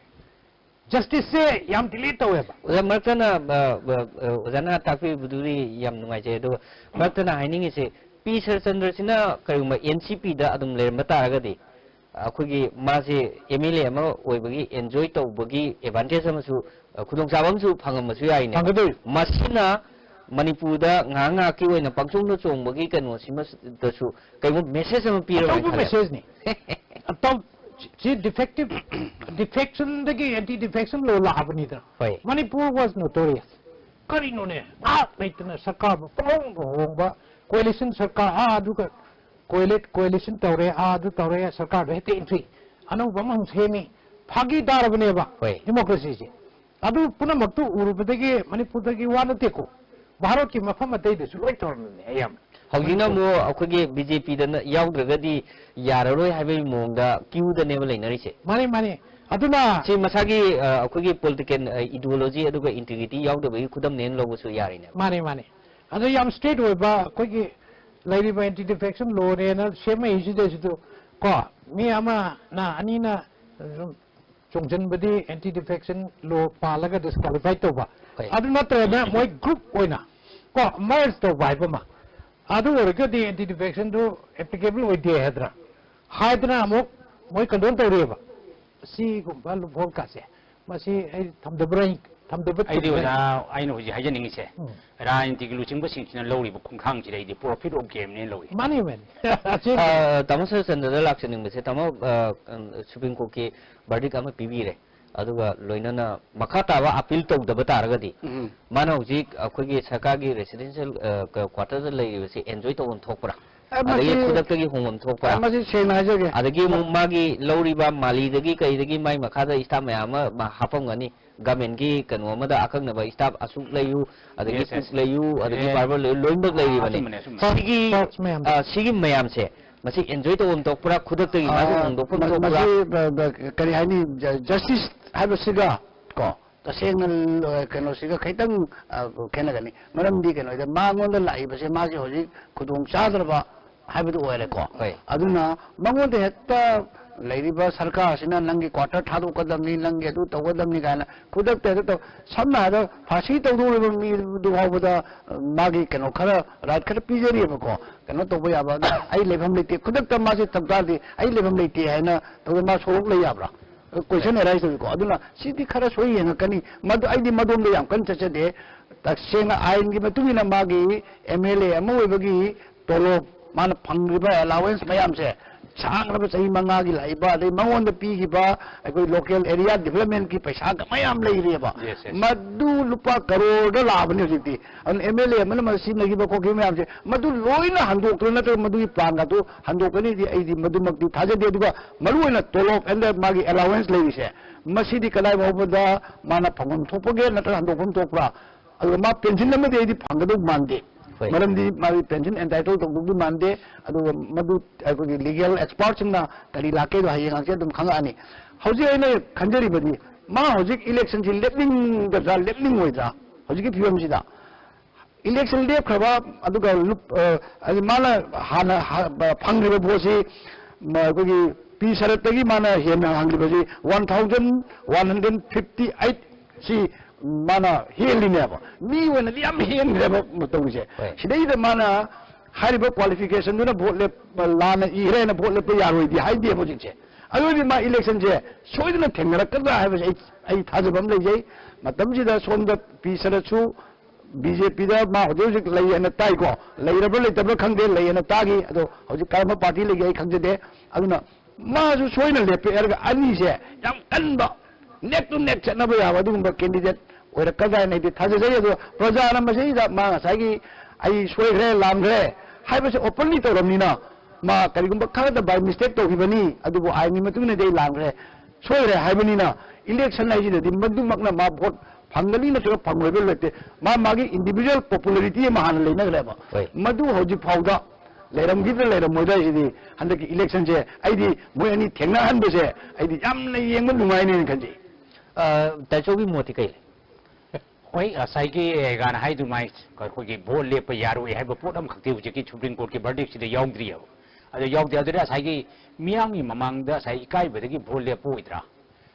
Justiceꯁꯦ ꯌꯥꯝ delay ꯇꯧꯋꯦꯕ꯫ ꯑꯣꯖꯥ, ꯃꯔꯛꯇꯅ ꯑ, ꯑ, ꯑ, ꯑꯣꯖꯥꯅ ꯇꯥꯛꯄꯤꯕꯗꯨꯗꯤ ꯌꯥꯝ ꯅꯨꯡꯉꯥꯏꯖꯩ, ꯑꯗꯨꯒ ꯃꯔꯛꯇꯅ ꯍꯥꯏꯅꯤꯡꯉꯤꯁꯦ, ꯄꯤ ꯁꯔꯆꯟꯗ꯭ꯔꯁꯤꯅ ꯀꯔꯤꯒꯨꯝꯕ NCPꯗ ꯑꯗꯨꯝ ꯂꯩꯔꯝꯕ ꯇꯥꯔꯒꯗꯤ, ꯑꯩꯈꯣꯏꯒꯤ ꯃꯥꯁꯦ MLA ꯑꯃ ꯑꯣꯏꯕꯒꯤ enjoy ꯇꯧꯕꯒꯤ advantage ꯑꯃꯁꯨ, ꯑ, ꯈꯨꯗꯣꯡꯆꯥꯕ ꯑꯃꯁꯨ ꯐꯪꯉꯝꯕꯁꯨ ꯌꯥꯏꯅꯦ꯫ ꯐꯪꯒꯗꯣꯏ꯫ ꯃꯁꯤꯅ ꯃꯅꯤꯄꯨꯔꯗ ꯉꯥꯏꯍꯥꯛ ꯉꯥꯏꯍꯥꯛꯀꯤ ꯑꯣꯏꯅ ꯄꯪꯆꯣꯡꯗ ꯆꯣꯡꯕꯒꯤ ꯀꯩꯅꯣꯁꯤꯃꯗꯁꯨ ꯀꯩꯒꯨꯝꯕ message ꯑꯃ ꯄꯤꯔꯕ ꯑꯆꯧꯕ ꯍꯥꯏꯇꯥꯔꯦ꯫ Messageꯅꯤ꯫ ꯑꯇꯧ ꯁꯤ defective, defectionꯗꯒꯤ anti defection law ꯂꯥꯛꯑꯕꯅꯤꯗꯅ꯫ ꯍꯣꯏ. Manipur was notorious. ꯀꯔꯤꯅꯣꯅꯦ, ꯉꯥꯏꯍꯥꯛ ꯂꯩꯇꯅ ꯁꯔꯀꯥꯔꯕꯨ ꯄꯪꯍꯣꯡꯗ ꯍꯣꯡꯕ, coalition ꯁꯔꯀꯥꯔ, ꯑꯥ, ꯑꯗꯨꯒ coalesce, coalition ꯇꯧꯔꯦ, ꯑꯥ, ꯑꯗꯨ ꯇꯧꯔꯦ, ꯁꯔꯀꯥꯔꯗꯣ ꯍꯦꯛꯇ entry, ꯑꯅꯧꯕ ꯑꯃꯃꯨꯛ ꯁꯦꯝꯃꯤ, ꯐꯥꯒꯤ ꯇꯥꯔꯕꯅꯦꯕ ꯍꯣꯏ. Democracyꯁꯦ꯫ ꯑꯗꯨ ꯄꯨꯝꯅꯃꯛꯇꯨ ꯎꯔꯨꯕꯗꯒꯤ ꯃꯅꯤꯄꯨꯔꯗꯒꯤ ꯋꯥ ꯅꯠꯇꯦꯀꯣ, ꯚꯥꯔꯠꯀꯤ ꯃꯐꯝ ꯑꯇꯩꯗꯁꯨ ꯂꯣꯏ ꯇꯧꯔꯝꯃꯤꯅꯦ ꯑꯌꯥꯝꯕ꯫ ꯍꯧꯖꯤꯛꯅ ꯑꯃꯨꯛ ꯑꯩꯈꯣꯏꯒꯤ BJPꯗ ꯌꯥꯎꯗ꯭ꯔꯒꯗꯤ ꯌꯥꯔꯔꯣꯏ ꯍꯥꯏꯕꯒꯤ ꯃꯑꯣꯡꯗ queueꯗꯅꯦꯕ ꯂꯩꯅꯔꯤꯁꯦ꯫ ꯃꯥꯅꯤ, ꯃꯥꯅꯤ꯫ ꯑꯗꯨꯅ ꯁꯤ ꯃꯁꯥꯒꯤ ꯑ, ꯑꯩꯈꯣꯏꯒꯤ political, ꯑ, ideology ꯑꯗꯨꯒ integrity ꯌꯥꯎꯗꯕꯒꯤ ꯈꯨꯗꯝꯅꯦꯅ ꯂꯧꯕꯁꯨ ꯌꯥꯔꯤꯅꯦꯕ꯫ ꯃꯥꯅꯤ, ꯃꯥꯅꯤ꯫ ꯑꯗꯣ ꯌꯥꯝ straight ꯑꯣꯏꯕ ꯑꯩꯈꯣꯏꯒꯤ ꯂꯩꯔꯤꯕ anti defection lawꯅꯦꯅ ꯁꯦꯝꯃꯛꯏꯁꯤꯗꯩꯁꯤꯗ ꯀꯣ, ꯃꯤ ꯑꯃꯅ ꯑꯅꯤꯅ ꯁꯨꯝ ꯆꯣꯡꯁꯤꯟꯕꯗꯤ anti defection law ꯄꯥꯜꯂꯒ disqualify ꯇꯧꯕ꯫ ꯍꯣꯏ. ꯑꯗꯨ ꯅꯠꯇ꯭ꯔꯒꯅ ꯃꯣꯏ group ꯑꯣꯏꯅ ꯀꯣ merge ꯇꯧꯕ ꯍꯥꯏꯕ ꯑꯃ꯫ ꯑꯗꯨ ꯑꯣꯏꯔꯒꯗꯤ anti defectionꯗꯨ applicable ꯑꯣꯏꯗꯦ ꯍꯥꯏꯗꯅ, ꯍꯥꯏꯗꯅ ꯑꯃꯨꯛ ꯃꯣꯏ condone ꯇꯧꯔꯤꯑꯕ꯫ ꯁꯤꯒꯨꯝꯕ loopholeꯀꯥꯁꯦ ꯃꯁꯤ ꯑꯩ ꯊꯝꯗꯕ꯭ꯔꯥ ꯍꯥꯏꯅ ꯊꯝꯗꯕ ꯑꯩꯗꯤ ꯆꯨꯝꯃꯦ꯫ ꯑꯣꯖꯥ, ꯑꯩꯅ ꯍꯧꯖꯤꯛ ꯍꯥꯏꯖꯅꯤꯡꯉꯤꯁꯦ, ꯎꯝ꯫ ꯔꯥꯖꯅꯤꯇꯤꯒꯤ ꯂꯨꯆꯤꯡꯕꯁꯤꯡꯁꯤꯅ ꯂꯧꯔꯤꯕ ꯈꯣꯡꯊꯥꯡꯁꯤꯗ ꯑꯩꯗꯤ profit of gameꯅꯦꯅ ꯂꯧꯏ꯫ ꯃꯥꯅꯤ, ꯃꯥꯅꯤ꯫ ꯑ, ꯇꯥꯃꯣ ꯁꯔꯆꯟꯗ꯭ꯔꯗ ꯂꯥꯛꯆꯅꯤꯡꯕꯁꯦ, ꯇꯥꯃꯣ, ꯑ, ꯁꯨꯄ꯭ꯔꯤꯝ ꯀꯣꯔꯠꯀꯤ verdict ꯑꯃ ꯄꯤꯕꯤꯔꯦ, ꯑꯗꯨꯒ ꯂꯣꯏꯅꯅ ꯃꯈꯥ ꯇꯥꯕ appeal ꯇꯧꯗꯕ ꯇꯥꯔꯒꯗꯤ, ꯎꯝ꯫ ꯃꯥꯅ ꯍꯧꯖꯤꯛ ꯑꯩꯈꯣꯏꯒꯤ ꯁꯔꯀꯥꯔꯒꯤ residential, ꯑ, ꯀ-, quarterꯗ ꯂꯩꯔꯤꯕꯁꯦ enjoy ꯇꯧꯐꯝ ꯊꯣꯛꯄ꯭ꯔꯥ? ꯑ, ꯃꯁꯤ ꯑꯗꯒꯤ ꯈꯨꯗꯛꯇꯒꯤ ꯍꯣꯡꯐꯝ ꯊꯣꯛꯄ꯭ꯔꯥ? ꯑ, ꯃꯁꯤ ꯁꯦꯡꯅ ꯍꯥꯏꯖꯒꯦ꯫ ꯑꯗꯒꯤ ꯑꯃꯨꯛ ꯃꯥꯒꯤ ꯂꯧꯔꯤꯕ ꯃꯥꯂꯤꯗꯒꯤ ꯀꯩꯗꯒꯤ ꯃꯥꯏ ꯃꯈꯥꯗ staff ꯃꯌꯥꯝ ꯑꯃ ꯃꯥ ꯍꯥꯞꯄꯝꯒꯅꯤ, governmentꯀꯤ ꯀꯩꯅꯣ ꯑꯃꯗ ꯑꯀꯛꯅꯕ staff ꯑꯁꯨꯛ ꯂꯩꯌꯨ, ꯑꯗꯒꯤ Yes, yes. cook ꯂꯩꯌꯨ, ꯑꯗꯒꯤ ꯑꯦ, barber ꯂꯩꯌꯨ, ꯂꯣꯏꯅꯃꯛ ꯂꯩꯔꯤꯕꯅꯤ꯫ ꯑꯆꯨꯝꯕꯅꯦ, ꯑꯆꯨꯝꯕꯅꯦ꯫ ꯁꯤꯒꯤ, Cost ꯃꯌꯥꯝꯗꯣ꯫ ꯑ, ꯁꯤꯒꯤ ꯃꯌꯥꯝꯁꯦ, ꯃꯁꯤ enjoy ꯇꯧꯐꯝ ꯊꯣꯛꯄ꯭ꯔꯥ, ꯈꯨꯗꯛꯇꯒꯤ ꯃꯥꯁꯦ ꯑꯥ, ꯍꯣꯡꯗꯣꯛꯐꯝ ꯃ-, ꯊꯣꯛꯄ꯭ꯔꯥ? ꯃꯁꯤ ꯕ-, ꯕ-, ꯀꯔꯤ ꯍꯥꯏꯅꯤ, ꯖ-, justice ꯍꯥꯏꯕꯁꯤꯒ ꯀꯣ, ꯇꯁꯦꯡꯅ ꯂ-, ꯀꯩꯅꯣꯁꯤꯒ ꯈꯤꯇꯪ, ꯑ, ꯈꯦꯠꯅꯒꯅꯤ꯫ ꯃꯔꯝꯗꯤ ꯀꯩꯅꯣꯗ ꯃꯉꯣꯟꯗ ꯂꯥꯛꯏꯕꯁꯦ ꯃꯥꯒꯤ ꯍꯧꯖꯤꯛ ꯈꯨꯗꯣꯡ ꯆꯥꯗ꯭ꯔꯕ ꯍꯥꯏꯕꯗꯨ ꯑꯣꯏꯔꯦꯀꯣ꯫ ꯍꯣꯏ꯫ ꯑꯗꯨꯅ ꯃꯉꯣꯟꯗ ꯍꯦꯛꯇ ꯂꯩꯔꯤꯕ ꯁꯔꯀꯥꯔꯁꯤꯅ ꯅꯪꯒꯤ quarter ꯊꯥꯗꯣꯛꯀꯗꯕꯅꯤ, ꯅꯪꯒꯤ ꯑꯗꯨ ꯇꯧꯒꯗꯕꯅꯤ ꯀꯥꯏꯅ ꯈꯨꯗꯛꯇ ꯍꯦꯛꯇ ꯇꯧ-, ꯁꯝꯅ ꯍꯥꯏꯔꯕꯗ ꯐꯥꯁꯤ ꯇꯧꯗꯧꯔꯤꯕ ꯃꯤꯗꯨ ꯐꯥꯎꯕꯗ, ꯑ, ꯃꯥꯒꯤ ꯀꯩꯅꯣ ꯈꯔ right ꯈꯔ ꯄꯤꯖꯔꯤꯑꯕꯀꯣ, ꯀꯩꯅꯣ ꯇꯧꯕ ꯌꯥꯕ꯫ ꯑꯗꯣ ꯑꯩ ꯂꯩꯐꯝ ꯂꯩꯇꯦ, ꯈꯨꯗꯛꯇ ꯃꯥꯁꯦ ꯇꯧ ꯇꯥꯔꯗꯤ ꯑꯩ ꯂꯩꯐꯝ ꯂꯩꯇꯦ ꯍꯥꯏꯅ ꯇꯧꯗ ꯃꯥ ꯁꯣꯔꯣꯛ ꯂꯩ ꯌꯥꯕ꯭ꯔꯥ? Question arise ꯇꯧꯏꯀꯣ꯫ ꯑꯗꯨꯅ ꯁꯤꯗꯤ ꯈꯔ ꯁꯣꯏ ꯌꯦꯡꯉꯛꯀꯅꯤ꯫ ꯃꯗꯨ ꯑꯩꯗꯤ ꯃꯗꯣꯝꯗ ꯌꯥꯝ ꯀꯟꯅ ꯆꯠꯆꯗꯦ꯫ ꯇꯁꯦꯡꯅ ꯑꯥꯏꯟꯒꯤ ꯃꯇꯨꯡ ꯏꯟꯅ ꯃꯥꯒꯤ MLA ꯑꯃ ꯑꯣꯏꯕꯒꯤ ꯇꯣꯂꯣꯞ, ꯃꯥꯅ ꯐꯪꯂꯤꯕ allowance ꯃꯌꯥꯝꯁꯦ, ꯁꯥꯡꯂꯕ ꯆꯍꯤ ꯃꯉꯥꯒꯤ ꯂꯥꯛꯏꯕ, ꯑꯗꯩ ꯃꯉꯣꯟꯗ ꯄꯤꯈꯤꯕ ꯑꯩꯈꯣꯏ local area developmentꯀꯤ ꯄꯩꯁꯥꯒ ꯃꯌꯥꯝ ꯂꯩꯔꯤꯑꯕ꯫ Yes, yes. ꯃꯗꯨ ꯂꯨꯄꯥ ꯀꯔꯣꯔꯗ ꯂꯥꯛꯑꯕꯅꯤ ꯍꯧꯖꯤꯛꯇꯤ꯫ ꯑꯗꯨꯅ MLA ꯑꯃꯅ ꯃꯁꯤ ꯁꯤꯖꯤꯟꯅꯈꯤꯕ ꯈꯣꯠꯈꯤꯕ ꯃꯌꯥꯝꯁꯦ, ꯃꯗꯨ ꯂꯣꯏꯅ ꯍꯟꯗꯣꯛꯇꯅ ꯅꯠꯇ꯭ꯔꯒ ꯃꯗꯨꯒꯤ planꯒꯗꯨ ꯍꯟꯗꯣꯛꯀꯅꯤꯗꯤ ꯑꯩꯗꯤ ꯃꯗꯨꯃꯛꯇꯤ ꯊꯥꯖꯗꯦ꯫ ꯑꯗꯨꯒ ꯃꯔꯨ ꯑꯣꯏꯅ ꯇꯣꯂꯣꯞ and ꯃꯥꯒꯤ allowance ꯂꯩꯔꯤꯁꯦ, ꯃꯁꯤꯗꯤ ꯀꯗꯥꯏ ꯐꯥꯎꯕꯗ ꯃꯥꯅ ꯐꯪꯐꯝ ꯊꯣꯛꯄꯒꯦ ꯅꯠꯇ꯭ꯔꯒ ꯍꯟꯗꯣꯛꯐꯝ ꯊꯣꯛꯄ꯭ꯔꯥ? ꯑꯗꯨꯒ ꯃꯥ pension ꯑꯃꯗꯤ ꯑꯩꯗꯤ ꯐꯪꯒꯗꯧ ꯃꯥꯟꯗꯦ꯫ ꯍꯣꯏ꯫ ꯃꯔꯝꯗꯤ ꯃꯥꯒꯤ pension entitle ꯇꯧꯗꯧꯗꯤ ꯃꯥꯟꯗꯦ꯫ ꯑꯗꯨꯒ ꯃꯗꯨ ꯑꯩꯈꯣꯏꯒꯤ legal expertꯁꯤꯡꯅ ꯀꯔꯤ ꯂꯥꯛꯀꯦꯗꯣ ꯍꯌꯦꯡ ꯍꯪꯆꯤꯠ ꯑꯗꯨꯝ ꯈꯪꯉꯛꯑꯅꯤ꯫ ꯍꯧꯖꯤꯛ ꯑꯩꯅ ꯈꯟꯖꯔꯤꯕꯗꯤ ꯃꯥ ꯍꯧꯖꯤꯛ electionꯁꯤ ꯂꯦꯞꯅꯤꯡꯒꯗ꯭ꯔꯥ ꯂꯦꯞꯅꯤꯡꯉꯣꯏꯗ꯭ꯔꯥ ꯍꯧꯖꯤꯛꯀꯤ ꯐꯤꯕꯝꯁꯤꯗ? Election ꯂꯦꯞꯈ꯭ꯔꯕ, ꯑꯗꯨꯒ ꯂꯨꯞ-, ꯑ, ꯍꯥꯏꯗꯤ ꯃꯥꯅ ꯍꯥꯟꯅ ꯍꯥ-, ꯕ-, ꯐꯪꯈ꯭ꯔꯤꯕ ꯚꯣꯠꯁꯤ, ꯃ-, ꯑꯩꯈꯣꯏꯒꯤ ꯄꯤ ꯁꯔꯠꯇꯒꯤ ꯃꯥꯅ ꯍꯦꯟꯅ ꯍꯪꯈ꯭ꯔꯤꯕꯁꯤ one thousand one hundred fifty eight ꯁꯤ ꯃꯥꯅ ꯍꯦꯜꯂꯤꯅꯦꯕ꯫ ꯃꯤ ꯑꯣꯏꯅꯗꯤ ꯌꯥꯝ ꯍꯦꯟꯈ꯭ꯔꯦꯕ ꯇꯧꯔꯤꯁꯦ꯫ ꯍꯣꯏ꯫ ꯁꯤꯗꯩꯗ ꯃꯥꯅ ꯍꯥꯏꯔꯤꯕ qualificationꯗꯨꯅ ꯚꯣꯠ ꯂꯦꯞꯄ, ꯂꯥꯟꯅ ꯏꯈ꯭ꯔꯦꯅ ꯚꯣꯠ ꯂꯦꯞꯄ ꯌꯥꯔꯣꯏꯗꯤ ꯍꯥꯏꯗꯦꯕ ꯍꯧꯖꯤꯛꯁꯦ꯫ ꯑꯗꯨꯗꯤ ꯃꯥ ꯏꯂꯦꯛꯁꯟꯁꯦ ꯁꯣꯏꯗꯅ ꯊꯦꯡꯅꯔꯛꯀꯗ꯭ꯔꯥ ꯍꯥꯏꯕꯁꯦ ꯑꯩ ꯑꯩ ꯊꯥꯖꯕ ꯑꯃ ꯂꯩꯖꯩ꯫ ꯃꯇꯝꯁꯤꯗ ꯁꯣꯝꯗ ꯄꯤ ꯁꯔꯠꯁꯨ ꯕꯤ ꯖꯦ ꯄꯤꯗ ꯃꯥ ꯍꯧꯖꯤꯛ ꯍꯧꯖꯤꯛ ꯂꯩ ꯍꯥꯏꯅ ꯇꯥꯏꯀꯣ꯫ ꯂꯩꯔꯕ꯭ꯔꯥ ꯂꯩꯇꯕ꯭ꯔꯥ ꯈꯪꯗꯦ, ꯂꯩ ꯍꯥꯏꯅ ꯇꯥꯈꯤ꯫ ꯑꯗꯣ ꯍꯧꯖꯤꯛ ꯀꯔꯝꯕ ꯄꯥꯔꯇꯤ ꯂꯩꯒꯦ ꯑꯩ ꯈꯪꯖꯗꯦ꯫ ꯑꯗꯨꯅ ꯃꯥꯁꯨ ꯁꯣꯏꯅ ꯂꯦꯞꯄꯦ ꯍꯥꯏꯔꯒ ꯑꯅꯤꯁꯦ ꯌꯥꯝ ꯀꯟꯕ ꯅꯦꯛ ꯇꯨ ꯅꯦꯛ ꯆꯠꯅꯕ ꯌꯥꯕ ꯑꯗꯨꯒꯨꯝꯕ ꯀꯦꯟꯗꯤꯗꯦꯠ ꯑꯣꯏꯔꯛꯀꯗ꯭ꯔꯥ ꯍꯥꯏꯅ ꯑꯩꯗꯤ ꯊꯥꯖꯖꯩ꯫ ꯑꯗꯣ ꯄ꯭ꯔꯖꯥꯅ ꯃꯁꯤꯗ ꯃꯥ ꯉꯁꯥꯏꯒꯤ "ꯑꯩ ꯁꯣꯏꯈ꯭ꯔꯦ, ꯂꯥꯟꯈ꯭ꯔꯦ" ꯍꯥꯏꯕꯁꯦ ꯑꯣꯄꯟꯂꯤ ꯇꯧꯔꯕꯅꯤꯅ, ꯃꯥ ꯀꯔꯤꯒꯨꯝꯕ ꯈꯔꯗ ꯕꯥꯏ ꯃꯤꯁꯇꯦꯛ ꯇꯧꯈꯤꯕꯅꯤ, ꯑꯗꯨꯕꯨ ꯑꯥꯏꯟꯒꯤ ꯃꯇꯨꯡ ꯏꯟꯅꯗꯤ ꯑꯩ ꯂꯥꯟꯈ꯭ꯔꯦ, ꯁꯣꯏꯈ꯭ꯔꯦ ꯍꯥꯏꯕꯅꯤꯅ, ꯏꯂꯦꯛꯁꯟ ꯍꯥꯏꯁꯤꯗꯗꯤ ꯃꯗꯨꯃꯛꯅ ꯃꯥ ꯚꯣꯠ ꯐꯪꯒꯅꯤ ꯅꯠꯇ꯭ꯔꯒ ꯐꯪꯉꯣꯏꯕ ꯂꯩꯇꯦ꯫ ꯃꯥ ꯃꯥꯒꯤ ꯏꯟꯗꯤꯚꯤꯖꯨꯋꯦꯜ ꯄꯣꯄꯨꯂꯔꯤꯇꯤ ꯑꯃ ꯍꯥꯟꯅ ꯂꯩꯅꯈ꯭ꯔꯦꯕ꯫ ꯍꯣꯏ꯫ ꯃꯗꯨ ꯍꯧꯖꯤꯛ ꯐꯥꯎꯗ ꯂꯩꯔꯝꯈꯤꯗ꯭ꯔꯥ ꯂꯩꯔꯝꯃꯣꯏꯗ꯭ꯔꯥ ꯍꯥꯏꯁꯤꯗꯤ ꯍꯟꯗꯛꯀꯤ ꯏꯂꯦꯛꯁꯟꯁꯦ ꯑꯩꯗꯤ ꯃꯣꯏ ꯑꯅꯤ ꯊꯦꯡꯅꯍꯟꯕꯁꯦ ꯑꯩꯗꯤ ꯌꯥꯝꯅ ꯌꯦꯡꯕ ꯅꯨꯡꯉꯥꯏꯅꯦꯅ ꯈꯟꯖꯩ꯫ ꯑ, ꯇꯥꯏꯆꯧꯒꯤ ꯃꯣꯠꯇꯤ ꯀꯩ ꯂꯩ? ꯍꯣꯏ, ꯉꯁꯥꯏꯒꯤ ꯒꯥꯅ ꯍꯥꯏꯗꯨꯃꯥꯏ ꯑꯩꯈꯣꯏꯒꯤ ꯚꯣꯠ ꯂꯦꯞꯄ ꯌꯥꯔꯣꯏ ꯍꯥꯏꯕ ꯄꯣꯠ ꯑꯃꯈꯛꯇꯤ ꯍꯧꯖꯤꯛꯀꯤ ꯁꯨꯄ꯭ꯔꯤꯝ ꯀꯣꯔꯠꯀꯤ ꯚꯔꯗꯤꯛꯁꯤꯗ ꯌꯥꯎꯗ꯭ꯔꯤꯑꯕ꯫ ꯑꯗꯣ ꯌꯥꯎꯗꯦ꯫ ꯑꯗꯨꯗ ꯉꯁꯥꯏꯒꯤ ꯃꯤꯌꯥꯝꯒꯤ ꯃꯃꯥꯡꯗ ꯉꯁꯥꯏ ꯏꯀꯥꯏꯕꯗꯒꯤ ꯚꯣꯠ ꯂꯦꯞꯄ ꯑꯣꯏꯗ꯭ꯔꯥ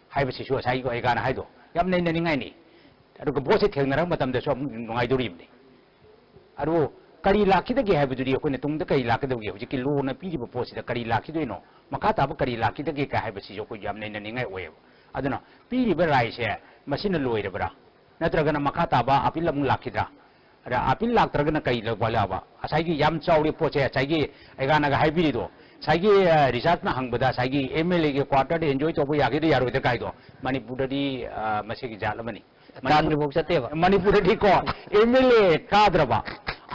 ꯍꯥꯏꯕꯁꯤꯁꯨ ꯉꯁꯥꯏꯒꯤ ꯑꯩ ꯒꯥꯅ ꯍꯥꯏꯗꯣ ꯌꯥꯝ ꯅꯩꯅꯅꯤꯡꯉꯥꯏꯅꯤ꯫ ꯑꯗꯨꯒ ꯚꯣꯠꯁꯦ ꯊꯦꯡꯅꯔꯛꯄ ꯃꯇꯝꯗꯁꯨ ꯑꯃꯨꯛ ꯅꯨꯡꯉꯥꯏꯗꯣꯔꯤꯕꯅꯤ꯫ ꯑꯗꯨꯕꯨ ꯀꯔꯤ ꯂꯥꯛꯈꯤꯗꯒꯦ ꯍꯥꯏꯕꯗꯨꯗꯤ ꯑꯩꯈꯣꯏꯅ ꯇꯨꯡꯗ ꯀꯔꯤ ꯂꯥꯛꯀꯗꯧꯒꯦ, ꯍꯧꯖꯤꯛꯀꯤ ꯂꯣꯅ ꯄꯤꯔꯤꯕ ꯄꯣꯠꯁꯤꯗ ꯀꯔꯤ ꯂꯥꯛꯈꯤꯗꯣꯏꯅꯣ, ꯃꯈꯥ ꯇꯥꯕ ꯀꯔꯤ ꯂꯥꯛꯈꯤꯗꯒꯦ ꯀꯥꯏ ꯍꯥꯏꯕꯁꯤꯁꯨ ꯑꯩꯈꯣꯏ ꯌꯥꯝ ꯅꯩꯅꯅꯤꯡꯉꯥꯏ ꯑꯣꯏꯌꯦꯕ꯫ ꯑꯗꯨꯅ ꯄꯤꯔꯤꯕ ꯔꯥꯏꯁꯦ ꯃꯁꯤꯅ ꯂꯣꯏꯔꯕ꯭ꯔꯥ, ꯅꯠꯇ꯭ꯔꯒꯅ ꯃꯈꯥ ꯇꯥꯕ ꯑꯄꯤꯜ ꯑꯃꯨꯛ ꯂꯥꯛꯈꯤꯗ꯭ꯔꯥ? ꯑꯗ ꯑꯄꯤꯜ ꯂꯥꯛꯇ꯭ꯔꯒꯅ ꯀꯔꯤ ꯂꯧꯕ ꯂꯥꯛꯑꯕ? ꯉꯁꯥꯏꯒꯤ ꯌꯥꯝ ꯆꯥꯎꯔꯤ ꯄꯣꯠꯁꯦ, ꯉꯁꯥꯏꯒꯤ ꯑꯩꯒꯥꯅꯒ ꯍꯥꯏꯕꯤꯔꯤꯗꯣ, ꯉꯁꯥꯏꯒꯤ, ꯑ, ꯔꯤꯆꯥꯔꯗꯅ ꯍꯪꯕꯗ ꯉꯁꯥꯏꯒꯤ ꯑꯦꯝ ꯑꯦꯜ ꯑꯦꯒꯤ ꯀ꯭ꯋꯥꯇꯔꯗ ꯑꯦꯟꯖꯣꯏ ꯇꯧꯕ ꯌꯥꯒꯦꯗ ꯌꯥꯔꯣꯏꯗ ꯀꯥꯏꯗꯣ, ꯃꯅꯤꯄꯨꯔꯗꯗꯤ, ꯑ, ꯃꯁꯤꯒꯤ ꯖꯥꯠ ꯑꯃꯅꯤ꯫ ꯇꯥꯟꯗ꯭ꯔꯤꯐꯥꯎ ꯆꯠꯇꯦꯕ꯫ ꯃꯅꯤꯄꯨꯔꯗꯗꯤꯀꯣ ꯑꯦꯝ ꯑꯦꯜ ꯑꯦ ꯀꯥꯗ꯭ꯔꯕ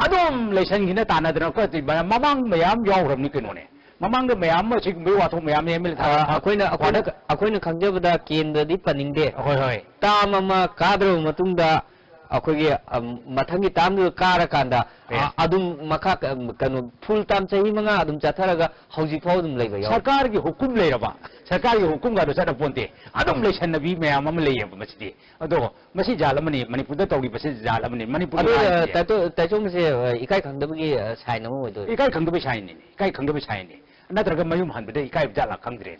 ꯑꯗꯨꯝ ꯂꯩꯁꯟꯈꯤꯅ ꯇꯥꯟꯅꯗꯅ ꯑꯩꯈꯣꯏ ꯃꯃꯥꯡ ꯃꯌꯥꯝ ꯌꯥꯎꯈ꯭ꯔꯕꯅꯤ ꯀꯩꯅꯣꯅꯦ꯫ ꯃꯃꯥꯡꯗ ꯃꯌꯥꯝ ꯑꯃ ꯁꯤꯒꯨꯝꯕꯩ ꯋꯥꯊꯣꯛ ꯃꯌꯥꯝ ꯑꯦꯝ ꯑꯦꯜ ꯑ, ꯊꯥꯔꯒ ꯑꯩꯈꯣꯏꯅ, ꯑꯩꯈꯣꯏꯅ, ꯋꯥꯗ ꯑꯩꯈꯣꯏꯅ ꯈꯪꯖꯕꯗ ꯀꯦꯟꯗ꯭ꯔꯗꯤ ꯄꯟꯅꯤꯡꯗꯦ꯫ ꯍꯣꯏ, ꯍꯣꯏ꯫ ꯇꯥꯝ ꯑꯃ ꯀꯥꯗ꯭ꯔꯕ ꯃꯇꯨꯡꯗ ꯑꯩꯈꯣꯏꯒꯤ, ꯑ, ꯃꯊꯪꯒꯤ ꯇꯥꯝꯗꯨꯗ ꯀꯥꯔꯀꯥꯟꯗ, ꯑ, ꯌꯦꯁ꯫ ꯑꯗꯨꯝ ꯃꯈꯥ ꯀ-, ꯀꯩꯅꯣ, ꯐꯨꯜ ꯇꯥꯝ ꯆꯍꯤ ꯃꯉꯥ ꯑꯗꯨꯝ ꯆꯠꯊꯔꯒ ꯍꯧꯖꯤꯛ ꯐꯥꯎ ꯑꯗꯨꯝ ꯂꯩꯕ ꯌꯥꯎꯔꯤ꯫ ꯁꯔꯀꯥꯔꯒꯤ ꯍꯨꯀꯨꯝ ꯂꯩꯔꯕ, ꯁꯔꯀꯥꯔꯒꯤ ꯍꯨꯀꯨꯝꯒꯗꯣ ꯆꯠꯅ ꯄꯣꯟꯇꯦ꯫ ꯑꯗꯨꯝ ꯂꯩꯁꯟꯅꯕꯤ ꯃꯌꯥꯝ ꯑꯃ ꯂꯩꯌꯦꯕ ꯃꯁꯤꯗꯤ꯫ ꯑꯗꯣ ꯃꯁꯤ ꯖꯥꯠ ꯑꯃꯅꯤ, ꯃꯅꯤꯄꯨꯔꯗ ꯇꯧꯔꯤꯕꯁꯤ ꯖꯥꯠ ꯑꯃꯅꯤ꯫ ꯃꯅꯤꯄꯨꯔꯗ ꯑꯗꯣ, ꯉꯥꯏꯔꯤꯁꯦ꯫ ꯇꯥꯏꯆꯧ-, ꯇꯥꯏꯆꯧ ꯃꯁꯦ, ꯑ, ꯏꯀꯥꯏ ꯈꯪꯗꯕꯒꯤ, ꯑ, ꯁꯥꯏꯟ ꯑꯃ ꯑꯣꯏꯗꯣꯏꯔꯣ? ꯏꯀꯥꯏ ꯈꯪꯗꯕꯩ ꯁꯥꯏꯟꯅꯤꯅꯦ, ꯏꯀꯥꯏ ꯈꯪꯗꯕꯩ ꯁꯥꯏꯟꯅꯤ꯫ ꯅꯠꯇ꯭ꯔꯒ ꯃꯌꯨꯝ ꯍꯟꯕꯗ ꯏꯀꯥꯏꯕ ꯖꯥꯠꯂꯥ ꯈꯪꯗ꯭ꯔꯦꯅꯦ꯫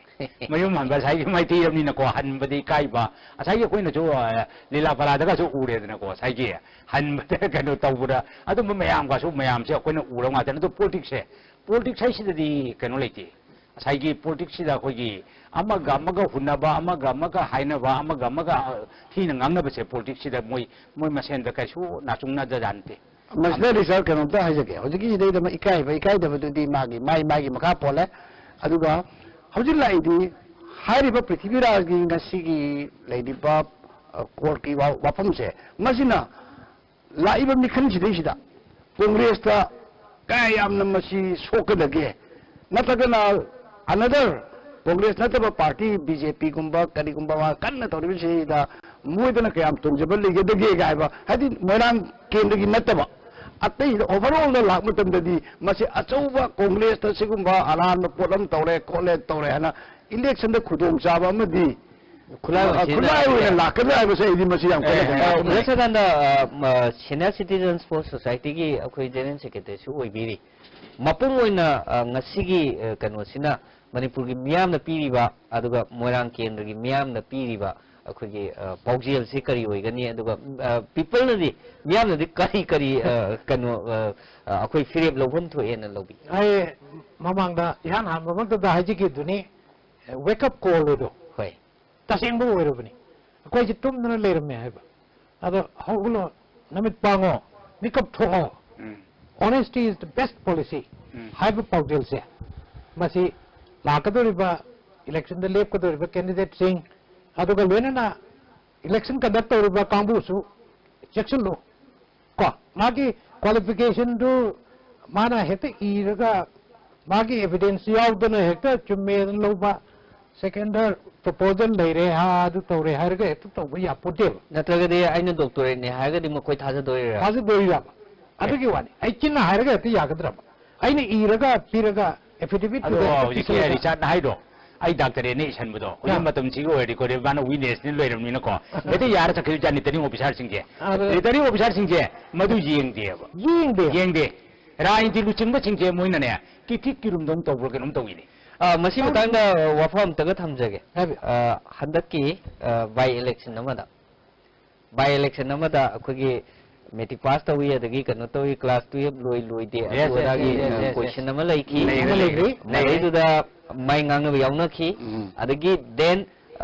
ꯃꯌꯨꯝ ꯍꯟꯕ ꯉꯁꯥꯏꯒꯤ ꯃꯩꯇꯩ ꯑꯃꯅꯤꯅꯀꯣ, ꯍꯟꯕꯗ ꯏꯀꯥꯏꯕ꯫ ꯉꯁꯥꯏꯒꯤ ꯑꯩꯈꯣꯏꯅꯁꯨ, ꯑ, ꯂꯤꯂꯥ ꯄꯂꯥꯗꯒꯁꯨ ꯎꯔꯦꯗꯅꯀꯣ, ꯉꯁꯥꯏꯒꯤ ꯍꯟꯕꯗ ꯀꯩꯅꯣ ꯇꯧꯕꯗ ꯑꯗꯨꯝꯕ ꯃꯌꯥꯝꯒꯁꯨ, ꯃꯌꯥꯝꯁꯦ ꯑꯩꯈꯣꯏꯅ ꯎꯔꯕ ꯉꯥꯛꯇꯅꯤ꯫ ꯑꯗꯨ ꯄꯣꯂꯤꯇꯤꯛꯁꯁꯦ, ꯄꯣꯂꯤꯇꯤꯛꯁ ꯍꯥꯏꯁꯤꯗꯗꯤ ꯀꯩꯅꯣ ꯂꯩꯇꯦ꯫ ꯉꯁꯥꯏꯒꯤ ꯄꯣꯂꯤꯇꯤꯛꯁꯁꯤꯗ ꯑꯩꯈꯣꯏꯒꯤ ꯑꯃꯒ ꯑꯃꯒ ꯍꯨꯟꯅꯕ, ꯑꯃꯒ ꯑꯃꯒ ꯍꯥꯏꯅꯕ, ꯑꯃꯒ ꯑꯃꯒ ꯊꯤꯅ ꯉꯥꯡꯅꯕꯁꯦ ꯄꯣꯂꯤꯇꯤꯛꯁꯁꯤꯗ ꯃꯣꯏ, ꯃꯣꯏ ꯃꯁꯦꯟꯗ ꯀꯩꯁꯨ ꯅꯥꯆꯨꯡꯅꯗꯖꯥꯠ ꯅꯠꯇꯦ꯫ ꯃꯁꯤꯗ ꯔꯤꯆꯥꯔꯗ ꯀꯩꯅꯣꯝꯇ ꯍꯥꯏꯖꯒꯦ꯫ ꯍꯧꯖꯤꯛꯀꯤꯁꯤꯗꯩꯗ ꯑꯃ ꯏꯀꯥꯏꯕ ꯏꯀꯥꯏꯗꯕꯗꯨꯗꯤ ꯃꯥꯒꯤ, ꯃꯥꯏ, ꯃꯥꯒꯤ ꯃꯈꯥ ꯄꯣꯜꯂꯦ꯫ ꯑꯗꯨꯒ ꯍꯧꯖꯤꯛ ꯂꯥꯛꯏꯗꯤ ꯍꯥꯏꯔꯤꯕ ꯄ꯭ꯔꯤꯊꯤꯕꯤꯔꯥꯖꯒꯤ ꯉꯁꯤꯒꯤ ꯂꯩꯔꯤꯕ, ꯑ, ꯀꯣꯔꯠꯀꯤ ꯋꯥ-, ꯋꯥꯐꯝꯁꯦ, ꯃꯁꯤꯅ ꯂꯥꯛꯏꯕ ꯃꯤꯈꯜꯁꯤꯗꯩꯁꯤꯗ ꯀꯣꯡꯒ꯭ꯔꯦꯁꯇ ꯀꯌꯥ ꯌꯥꯝꯅ ꯃꯁꯤ ꯁꯣꯛꯀꯗꯒꯦ? ꯅꯠꯇ꯭ꯔꯒꯅ another ꯀꯣꯡꯒ꯭ꯔꯦꯁ ꯅꯠꯇꯕ ꯄꯥꯔꯇꯤ, ꯕꯤ ꯖꯦ ꯄꯤꯒꯨꯝꯕ ꯀꯔꯤꯒꯨꯝꯕ ꯃꯥ ꯀꯟꯅ ꯇꯧꯔꯤꯕꯁꯤꯗ ꯃꯣꯏꯗꯅ ꯀꯌꯥꯝ ꯇꯣꯡꯖꯕ ꯂꯩꯒꯗꯒꯦ ꯍꯥꯏꯕ, ꯍꯥꯏꯗꯤ ꯃꯣꯏꯔꯥꯡ ꯀꯦꯟꯗ꯭ꯔꯒꯤ ꯅꯠꯇꯕ ꯑꯇꯩꯗ overall ꯗ ꯂꯥꯛꯄ ꯃꯇꯝꯗꯗꯤ ꯃꯁꯤ ꯑꯆꯧꯕ ꯀꯣꯡꯒ꯭ꯔꯦꯁꯇ ꯁꯤꯒꯨꯝꯕ ꯑꯔꯥꯟꯕ ꯄꯣꯠ ꯑꯃ ꯇꯧꯔꯦ ꯈꯣꯠꯂꯦ ꯇꯧꯔꯦ ꯍꯥꯏꯅ election ꯗ ꯈꯨꯗꯣꯡꯆꯥꯕ ꯑꯃꯗꯤ ꯈꯨꯠꯂꯥꯏ ꯑꯣꯏꯅ ꯑ, ꯁꯤꯖꯤꯟꯅꯔꯦ꯫ ꯈꯨꯠꯂꯥꯏ ꯑꯣꯏꯅ ꯂꯥꯛꯀꯗ꯭ꯔꯥ ꯍꯥꯏꯕꯁꯦ ꯑꯩꯗꯤ ꯃꯁꯤ ꯌꯥꯝ ꯀꯟꯅ ꯑꯦ, ꯀꯩꯅꯣ ꯑ, ꯇꯧꯕ ꯎꯃꯦꯁ ꯁꯗꯥꯅꯟꯗ, ꯑ, ꯃ, Senior Citizens for Society ꯒꯤ ꯑꯩꯈꯣꯏ General Secretary ꯁꯨ ꯑꯣꯏꯕꯤꯔꯤ꯫ ꯃꯄꯨꯡ ꯑꯣꯏꯅ, ꯑ, ꯉꯁꯤꯒꯤ, ꯑ, ꯀꯩꯅꯣꯁꯤꯅ ꯃꯅꯤꯄꯨꯔꯒꯤ ꯃꯤꯌꯥꯝꯅ ꯄꯤꯔꯤꯕ, ꯑꯗꯨꯒ ꯃꯣꯏꯔꯥꯡ ꯀꯦꯟꯗ꯭ꯔꯒꯤ ꯃꯤꯌꯥꯝꯅ ꯄꯤꯔꯤꯕ ꯑꯩꯈꯣꯏꯒꯤ, ꯑ, ꯄꯥꯎꯖꯦꯜꯁꯤ ꯀꯔꯤ ꯑꯣꯏꯒꯅꯤ? ꯑꯗꯨꯒ, ꯑ, people ꯅꯗꯤ, ꯃꯤꯌꯥꯝꯅꯗꯤ ꯀꯔꯤ ꯀꯔꯤ, ꯑ, ꯀꯩꯅꯣ, ꯑ, ꯑ, ꯑꯩꯈꯣꯏ ꯐꯤꯔꯦꯞ ꯂꯧꯐꯝ ꯊꯣꯛꯑꯦꯅ ꯂꯧꯕꯤ? ꯑꯩ ꯃꯃꯥꯡꯗ ꯏꯍꯥꯟ ꯍꯥꯟꯕꯃꯛꯇꯗ ꯍꯥꯏꯖꯈꯤꯗꯨꯅꯤ, wake up call ꯑꯗꯣ꯫ ꯍꯣꯏ꯫ ꯇꯁꯦꯡꯕ ꯑꯣꯏꯔꯕꯅꯤ꯫ ꯑꯩꯈꯣꯏꯁꯦ ꯇꯨꯝꯗꯅ ꯂꯩꯔꯝꯃꯦ ꯍꯥꯏꯕ꯫ ꯑꯗꯣ ꯍꯧꯒꯠꯂꯣ, ꯅꯃꯤꯠ ꯄꯥꯡꯉꯣ, ꯃꯤꯀꯞ ꯊꯣꯛꯑꯣ꯫ ꯎꯝ꯫ Honesty is the best policy ꯎꯝ꯫ ꯍꯥꯏꯕ ꯄꯥꯎꯖꯦꯜꯁꯦ, ꯃꯁꯤ ꯂꯥꯛꯀꯗꯧꯔꯤꯕ election ꯗ ꯂꯦꯞꯀꯗꯧꯔꯤꯕ candidate ꯁꯤꯡ, ꯑꯗꯨꯒ ꯂꯣꯏꯅꯅ election conduct ꯇꯧꯔꯤꯕ ꯀꯥꯡꯕꯨꯁꯨ ꯆꯦꯛꯁꯤꯜꯂꯨ꯫ ꯀꯣ, ꯃꯥꯒꯤ qualification ꯗꯨ ꯃꯥꯅ ꯍꯦꯛꯇ ꯏꯔꯒ ꯃꯥꯒꯤ evidence ꯌꯥꯎꯗꯅ ꯍꯦꯛꯇ ꯆꯨꯝꯃꯦꯅ ꯂꯧꯕ, second proposal ꯂꯩꯔꯦ, ꯍꯥ, ꯑꯗꯨ ꯇꯧꯔꯦ ꯍꯥꯏꯔꯒ ꯍꯦꯛꯇ ꯇꯧꯕ ꯌꯥꯄꯣꯠꯇꯦꯕ꯫ ꯅꯠꯇ꯭ꯔꯒꯗꯤ ꯑꯩꯅ doctorate ꯅꯦ ꯍꯥꯏꯔꯒꯗꯤ ꯃꯈꯣꯏ ꯊꯥꯖꯗꯣꯏꯔꯥ? ꯊꯥꯖꯗꯣꯏꯔꯕ? ꯑꯗꯨꯒꯤ ꯋꯥꯅꯤ꯫ ꯑꯩ ꯆꯤꯟꯅ ꯍꯥꯏꯔꯒ ꯍꯦꯛꯇ ꯌꯥꯒꯗ꯭ꯔꯕ? ꯑꯩꯅ ꯏꯔꯒ ꯄꯤꯔꯒ, affidavit ꯑꯗꯣ ꯄꯤꯔꯒ ꯍꯧꯖꯤꯛꯀꯤ ꯄꯤꯁꯜꯂꯒ ꯔꯤꯆꯥꯔꯗꯅ ꯍꯥꯏꯗꯣ, ꯑꯩ doctorate ꯅꯦ ꯏꯁꯟꯕꯗꯣ, ꯍꯧꯖꯤꯛ ꯑꯥ꯫ ꯃꯇꯝꯁꯤꯒꯤ ꯑꯣꯏꯔꯗꯤ ꯀꯣ, ꯃꯥꯅ witness ꯅꯤ ꯂꯩꯔꯕꯅꯤꯅꯀꯣ, ꯑꯥ꯫ ꯍꯦꯛꯇ ꯌꯥꯔ ꯆꯠꯈꯤꯕ ꯖꯥꯠꯅꯤ returning officer ꯁꯤꯡꯁꯦ꯫ ꯑꯗꯣ returning officer ꯁꯤꯡꯁꯦ ꯃꯗꯨ ꯌꯦꯡꯗꯦꯕ꯫ ꯌꯦꯡꯗꯦ꯫ ꯌꯦꯡꯗꯦ꯫ ꯔꯥꯖꯅꯤꯇꯤ ꯂꯨꯆꯤꯡꯕꯁꯤꯡꯁꯦ ꯃꯣꯏꯅꯅꯦ ꯀꯤꯊꯤ ꯀꯤꯔꯨꯝꯗꯧꯅ ꯇꯧꯕ꯭ꯔꯥ ꯀꯩꯅꯣꯝ ꯇꯧꯏꯅꯦ꯫ ꯑ, ꯃꯁꯤ ꯃꯇꯥꯡꯗ ꯋꯥꯐꯝ ꯑꯝꯇꯒ ꯊꯝꯖꯒꯦ꯫ ꯍꯥꯏꯕꯤꯌꯨ꯫ ꯑ, ꯍꯟꯗꯛꯀꯤ, ꯑ, by election ꯑꯃꯗ, by election ꯑꯃꯗ ꯑꯩꯈꯣꯏꯒꯤ ꯃꯦꯇ꯭ꯔꯤꯛ ꯄꯥꯁ ꯇꯧꯏ, ꯑꯗꯒꯤ ꯀꯩꯅꯣ ꯇꯧꯏ, ꯀ꯭ꯂꯥꯁ ꯇꯨꯌꯦꯜꯞ ꯂꯣꯏ ꯂꯣꯏꯗꯦ, Yes, ꯑꯗꯨ yes, ꯑꯗꯥꯒꯤ yes, yes, yes, ꯀꯣꯏꯁꯟ yes. ꯑꯃ ꯂꯩꯈꯤ꯫ ꯂꯩꯔꯦ, ꯑꯃ ꯂꯩꯔꯦ, ꯂꯩꯈ꯭ꯔꯦ꯫ ꯂꯩꯔꯦ꯫ ꯃꯗꯩꯗꯨꯗ ꯃꯥꯏ ꯉꯥꯡꯅꯕ ꯌꯥꯎꯅꯈꯤ꯫ ꯎꯝ. ꯑꯗꯒꯤ ꯗꯦꯟ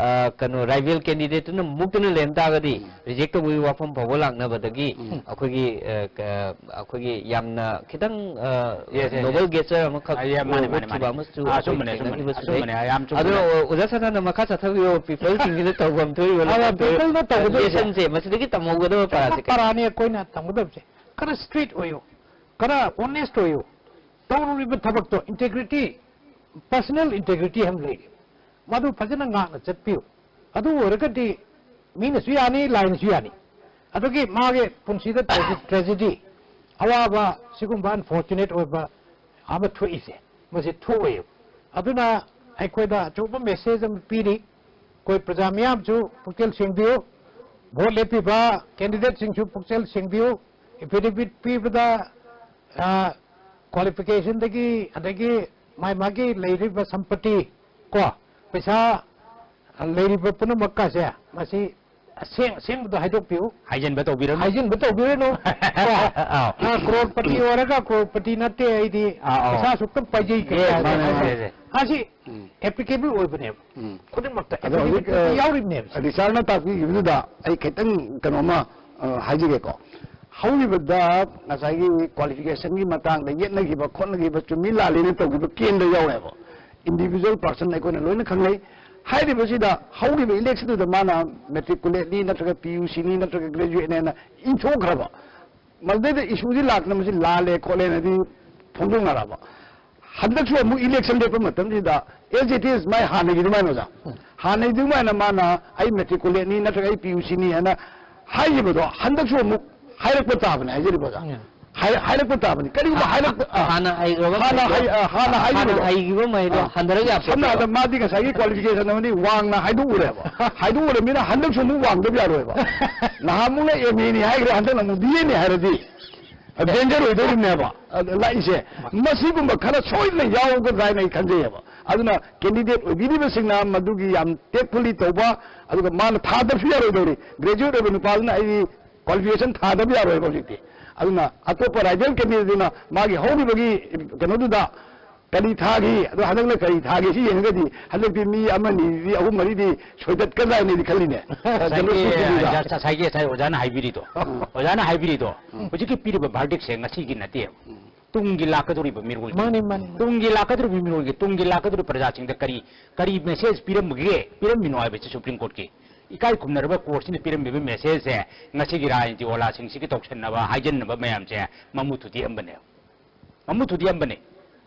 ꯀꯩꯅꯣ ꯔꯥꯏꯕꯦꯜ ꯀꯦꯟꯗꯤꯗꯦꯠꯇꯨꯅ ꯃꯨꯛꯇꯨꯅ ꯂꯩꯔꯝ ꯇꯥꯔꯒꯗꯤ, ꯎꯝ. ꯔꯤꯖꯦꯛ ꯇꯧꯕꯒꯤ ꯋꯥꯐꯝ ꯐꯥꯎꯕ ꯂꯥꯛꯅꯕꯗꯒꯤ ꯎꯝ. ꯑꯩꯈꯣꯏꯒꯤ ꯑ, ꯀ-, ꯑꯩꯈꯣꯏꯒꯤ ꯌꯥꯝꯅ ꯈꯤꯇꯪ Yes, yes, ꯅꯣꯕꯦꯜ yes. ꯒꯦꯁꯆꯔ ꯑꯃꯈꯛ ꯑ, ꯌꯥ, ꯃꯥꯅꯦ, ꯃꯥꯅꯦ, ꯎꯠꯈꯤꯕ ꯃꯥꯅꯦ. ꯑꯃꯁꯨ ꯑ, ꯑꯩꯈꯣꯏ ꯑꯆꯨꯝꯕꯅꯦ, ꯑꯆꯨꯝꯕꯅꯦ, ꯊꯦꯡꯅꯈꯤꯕꯁꯨ ꯑꯆꯨꯝꯕꯅꯦ, ꯂꯩ꯫ ꯌꯥꯝ ꯆꯨꯝꯕꯅꯦ꯫ ꯑꯗꯣ ꯑꯣꯖꯥ ꯁꯅꯥꯅ ꯃꯈꯥ ꯆꯠꯊꯕꯤꯌꯣ, ꯄꯤꯄꯜꯁꯤꯡꯁꯤꯗ ꯇꯧꯐꯝ ꯊꯣꯛꯏꯕ ꯑꯗ ꯄꯤꯄꯜꯅ ꯇꯧꯒꯗꯣꯏꯁꯦ ꯂꯦꯁꯟꯁꯦ ꯃꯁꯤꯗꯒꯤ ꯇꯝꯍꯧꯒꯗꯕ ꯄꯔꯥꯁꯦ ꯀꯩꯅꯣ? ꯄꯔꯥꯅꯤ ꯑꯩꯈꯣꯏꯅ ꯇꯝꯒꯗꯕꯁꯦ꯫ ꯈꯔ ꯁ꯭ꯇ꯭ꯔꯦꯠ ꯑꯣꯏꯌꯨ, ꯈꯔ ꯑꯣꯅꯦꯁ ꯑꯣꯏꯌꯨ, ꯇꯧꯔꯨꯔꯤꯕ ꯊꯕꯛꯇꯣ ꯏꯟꯇꯦꯒ꯭ꯔꯤꯇꯤ, ꯄꯔꯁꯅꯦꯜ ꯏꯟꯇꯦꯒ꯭ꯔꯤꯇꯤ ꯑꯃ ꯂꯩꯔꯤ, ꯃꯗꯨ ꯐꯖꯅ ꯉꯥꯛꯅ ꯆꯠꯄꯤꯌꯨ꯫ ꯑꯗꯨ ꯑꯣꯏꯔꯒꯗꯤ ꯃꯤꯅꯁꯨ ꯌꯥꯅꯤ, ꯂꯥꯏꯅꯁꯨ ꯌꯥꯅꯤ꯫ ꯑꯗꯨꯒꯤ ꯃꯥꯒꯤ ꯄꯨꯟꯁꯤꯗ ꯇ꯭ꯔꯦꯖꯤꯗꯤ, ꯑꯋꯥꯕ, ꯁꯤꯒꯨꯝꯕ ꯑꯟꯐꯣꯔꯆꯨꯅꯦꯠ ꯑꯣꯏꯕ ꯑꯃ ꯊꯣꯛꯏꯁꯦ, ꯃꯁꯤ ꯊꯣꯛꯑꯣꯏꯕ꯫ ꯑꯗꯨꯅ ꯑꯩꯈꯣꯏꯗ ꯑꯆꯧꯕ ꯃꯦꯁꯦꯖ ꯑꯃ ꯄꯤꯔꯤ꯫ ꯑꯩꯈꯣꯏ ꯄ꯭ꯔꯖꯥ ꯃꯤꯌꯥꯝꯁꯨ ꯄꯨꯛꯆꯦꯜ ꯁꯦꯡꯕꯤꯌꯨ, ꯚꯣꯠ ꯂꯦꯞꯄꯤꯕ ꯀꯦꯟꯗꯤꯗꯦꯠꯁꯤꯡꯁꯨ ꯄꯨꯛꯆꯦꯜ ꯁꯦꯡꯕꯤꯌꯨ꯫ ꯑꯦꯐꯤꯗꯦꯚꯤꯠ ꯄꯤꯕꯗ ꯀ꯭ꯋꯥꯂꯤꯐꯤꯀꯦꯁꯟꯗꯒꯤ, ꯑꯗꯒꯤ ꯃꯥꯏ ꯃꯥꯒꯤ ꯂꯩꯔꯤꯕ ꯁꯝꯄꯇꯤ, ꯀꯣ, ꯄꯩꯁꯥ ꯂꯩꯔꯤꯕ ꯄꯨꯝꯅꯃꯛꯀꯁꯦ ꯃꯁꯤ ꯑꯁꯦꯡ ꯑꯁꯦꯡꯕꯗꯣ ꯍꯥꯏꯗꯣꯛꯄꯤꯌꯨ꯫ ꯍꯥꯏꯖꯤꯟꯕ ꯇꯧꯕꯤꯔꯅꯨ꯫ ꯍꯥꯏꯖꯤꯟꯕ ꯇꯧꯕꯤꯔꯅꯨ꯫ ꯀꯣ? ꯑꯥꯎ. ꯑ, ꯀ꯭ꯔꯣꯔꯄꯇꯤ ꯑꯣꯏꯔꯒ ꯀ꯭ꯔꯣꯔꯄꯇꯤ ꯅꯠꯇꯦ ꯑꯩꯗꯤ, ꯑꯥꯎ, ꯑꯥꯎ. ꯄꯩꯁꯥ ꯑꯁꯨꯛꯇ ꯄꯥꯏꯖꯩ ꯀꯩ Yes, ꯍꯥꯏꯕ yes, ꯍꯥꯏꯕ yes, yes. ꯑꯁꯤ ꯎꯝ. ꯑꯦꯄ꯭ꯂꯤꯀꯦꯕꯜ ꯑꯣꯏꯕꯅꯦꯕ꯫ ꯎꯝ. ꯈꯨꯗꯤꯡꯃꯛꯇ ꯑꯗꯣ ꯍꯧꯖꯤꯛ, ꯑꯦꯄ꯭ꯂꯤꯀꯦꯕꯜ ꯑ, ꯌꯥꯎꯔꯤꯕꯅꯦꯕ꯫ ꯔꯤꯆꯥꯔꯗꯅ ꯇꯥꯛꯄꯤꯈꯤꯕꯗꯨꯗ ꯑꯩ ꯈꯤꯇꯪ ꯀꯩꯅꯣꯝꯃ, ꯑ, ꯍꯥꯏꯖꯒꯦꯀꯣ꯫ ꯍꯧꯈꯤꯕꯗ ꯉꯁꯥꯏꯒꯤ ꯀ꯭ꯋꯥꯂꯤꯐꯤꯀꯦꯁꯟꯒꯤ ꯃꯇꯥꯡꯗ ꯌꯦꯠꯅꯈꯤꯕ ꯈꯣꯠꯅꯈꯤꯕ, ꯆꯨꯝꯃꯤ ꯂꯥꯜꯂꯤꯅ ꯇꯧꯈꯤꯕ ꯀꯦꯟꯗ ꯌꯥꯎꯋꯦꯕ꯫ ꯏꯟꯗꯤꯚꯤꯖꯨꯋꯦꯜ ꯄꯥꯔꯁꯟ ꯑꯩꯈꯣꯏꯅ ꯂꯣꯏꯅ ꯈꯪꯅꯩ꯫ ꯍꯥꯏꯔꯤꯕꯁꯤꯗ ꯍꯧꯈꯤꯕ ꯏꯂꯦꯛꯁꯟꯗꯨꯗ ꯃꯥꯅ ꯃꯦꯇ꯭ꯔꯤꯀꯨꯂꯦꯠꯅꯤ ꯅꯠꯇ꯭ꯔꯒ ꯄꯤ ꯌꯨ ꯁꯤꯅꯤ ꯅꯠꯇ꯭ꯔꯒ ꯒ꯭ꯔꯦꯖꯨꯑꯦꯠꯅꯦꯅ ꯏꯟꯊꯣꯛꯈ꯭ꯔꯕ꯫ ꯃꯗꯨꯗꯩꯗ ꯏꯁꯨꯁꯤ ꯂꯥꯛꯇꯅ ꯃꯁꯤ ꯂꯥꯜꯂꯦ ꯈꯣꯠꯂꯦꯅꯗꯤ ꯐꯣꯡꯗꯣꯛꯅꯔꯕ꯫ ꯍꯟꯗꯛꯁꯨ ꯑꯃꯨꯛ ꯏꯂꯦꯛꯁꯟ ꯂꯦꯞꯄ ꯃꯇꯝꯁꯤꯗ as it is ꯃꯥꯏ ꯍꯥꯟꯅꯒꯤ ꯑꯗꯨꯃꯥꯏꯅ ꯑꯣꯖꯥ, ꯍꯥꯟꯅꯒꯤ ꯑꯗꯨꯃꯥꯏꯅ ꯃꯥꯅ ꯑꯩ ꯃꯦꯇ꯭ꯔꯤꯀꯨꯂꯦꯠꯅꯤ ꯅꯠꯇ꯭ꯔꯒ ꯑꯩ ꯄꯤ ꯌꯨ ꯁꯤꯅꯤ ꯍꯥꯏꯅ ꯍꯥꯏꯈꯤꯕꯗꯣ ꯍꯟꯗꯛꯁꯨ ꯑꯃꯨꯛ ꯍꯥꯏꯔꯛꯄ ꯇꯥꯕꯅꯦ ꯍꯥꯏꯖꯔꯤꯕ ꯑꯣꯖꯥ꯫ ꯎꯝ. ꯍꯥꯏ-, ꯍꯥꯏꯔꯛꯄ ꯇꯥꯕꯅꯤ꯫ ꯀꯔꯤꯒꯨꯝꯕ ꯍꯥꯏꯔꯛꯄ, ꯑ, ꯍꯥꯟꯅ ꯍꯩꯈ꯭ꯔꯕ ꯍꯥꯟꯅ ꯃꯈꯩꯗꯣ, ꯍꯩ-, ꯑ, ꯍꯥꯟꯅ ꯍꯥꯟꯅ ꯍꯥꯏꯈꯤꯕꯗꯣ꯫ ꯍꯩꯈꯤꯕ ꯃꯈꯩꯗꯣ ꯑ, ꯍꯟꯊꯔꯒ ꯌꯥꯄꯣꯠꯇꯦꯕ꯫ ꯁꯝꯅ ꯍꯥꯏꯔꯕꯗ ꯃꯥꯗꯤ ꯉꯁꯥꯏꯒꯤ ꯀ꯭ꯋꯥꯂꯤꯐꯤꯀꯦꯁꯟ ꯑꯃꯗꯤ ꯋꯥꯡꯅ ꯍꯥꯏꯗꯣꯛꯎꯔꯦꯕ꯫ ꯍꯥꯏꯗꯣꯛꯎꯔꯕꯅꯤꯅ ꯍꯟꯗꯛꯁꯨ ꯑꯃꯨꯛ ꯋꯥꯡꯗꯕ ꯌꯥꯔꯣꯏꯕ꯫ ꯅꯍꯥꯟꯃꯨꯛꯅ ꯑꯦꯝ ꯑꯦꯅꯤ ꯍꯥꯏꯈ꯭ꯔꯦ, ꯍꯟꯗꯛꯅ ꯑꯃꯨꯛ ꯕꯤ ꯑꯦꯅꯤ ꯍꯥꯏꯔꯗꯤ ꯗꯦꯟꯖꯔ ꯑꯣꯏꯗꯧꯔꯤꯕꯅꯦꯕ, ꯑ, ꯂꯥꯛꯏꯁꯦ꯫ ꯃꯁꯤꯒꯨꯝꯕ ꯈꯔ ꯁꯣꯏꯗꯅ ꯌꯥꯎꯒꯗ꯭ꯔꯥ ꯍꯥꯏꯅ ꯑꯩ ꯈꯟꯖꯩꯌꯦꯕ꯫ ꯑꯗꯨꯅ ꯀꯦꯟꯗꯤꯗꯦꯠ ꯑꯣꯏꯕꯤꯔꯤꯕꯁꯤꯡꯅ ꯃꯗꯨꯒꯤ ꯌꯥꯝ ꯇꯦꯛꯐꯨꯜꯂꯤ ꯇꯧꯕ, ꯑꯗꯨꯒ ꯃꯥꯅ ꯊꯥꯗꯕꯁꯨ ꯌꯥꯔꯣꯏꯗꯧꯔꯤ꯫ ꯒ꯭ꯔꯦꯖꯨꯑꯦꯠ ꯑꯣꯏꯕ ꯅꯨꯄꯥꯗꯨꯅ ꯑꯩ ꯀ꯭ꯋꯥꯂꯤꯐꯤꯀꯦꯁꯟ ꯊꯥꯗꯕ ꯌꯥꯔꯣꯏꯕ ꯍꯧꯖꯤꯛꯇꯤ꯫ ꯑꯗꯨꯅ ꯑꯇꯣꯞꯄ ꯔꯥꯏꯕꯦꯜ ꯀꯦꯟꯗꯤꯗꯦꯠꯇꯨꯅ ꯃꯥꯒꯤ ꯍꯧꯔꯤꯕꯒꯤ ꯀꯩꯅꯣꯗꯨꯗ ꯀꯔꯤ ꯊꯥꯈꯤ, ꯑꯗꯣ ꯍꯟꯗꯛꯅ ꯀꯔꯤ ꯊꯥꯈꯤ, ꯁꯤ ꯌꯦꯡꯉꯒꯗꯤ ꯍꯟꯗꯛꯇꯤ ꯃꯤ ꯑꯃꯅꯤꯗꯤ, ꯑꯍꯨꯝ ꯃꯔꯤꯗꯤ ꯁꯣꯏꯗꯠꯀꯗ꯭ꯔꯥ ꯍꯥꯏꯅꯗꯤ ꯈꯜꯂꯤꯅꯦ꯫ ꯉꯁꯥꯏꯒꯤ ꯖꯅꯔꯦꯜ ꯁꯤꯇꯤꯗꯨꯗ꯫ ꯉꯁꯥꯏꯒꯤ ꯉꯁꯥꯏ ꯑꯣꯖꯥꯅ ꯍꯥꯏꯕꯤꯔꯤꯗꯣ, ꯑꯣꯖꯥꯅ ꯍꯥꯏꯕꯤꯔꯤꯗꯣ ꯍꯧꯖꯤꯛꯀꯤ ꯄꯤꯔꯤꯕ ꯚꯥꯔꯗꯤꯛꯁꯦ ꯉꯁꯤꯒꯤ ꯅꯠꯇꯦꯕ꯫ ꯇꯨꯡꯒꯤ ꯂꯥꯛꯀꯗꯧꯔꯤꯕ ꯃꯤꯔꯣꯜ, ꯃꯥꯅꯤ, ꯃꯥꯅꯤ, ꯃꯥꯅꯤ꯫ ꯇꯨꯡꯒꯤ ꯂꯥꯛꯀꯗꯧꯔꯤꯕ ꯃꯤꯔꯣꯜꯒꯤ, ꯇꯨꯡꯒꯤ ꯂꯥꯛꯀꯗꯧꯔꯤꯕ ꯄ꯭ꯔꯖꯥꯁꯤꯡꯗ ꯀꯔꯤ, ꯀꯔꯤ ꯃꯦꯁꯦꯖ ꯄꯤꯔꯝꯕꯒꯦ, ꯄꯤꯔꯝꯃꯤꯅꯣ ꯍꯥꯏꯕꯁꯤ ꯁꯨꯄ꯭ꯔꯤꯝ ꯀꯣꯔꯠꯀꯤ ꯏꯀꯥꯏ ꯈꯨꯝꯅꯔꯕ ꯀꯣꯔꯠꯁꯤꯅ ꯄꯤꯔꯝꯃꯤꯕ ꯃꯦꯁꯦꯖꯁꯦ ꯉꯁꯤꯒꯤ ꯔꯥꯖꯅꯤꯇꯤ ꯋꯥꯂꯥꯁꯤꯡꯁꯤꯒꯤ ꯇꯧꯁꯟꯅꯕ, ꯍꯥꯏꯖꯤꯟꯅꯕ ꯃꯌꯥꯝꯁꯦ ꯃꯃꯨꯠ ꯊꯨꯗꯦꯛꯑꯝꯕꯅꯦꯕ꯫ ꯃꯃꯨꯠ ꯊꯨꯗꯦꯛꯑꯝꯕꯅꯦ꯫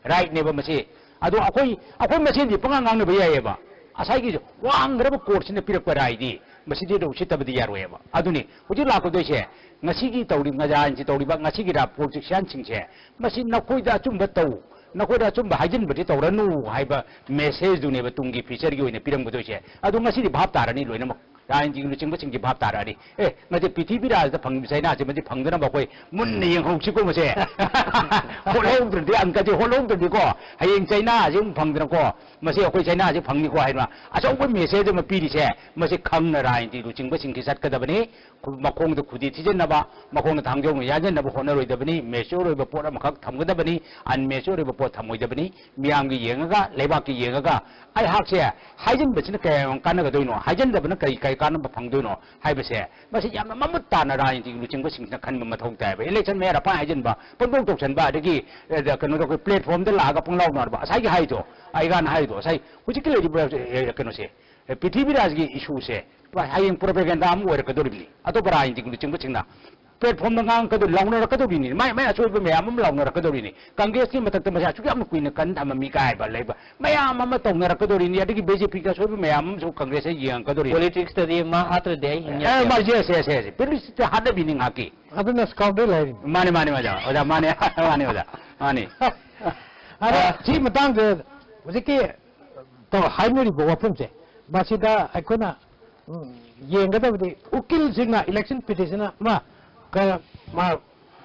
ꯔꯥꯏꯠꯅꯦꯕ ꯃꯁꯤ꯫ ꯑꯗꯣ ꯑꯩꯈꯣꯏ, ꯑꯩꯈꯣꯏ ꯃꯁꯦꯟꯗꯤ ꯄꯉꯥꯡ ꯉꯥꯡꯅꯕ ꯌꯥꯏꯌꯦꯕ꯫ ꯉꯁꯥꯏꯒꯤ ꯋꯥꯡꯈ꯭ꯔꯕ ꯀꯣꯔꯠꯁꯤꯅ ꯄꯤꯔꯛꯄ ꯔꯥꯏꯗꯤ ꯃꯁꯤꯗꯤ ꯎꯁꯤꯠꯇꯕꯗꯤ ꯌꯥꯔꯣꯏꯌꯦꯕ꯫ ꯑꯗꯨꯅꯤ ꯍꯧꯖꯤꯛ ꯂꯥꯛꯀꯗꯣꯏꯁꯦ, ꯉꯁꯤꯒꯤ ꯇꯧꯔꯤ, ꯉꯖꯥꯏꯟꯁꯤ ꯇꯧꯔꯤꯕ ꯉꯁꯤꯒꯤ ꯔꯥ ꯄꯣꯂꯤꯇꯤꯁꯤꯌꯥꯟꯁꯤꯡꯁꯦ, ꯃꯁꯤ ꯅꯈꯣꯏꯗ ꯑꯆꯨꯝꯕ ꯇꯧ, ꯅꯈꯣꯏꯗ ꯑꯆꯨꯝꯕ ꯍꯥꯏꯖꯤꯟꯕꯗꯤ ꯇꯧꯔꯅꯨ ꯍꯥꯏꯕ ꯃꯦꯁꯦꯖꯗꯨꯅꯦꯕ ꯇꯨꯡꯒꯤ ꯐ꯭ꯌꯨꯆꯔꯒꯤ ꯑꯣꯏꯅ ꯄꯤꯔꯝꯒꯗꯣꯏꯁꯦ꯫ ꯑꯗꯣ ꯉꯁꯤꯗꯤ ꯚꯥꯞ ꯇꯥꯔꯅꯤ ꯂꯣꯏꯅꯃꯛ꯫ ꯔꯥꯖꯅꯤꯇꯤꯒꯤ ꯂꯨꯆꯤꯡꯕꯁꯤꯡꯁꯤ ꯚꯥꯞ ꯇꯥꯔꯛꯑꯅꯤ꯫ ꯑꯦ, ꯉꯁꯤ ꯄ꯭ꯔꯤꯊꯤꯕꯤ ꯔꯥꯖꯗ ꯐꯪꯉꯤꯕ ꯆꯩꯅꯥꯁꯤ ꯃꯁꯤ ꯐꯪꯗꯅꯕ ꯑꯩꯈꯣꯏ ꯃꯨꯟꯅ ꯌꯦꯡꯍꯧꯁꯤꯀꯣ꯫ ꯃꯁꯦ ꯍꯣꯠꯍꯧꯗ꯭ꯔꯗꯤ, ꯑꯪꯀꯁꯦ ꯍꯣꯠꯍꯧꯗ꯭ꯔꯗꯤꯀꯣ, ꯍꯌꯦꯡ ꯆꯩꯅꯥꯁꯤ ꯑꯃꯨꯛ ꯐꯪꯗꯅꯀꯣ, ꯃꯁꯤ ꯑꯩꯈꯣꯏ ꯆꯩꯅꯥꯁꯤ ꯐꯪꯅꯤꯀꯣ ꯍꯥꯏꯗꯅ ꯑꯆꯧꯕ ꯃꯦꯁꯦꯖ ꯑꯃ ꯄꯤꯔꯤꯁꯦ, ꯃꯁꯤ ꯈꯪꯅ ꯔꯥꯖꯅꯤꯇꯤ ꯂꯨꯆꯤꯡꯕꯁꯤꯡꯁꯤ ꯆꯠꯀꯗꯕꯅꯤ꯫ ꯃꯈꯣꯡꯗ ꯈꯨꯗꯤ ꯊꯤꯖꯤꯟꯅꯕ, ꯃꯈꯣꯡꯗ ꯊꯥꯡꯖꯧꯅ ꯌꯥꯟꯁꯤꯟꯅꯕ ꯍꯣꯠꯅꯔꯣꯏꯗꯕꯅꯤ꯫ ꯃꯦꯆꯣꯔ ꯑꯣꯏꯕ ꯄꯣꯠ ꯑꯃꯈꯛ ꯊꯝꯒꯗꯕꯅꯤ, ꯑꯟꯃꯦꯆꯣꯔ ꯑꯣꯏꯕ ꯄꯣꯠ ꯊꯝꯃꯣꯏꯗꯕꯅꯤ꯫ ꯃꯤꯌꯥꯝꯒꯤ ꯌꯦꯡꯉꯒ, ꯂꯩꯕꯥꯛꯀꯤ ꯌꯦꯡꯉꯒ, ꯑꯩꯍꯥꯛꯁꯦ ꯍꯥꯏꯖꯤꯟꯕꯁꯤꯅ ꯀꯌꯥ ꯌꯥꯝ ꯀꯥꯟꯅꯒꯗꯣꯏꯅꯣ, ꯍꯥꯏꯖꯤꯟꯗꯕꯅ ꯀꯔꯤ, ꯀꯔꯤ ꯀꯥꯟꯅꯕ ꯐꯪꯗꯣꯏꯅꯣ ꯍꯥꯏꯕꯁꯦ, ꯃꯁꯤ ꯌꯥꯝꯅ ꯃꯃꯨꯠ ꯇꯥꯅ ꯔꯥꯖꯅꯤꯇꯤꯒꯤ ꯂꯨꯆꯤꯡꯕꯁꯤꯡꯁꯤꯅ ꯈꯟꯕ ꯃꯊꯧ ꯇꯥꯏꯕ꯫ ꯏꯂꯦꯛꯁꯟ ꯃꯌꯥꯗ ꯄꯪꯍꯥꯏ ꯍꯥꯏꯖꯤꯟꯕ, ꯄꯪꯇꯧ ꯇꯧꯁꯟꯕ, ꯑꯗꯒꯤ, ꯑ, ꯀꯩꯅꯣꯗ ꯑꯩꯈꯣꯏ ꯄ꯭ꯂꯦꯠꯐꯣꯝꯗ ꯂꯥꯛꯑꯒ ꯄꯪꯂꯥꯎ ꯂꯥꯎꯅꯕ, ꯉꯁꯥꯏꯒꯤ ꯍꯥꯏꯗꯣ, ꯑꯩꯒꯥꯟ ꯍꯥꯏꯗꯣ, ꯉꯁꯥꯏ ꯍꯧꯖꯤꯛꯀꯤ ꯂꯩꯔꯤꯕ, ꯑ, ꯀꯩꯅꯣꯁꯦ, ꯑ, ꯄ꯭ꯔꯤꯊꯤꯕꯤꯔꯥꯖꯒꯤ ꯏꯁꯨꯁꯦ ꯍꯌꯦꯡ ꯄ꯭ꯔꯣꯄꯦꯒꯦꯟꯗꯥ ꯑꯃ ꯑꯣꯏꯔꯛꯀꯗꯧꯔꯤꯕꯅꯤ꯫ ꯑꯇꯣꯞꯄ ꯔꯥꯖꯅꯤꯇꯤꯒꯤ ꯂꯨꯆꯤꯡꯕꯁꯤꯡꯅ ꯄ꯭ꯂꯦꯠꯐꯣꯝꯗ ꯉꯥꯡꯉꯛꯀꯗꯣꯏ, ꯂꯥꯎꯅꯔꯛꯀꯗꯧꯔꯤꯅꯤ꯫ ꯃꯥꯏ, ꯃꯥꯏ ꯑꯁꯣꯏꯕ ꯃꯌꯥꯝ ꯑꯃ ꯂꯥꯎꯅꯔꯛꯀꯗꯧꯔꯤꯅꯤ꯫ ꯀꯪꯒ꯭ꯔꯦꯁꯀꯤ ꯃꯊꯛꯇ ꯃꯁꯤ ꯑꯁꯨꯛ ꯌꯥꯝꯅ ꯀꯨꯏꯅ ꯀꯟ ꯊꯝꯃꯝꯃꯤ ꯀꯥꯏꯕ ꯂꯩꯕ ꯃꯌꯥꯝ ꯑꯃ ꯇꯧꯅꯔꯛꯀꯗꯧꯔꯤꯅꯤ꯫ ꯑꯗꯒꯤ ꯕꯤ ꯖꯦ ꯄꯤꯒꯤ ꯑꯁꯣꯏꯕ ꯃꯌꯥꯝ ꯑꯃꯁꯨ ꯀꯪꯒ꯭ꯔꯦꯁꯅ ꯌꯦꯡꯉꯛꯀꯗꯧꯔꯤꯅꯤ꯫ ꯄꯣꯂꯤꯇꯤꯛꯁꯇꯗꯤ ꯃꯥ ꯍꯥꯠꯇ꯭ꯔꯗꯤ ꯑꯩ ꯍꯤꯡ ꯑꯦ, ꯌꯥꯗꯦ꯫ ꯃꯥ, ꯌꯦꯁ, ꯌꯦꯁ, ꯌꯦꯁ꯫ ꯄꯣꯂꯤꯇꯤꯛꯁꯇ ꯍꯥꯠꯅꯕꯤꯅꯤ ꯉꯥꯏꯍꯥꯛꯀꯤ꯫ ꯑꯗꯨꯅ ꯁ꯭ꯀꯥꯎꯗꯦꯜ ꯍꯥꯏꯔꯤꯅꯤ꯫ ꯃꯥꯅꯦ, ꯃꯥꯅꯦ, ꯑꯣꯖꯥ꯫ ꯑꯣꯖꯥ, ꯃꯥꯅꯦ, ꯃꯥꯅꯦ, ꯑꯣꯖꯥ꯫ ꯃꯥꯅꯦ꯫ ꯑꯗ ꯑ, ꯁꯤ ꯃꯇꯥꯡꯗ ꯍꯧꯖꯤꯛꯀꯤ ꯇꯧ-, ꯍꯥꯏꯅꯔꯤꯕ ꯋꯥꯐꯝꯁꯦ, ꯃꯁꯤꯗ ꯑꯩꯈꯣꯏꯅ, ꯎꯝ, ꯌꯦꯡꯒꯗꯕꯗꯤ ꯎꯀꯤꯜꯁꯤꯡꯅ ꯏꯂꯦꯛꯁꯟ ꯄꯤꯇꯤꯁꯟ ꯑꯃ ꯀ-, ꯃꯥ-,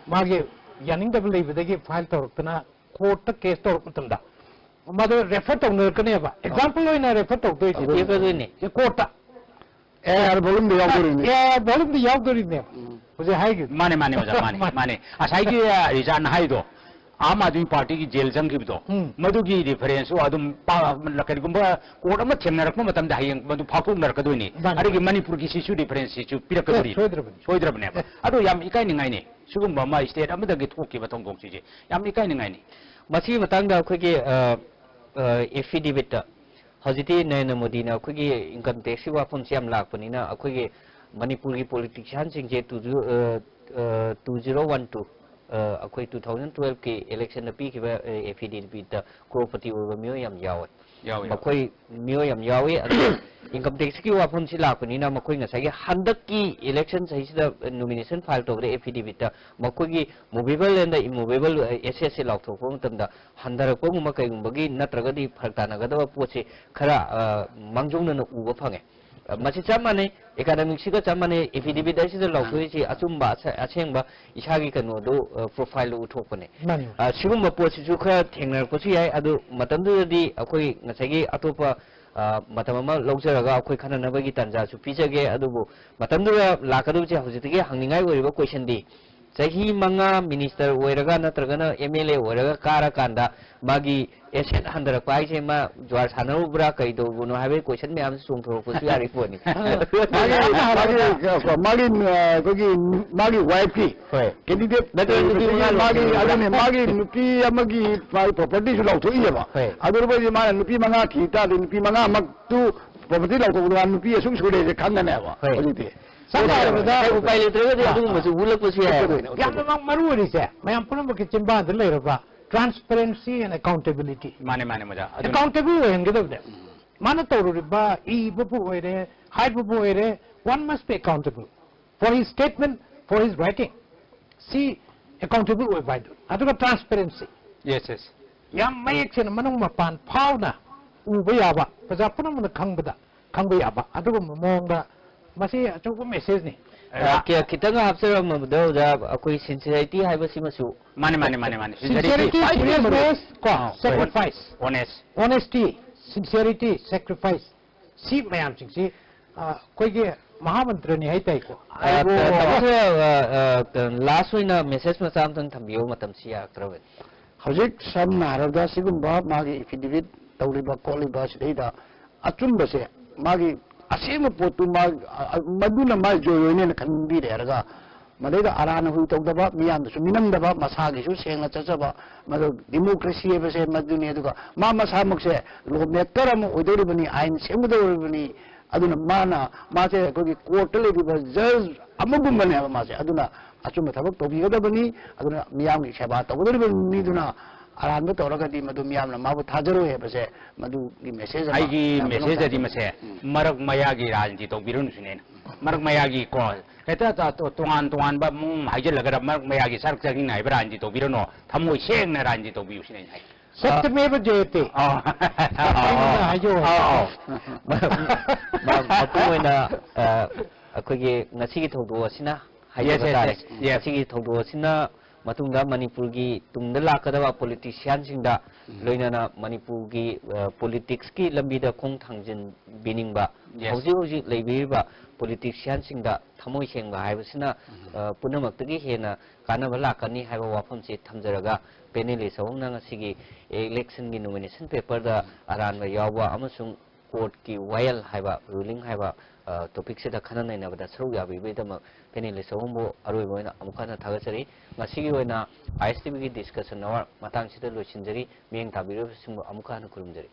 ꯃꯥꯒꯤ ꯌꯥꯅꯤꯡꯗꯕ ꯂꯩꯕꯗꯒꯤ ꯐꯥꯏꯜ ꯇꯧꯔꯛꯇꯅ ꯀꯣꯔꯠꯇ ꯀꯦꯁ ꯇꯧꯔꯛꯄ ꯃꯇꯝꯗ ꯃꯗꯨ ꯔꯦꯐꯔ ꯇꯧꯅꯔꯛꯀꯅꯦꯕ꯫ ꯑꯦꯛꯖꯥꯝꯄꯜ ꯑꯣꯏꯅ ꯔꯦꯐꯔ ꯇꯧꯗꯣꯏꯁꯦ ꯇꯧꯗꯣꯏꯅꯤ꯫ ꯁꯤ ꯀꯣꯔꯠꯇ꯫ A R ꯚꯣꯂꯨꯝꯗ ꯌꯥꯎꯗꯣꯔꯤꯅꯦ꯫ ꯑꯦ ꯚꯣꯂꯨꯝꯗ ꯌꯥꯎꯗꯣꯔꯤꯅꯦ꯫ ꯍꯧꯖꯤꯛ ꯍꯥꯏꯈꯤꯕ꯫ ꯃꯥꯅꯦ ꯃꯥꯅꯦ ꯑꯣꯖꯥ ꯃꯥꯅꯦ ꯃꯥꯅꯦ꯫ ꯉꯁꯥꯏꯒꯤ ꯑ, ꯔꯤꯖꯥꯟꯅ ꯍꯥꯏꯗꯣ, ꯑꯥꯝ ꯑꯥꯗꯃꯤ ꯄꯥꯔꯇꯤꯒꯤ ꯖꯦꯜ ꯆꯪꯈꯤꯕꯗꯣ, ꯎꯝ꯫ ꯃꯗꯨꯒꯤ ꯔꯤꯐꯔꯦꯟꯁꯁꯨ ꯑꯗꯨꯝ ꯄꯥ-, ꯀꯔꯤꯒꯨꯝꯕ ꯀꯣꯔꯠ ꯑꯃ ꯊꯦꯡꯅꯔꯛꯄ ꯃꯇꯝꯗ ꯍꯌꯦꯡ ꯃꯗꯨ ꯐꯥꯎꯊꯣꯛꯅꯔꯛꯀꯗꯣꯏꯅꯤ꯫ ꯃꯥꯅꯦ, ꯑꯗꯒꯤ ꯃꯥꯅꯦ꯫ ꯃꯅꯤꯄꯨꯔꯒꯤ ꯁꯤꯁꯨ ꯔꯤꯐꯔꯦꯟꯁꯁꯤꯁꯨ ꯄꯤꯔꯛꯀꯗꯣꯔꯤ꯫ ꯑꯦ, ꯁꯣꯏꯗ꯭ꯔꯕꯅꯤ꯫ ꯁꯣꯏꯗ꯭ꯔꯕꯅꯦꯕ꯫ ꯑꯗꯣ ꯌꯥꯝ ꯏꯀꯥꯏꯅꯤꯡꯉꯥꯏꯅꯤ ꯁꯤꯒꯨꯝꯕ ꯑꯃ ꯁ꯭ꯇꯦꯠ ꯑꯃꯗꯒꯤ ꯊꯣꯛꯈꯤꯕ ꯊꯧꯗꯣꯛꯁꯤꯡꯁꯦ꯫ ꯌꯥꯝ ꯏꯀꯥꯏꯅꯤꯡꯉꯥꯏꯅꯤ꯫ ꯃꯁꯤꯒꯤ ꯃꯇꯥꯡꯗ ꯑꯩꯈꯣꯏꯒꯤ ꯑꯦꯐꯤꯗꯦꯕꯤꯠꯇ ꯍꯧꯖꯤꯛꯇꯤ ꯅꯔꯦꯟꯗ꯭ꯔ ꯃꯣꯗꯤꯅ ꯑꯩꯈꯣꯏꯒꯤ ꯏꯟꯀꯝ ꯇꯦꯛꯁꯀꯤ ꯋꯥꯐꯝꯁꯤ ꯌꯥꯝ ꯂꯥꯛꯄꯅꯤꯅ, ꯑꯩꯈꯣꯏꯒꯤ ꯃꯅꯤꯄꯨꯔꯒꯤ ꯄꯣꯂꯤꯇꯤꯁꯤꯌꯥꯟꯁꯤꯡꯁꯦ two two zero one two, ꯑꯩꯈꯣꯏ ꯇꯨ ꯊꯥꯎꯖꯟ ꯇꯨꯋꯦꯜꯐꯀꯤ ꯏꯂꯦꯛꯁꯟꯗ ꯄꯤꯈꯤꯕ ꯑꯦꯐꯤꯗꯦꯕꯤꯠꯇ ꯀ꯭ꯔꯣꯔꯄꯇꯤ ꯑꯣꯏꯕ ꯃꯤꯑꯣꯏ ꯌꯥꯝ ꯌꯥꯎꯋꯦ꯫ ꯌꯥꯎꯋꯦ, ꯌꯥꯎꯋꯦ꯫ ꯃꯈꯣꯏ ꯃꯤꯑꯣꯏ ꯌꯥꯝ ꯌꯥꯎꯋꯤ꯫ ꯑꯗꯨꯒ ꯏꯟꯀꯝ ꯇꯦꯛꯁꯀꯤ ꯋꯥꯐꯝꯁꯤ ꯂꯥꯛꯄꯅꯤꯅ, ꯃꯈꯣꯏ ꯉꯁꯥꯏꯒꯤ ꯍꯟꯗꯛꯀꯤ ꯏꯂꯦꯛꯁꯟ ꯆꯍꯤꯁꯤꯗ ꯅꯣꯃꯤꯅꯦꯁꯟ ꯐꯥꯏꯜ ꯇꯧꯕꯗ ꯑꯦꯐꯤꯗꯦꯕꯤꯠꯇ ꯃꯈꯣꯏꯒꯤ movable and immovable assetꯁꯦ ꯂꯥꯎꯊꯣꯛꯄ ꯃꯇꯝꯗ ꯍꯟꯊꯔꯛꯄꯒꯨꯝꯕ ꯀꯩꯒꯨꯝꯕꯒꯤ ꯅꯠꯇ꯭ꯔꯒꯗꯤ ꯐꯔꯛ ꯇꯥꯅꯒꯗꯕ ꯄꯣꯠꯁꯦ ꯈꯔ, ꯑ, ꯃꯥꯡꯖꯧꯅꯅ ꯎꯕ ꯐꯪꯉꯦ꯫ ꯑ, ꯃꯁꯤ ꯆꯞ ꯃꯥꯟꯅꯩ, ꯑꯦꯀꯥꯗꯃꯤꯛꯁꯤꯒ ꯆꯞ ꯃꯥꯟꯅꯩ꯫ ꯑꯦꯐꯤꯗꯦꯕꯤꯠ ꯑꯁꯤꯗ ꯂꯥꯎꯊꯣꯛꯏꯁꯤ ꯑꯆꯨꯝꯕ, ꯑꯁ-, ꯑꯁꯦꯡꯕ ꯏꯁꯥꯒꯤ ꯀꯩꯅꯣꯗꯨ, ꯑ, ꯄ꯭ꯔꯣꯐꯥꯏꯜꯗꯨ ꯎꯠꯊꯣꯛꯄꯅꯦ꯫ ꯃꯥꯅꯤ꯫ ꯑ, ꯁꯤꯒꯨꯝꯕ ꯄꯣꯠꯁꯤꯁꯨ ꯈꯔ ꯊꯦꯡꯅꯔꯛꯄꯁꯨ ꯌꯥꯏ꯫ ꯑꯗꯨ ꯃꯇꯝꯗꯨꯗꯗꯤ ꯑꯩꯈꯣꯏ ꯉꯁꯥꯏꯒꯤ ꯑꯇꯣꯞꯄ, ꯑ, ꯃꯇꯝ ꯑꯃ ꯂꯧꯖꯔꯒ ꯑꯩꯈꯣꯏ ꯈꯟꯅꯅꯕꯒꯤ ꯇꯥꯟꯖꯥꯁꯨ ꯄꯤꯖꯒꯦ꯫ ꯑꯗꯨꯕꯨ ꯃꯇꯝꯗꯨꯗ ꯂꯥꯛꯀꯗꯕꯁꯦ ꯍꯧꯖꯤꯛꯇꯒꯤ ꯍꯪꯅꯤꯡꯉꯥꯏ ꯑꯣꯏꯔꯤꯕ ꯀꯣꯏꯁꯟꯗꯤ, ꯆꯍꯤ ꯃꯉꯥ ꯃꯤꯅꯤꯁꯇꯔ ꯑꯣꯏꯔꯒ ꯅꯠꯇ꯭ꯔꯒꯅ ꯑꯦꯝ ꯑꯦꯜ ꯑꯦ ꯑꯣꯏꯔꯒ ꯀꯥꯔꯀꯥꯟꯗ ꯃꯥꯒꯤ ꯑꯦꯁꯦꯠ ꯍꯟꯊꯔꯛꯄ ꯍꯥꯏꯁꯦ ꯃꯥ ꯖꯨꯋꯥꯔ ꯁꯥꯟꯅꯔꯨꯕ꯭ꯔꯥ ꯀꯩ ꯇꯧꯕꯅꯣ ꯍꯥꯏꯕꯒꯤ ꯀꯣꯏꯁꯟ ꯃꯌꯥꯝꯁꯨ ꯆꯣꯡꯊꯣꯔꯛꯄꯁꯨ ꯌꯥꯔꯤ ꯄꯣꯠꯅꯤ꯫ ꯃꯥꯒꯤ ꯃꯥꯒꯤ ꯃꯥꯒꯤ ꯑ, ꯑꯩꯈꯣꯏꯒꯤ ꯃꯥꯒꯤ ꯋꯥꯏꯐꯀꯤ ꯍꯣꯏ꯫ ꯀꯦꯟꯗꯤꯗꯦꯠ ꯅꯠꯇ꯭ꯔꯒ ꯅꯨꯄꯤ ꯃꯉꯥ ꯃꯥꯒꯤ ꯂꯧꯊꯣꯛꯈꯤꯕ꯫ ꯑꯗꯨꯅꯦ ꯃꯥꯒꯤ ꯅꯨꯄꯤ ꯑꯃꯒꯤ ꯃꯥꯒꯤ ꯄ꯭ꯔꯣꯄꯔꯇꯤꯁꯨ ꯂꯥꯎꯊꯣꯛꯏꯑꯕ꯫ ꯍꯣꯏ꯫ ꯑꯗꯨꯅ ꯃꯥꯅ ꯅꯨꯄꯤ ꯃꯉꯥ ꯊꯤ ꯇꯥꯔꯗꯤ ꯅꯨꯄꯤ ꯃꯉꯥꯃꯛꯇꯨ ꯄ꯭ꯔꯣꯄꯔꯇꯤ ꯂꯥꯎꯊꯣꯛꯄꯗ ꯃꯥ ꯅꯨꯄꯤ ꯑꯁꯨꯛ ꯁꯨꯔꯦꯁꯦ ꯈꯪꯒꯅꯦꯕ ꯍꯣꯏ꯫ ꯍꯧꯖꯤꯛꯇꯤ꯫ ꯁꯝꯅ ꯍꯥꯏꯔꯕꯗ ꯎꯄꯥꯏ ꯂꯩꯇ꯭ꯔꯒꯗꯤ ꯑꯗꯨꯒꯨꯝꯕꯁꯨ ꯎꯠꯂꯛꯄꯁꯨ ꯌꯥꯏ꯫ ꯎꯠꯀꯗꯣꯏꯅꯦ, ꯎꯠꯀꯗꯣꯏꯅꯦ꯫ ꯌꯥꯝꯅ ꯃꯔꯨ ꯑꯣꯏꯔꯤꯁꯦ ꯃꯌꯥꯝ ꯄꯨꯝꯅꯃꯛꯀꯤ ꯆꯤꯟꯕꯥꯟꯗ ꯂꯩꯔꯕ transparency and accountability꯫ ꯃꯥꯅꯦ ꯃꯥꯅꯦ ꯃꯣꯖꯥ꯫ ꯑꯗꯨꯅ ꯑꯦꯀꯥꯎꯟꯇꯦꯕꯜ ꯑꯣꯏꯍꯟꯒꯗꯕꯅꯦ꯫ ꯃꯥꯅ ꯇꯧꯔꯨꯔꯤꯕ, ꯏꯕꯕꯨ ꯑꯣꯏꯔꯦ, ꯍꯥꯏꯕꯕꯨ ꯑꯣꯏꯔꯦ, one must be accountable for his statement, for his writing꯫ ꯁꯤ ꯑꯦꯀꯥꯎꯟꯇꯦꯕꯜ ꯑꯣꯏꯕ ꯍꯥꯏꯗꯨ꯫ ꯑꯗꯨꯒ transparency꯫ Yes, yes. ꯌꯥꯝ ꯃꯌꯦꯛ ꯁꯦꯡꯅ ꯃꯅꯨꯡ ꯃꯄꯥꯟ ꯐꯥꯎꯅ ꯎꯕ ꯌꯥꯕ, ꯄ꯭ꯔꯖꯥ ꯄꯨꯝꯅꯃꯛꯅ ꯈꯪꯕꯗ, ꯈꯪꯕ ꯌꯥꯕ ꯑꯗꯨꯒꯨꯝꯕ ꯃꯑꯣꯡꯗ ꯃꯁꯤ ꯑꯆꯧꯕ ꯃꯦꯁꯦꯖꯅꯤ꯫ ꯑ, ꯀ-, ꯈꯤꯇꯪ ꯍꯥꯞꯆꯔꯝꯕꯗ ꯑꯣꯖꯥ, ꯑꯩꯈꯣꯏ sincerity ꯍꯥꯏꯕꯁꯤꯃꯁꯨ ꯃꯥꯅꯦ ꯃꯥꯅꯦ ꯃꯥꯅꯦ ꯃꯥꯅꯦ꯫ Sincerity, ꯈ꯭ꯋꯥꯏꯗꯒꯤ ꯃꯔꯨ seriousness, ꯀꯣ, ꯑꯥ, sacrifice꯫ Honest꯫ Honesty, sincerity, sacrifice꯫ ꯁꯤ ꯃꯌꯥꯝꯁꯤꯡꯁꯤ ꯑ, ꯑꯩꯈꯣꯏꯒꯤ ꯃꯍꯥꯃꯟꯇ꯭ꯔꯅꯤ ꯍꯥꯏꯇꯥꯏꯀꯣ꯫ ꯑ, ꯇ- ꯇꯥꯃꯣ ꯈꯔ, ꯑ, ꯑ, ꯀ- last ꯑꯣꯏꯅ message ꯃꯆꯥ ꯑꯝꯇꯪ ꯊꯝꯕꯤꯌꯨ, ꯃꯇꯝꯁꯤ ꯌꯥꯔꯛꯇ꯭ꯔꯕꯅꯤ꯫ ꯍꯧꯖꯤꯛ ꯁꯝꯅ ꯍꯥꯏꯔꯕꯗ ꯁꯤꯒꯨꯝꯕ ꯃꯥꯒꯤ affidavit ꯇꯧꯔꯤꯕ ꯈꯣꯠꯂꯤꯕ ꯁꯤꯗꯩꯗ ꯑꯆꯨꯝꯕꯁꯦ, ꯃꯥꯒꯤ ꯑꯁꯦꯡꯕ ꯄꯣꯠꯇꯨ ꯃꯥ, ꯑ, ꯑ, ꯃꯗꯨꯅ ꯃꯥꯒꯤ ꯖꯣꯏ ꯑꯣꯏꯅꯦꯅ ꯈꯟꯕꯤꯔꯦ ꯍꯥꯏꯔꯒ, ꯃꯗꯩꯗ ꯑꯔꯥꯟ ꯑꯍꯨꯏ ꯇꯧꯗꯕ, ꯃꯤꯌꯥꯝꯗꯁꯨ ꯃꯤꯅꯝꯗꯕ, ꯃꯁꯥꯒꯤꯁꯨ ꯁꯦꯡꯅ ꯆꯠꯆꯕ, ꯃꯗꯨ democracy ꯍꯥꯏꯕꯁꯦ ꯃꯗꯨꯅꯤ꯫ ꯑꯗꯨꯒ ꯃꯥ ꯃꯁꯥꯃꯛꯁꯦ law maker ꯑꯃ ꯑꯣꯏꯗꯧꯔꯤꯕꯅꯤ, ꯑꯥꯏꯟ ꯁꯦꯝꯒꯗꯧꯔꯤꯕꯅꯤ꯫ ꯑꯗꯨꯅ ꯃꯥꯅ, ꯃꯥꯁꯦ ꯑꯩꯈꯣꯏꯒꯤ courtꯇ ꯂꯩꯔꯤꯕ judge ꯑꯃꯒꯨꯝꯕꯅꯦꯕ ꯃꯥꯁꯦ꯫ ꯑꯗꯨꯅ ꯑꯆꯨꯝꯕ ꯊꯕꯛ ꯇꯧꯕꯤꯒꯗꯕꯅꯤ꯫ ꯑꯗꯨꯅ ꯃꯤꯌꯥꯝꯒꯤ ꯁꯦꯕꯥ ꯇꯧꯒꯗꯧꯔꯤꯕ ꯃꯤꯗꯨꯅ ꯑꯔꯥꯟꯕ ꯇꯧꯔꯒꯗꯤ ꯃꯗꯨ ꯃꯤꯌꯥꯝꯅ ꯃꯥꯕꯨ ꯊꯥꯖꯔꯣꯏ ꯍꯥꯏꯕꯁꯦ ꯃꯗꯨꯒꯤ message ꯑꯃ ꯑꯩꯒꯤ ꯃꯌꯥꯝ ꯃꯅꯨꯡ message ꯑꯗꯤ ꯆꯪꯍꯟꯅꯤꯡꯉꯤ꯫ ꯃꯁꯦ, ꯃꯔꯛ ꯃꯌꯥꯒꯤ ꯔꯥꯖꯅꯤꯇꯤ ꯇꯧꯕꯤꯔꯨꯅꯨ ꯁꯤꯅꯦ ꯑꯩꯅ꯫ ꯃꯔꯛ ꯃꯌꯥꯒꯤ ꯀꯣ, ꯍꯦꯛꯇ ꯇ- ꯇ- ꯇꯣꯉꯥꯟ ꯇꯣꯉꯥꯟꯕ ꯃꯑꯣꯡ ꯍꯥꯏꯖꯤꯜꯂꯒ ꯃꯔꯛ ꯃꯌꯥꯒꯤ ꯁꯔꯛ ꯆꯥꯅꯤꯡꯅ ꯍꯥꯏꯕ ꯔꯥꯖꯅꯤꯇꯤ ꯇꯧꯕꯤꯔꯨꯅꯨ, ꯊꯃꯣꯏ ꯁꯦꯡꯅ ꯔꯥꯖꯅꯤꯇꯤ ꯇꯧꯕꯤꯌꯨ ꯁꯤꯅꯦ ꯑꯩꯅ ꯍꯥꯏ꯫ ꯁꯠꯇꯃꯦꯕ ꯖꯌꯇꯦ꯫ ꯑꯥ꯫ ꯑꯩꯉꯣꯟꯗ ꯍꯥꯏꯖꯧ ꯍꯥꯏꯕ꯫ ꯑꯥ, ꯑꯥ꯫ ꯃ- ꯃ- ꯃꯄꯨꯡ ꯑꯣꯏꯅ, ꯑ, ꯑꯩꯈꯣꯏꯒꯤ ꯉꯁꯤꯒꯤ ꯊꯧꯗꯣꯛ ꯑꯁꯤꯅ ꯍꯥꯏꯖꯕ Yes, yes, ꯇꯥꯔꯦ꯫ yes, yes. ꯉꯁꯤꯒꯤ ꯊꯧꯗꯣꯛ ꯑꯁꯤꯅ ꯃꯇꯨꯡꯗ ꯃꯅꯤꯄꯨꯔꯒꯤ ꯇꯨꯡꯗ ꯂꯥꯛꯀꯗꯕ politicianꯁꯤꯡꯗ ꯂꯣꯏꯅꯅ ꯃꯅꯤꯄꯨꯔꯒꯤ, ꯑ, politicsꯀꯤ ꯂꯝꯕꯤꯗ ꯈꯣꯡ ꯊꯥꯡꯖꯤꯟꯕꯤꯅꯤꯡꯕ, Yes. ꯍꯧꯖꯤꯛ ꯍꯧꯖꯤꯛ ꯂꯩꯕꯤꯔꯤꯕ politicianꯁꯤꯡꯗ ꯊꯃꯣꯏ ꯁꯦꯡꯕ ꯍꯥꯏꯕꯁꯤꯅ, ꯑ, ꯄꯨꯝꯅꯃꯛꯇꯒꯤ ꯍꯦꯟꯅ ꯀꯥꯟꯅꯕ ꯂꯥꯛꯀꯅꯤ ꯍꯥꯏꯕ ꯋꯥꯐꯝꯁꯤ ꯊꯝꯖꯔꯒ, panelist ꯑꯍꯨꯝꯅ ꯉꯁꯤꯒꯤ electionꯒꯤ nomination paperꯗ ꯑꯔꯥꯟꯕ ꯌꯥꯎꯕ ꯑꯃꯁꯨꯡ courtꯀꯤ ꯋꯥꯌꯦꯜ ꯍꯥꯏꯕ, ruling ꯍꯥꯏꯕ, ꯑ, topicꯁꯤꯗ ꯈꯟꯅ ꯅꯩꯅꯕꯗ ꯁꯔꯨꯛ ꯌꯥꯕꯤꯕꯒꯤꯗꯃꯛ panelist ꯑꯍꯨꯝꯕꯨ ꯑꯔꯣꯏꯕ ꯑꯣꯏꯅ ꯑꯃꯨꯛ ꯍꯟꯅ ꯊꯥꯒꯠꯆꯔꯤ꯫ ꯉꯁꯤꯒꯤ ꯑꯣꯏꯅ ISTVꯒꯤ discussion hour ꯃꯇꯥꯡꯁꯤꯗ ꯂꯣꯏꯁꯤꯟꯖꯔꯤ꯫ ꯃꯤꯠꯌꯦꯡ ꯇꯥꯕꯤꯔꯤꯕꯁꯤꯡꯕꯨ ꯑꯃꯨꯛ ꯍꯟꯅ ꯈꯨꯔꯨꯝꯖꯔꯤ꯫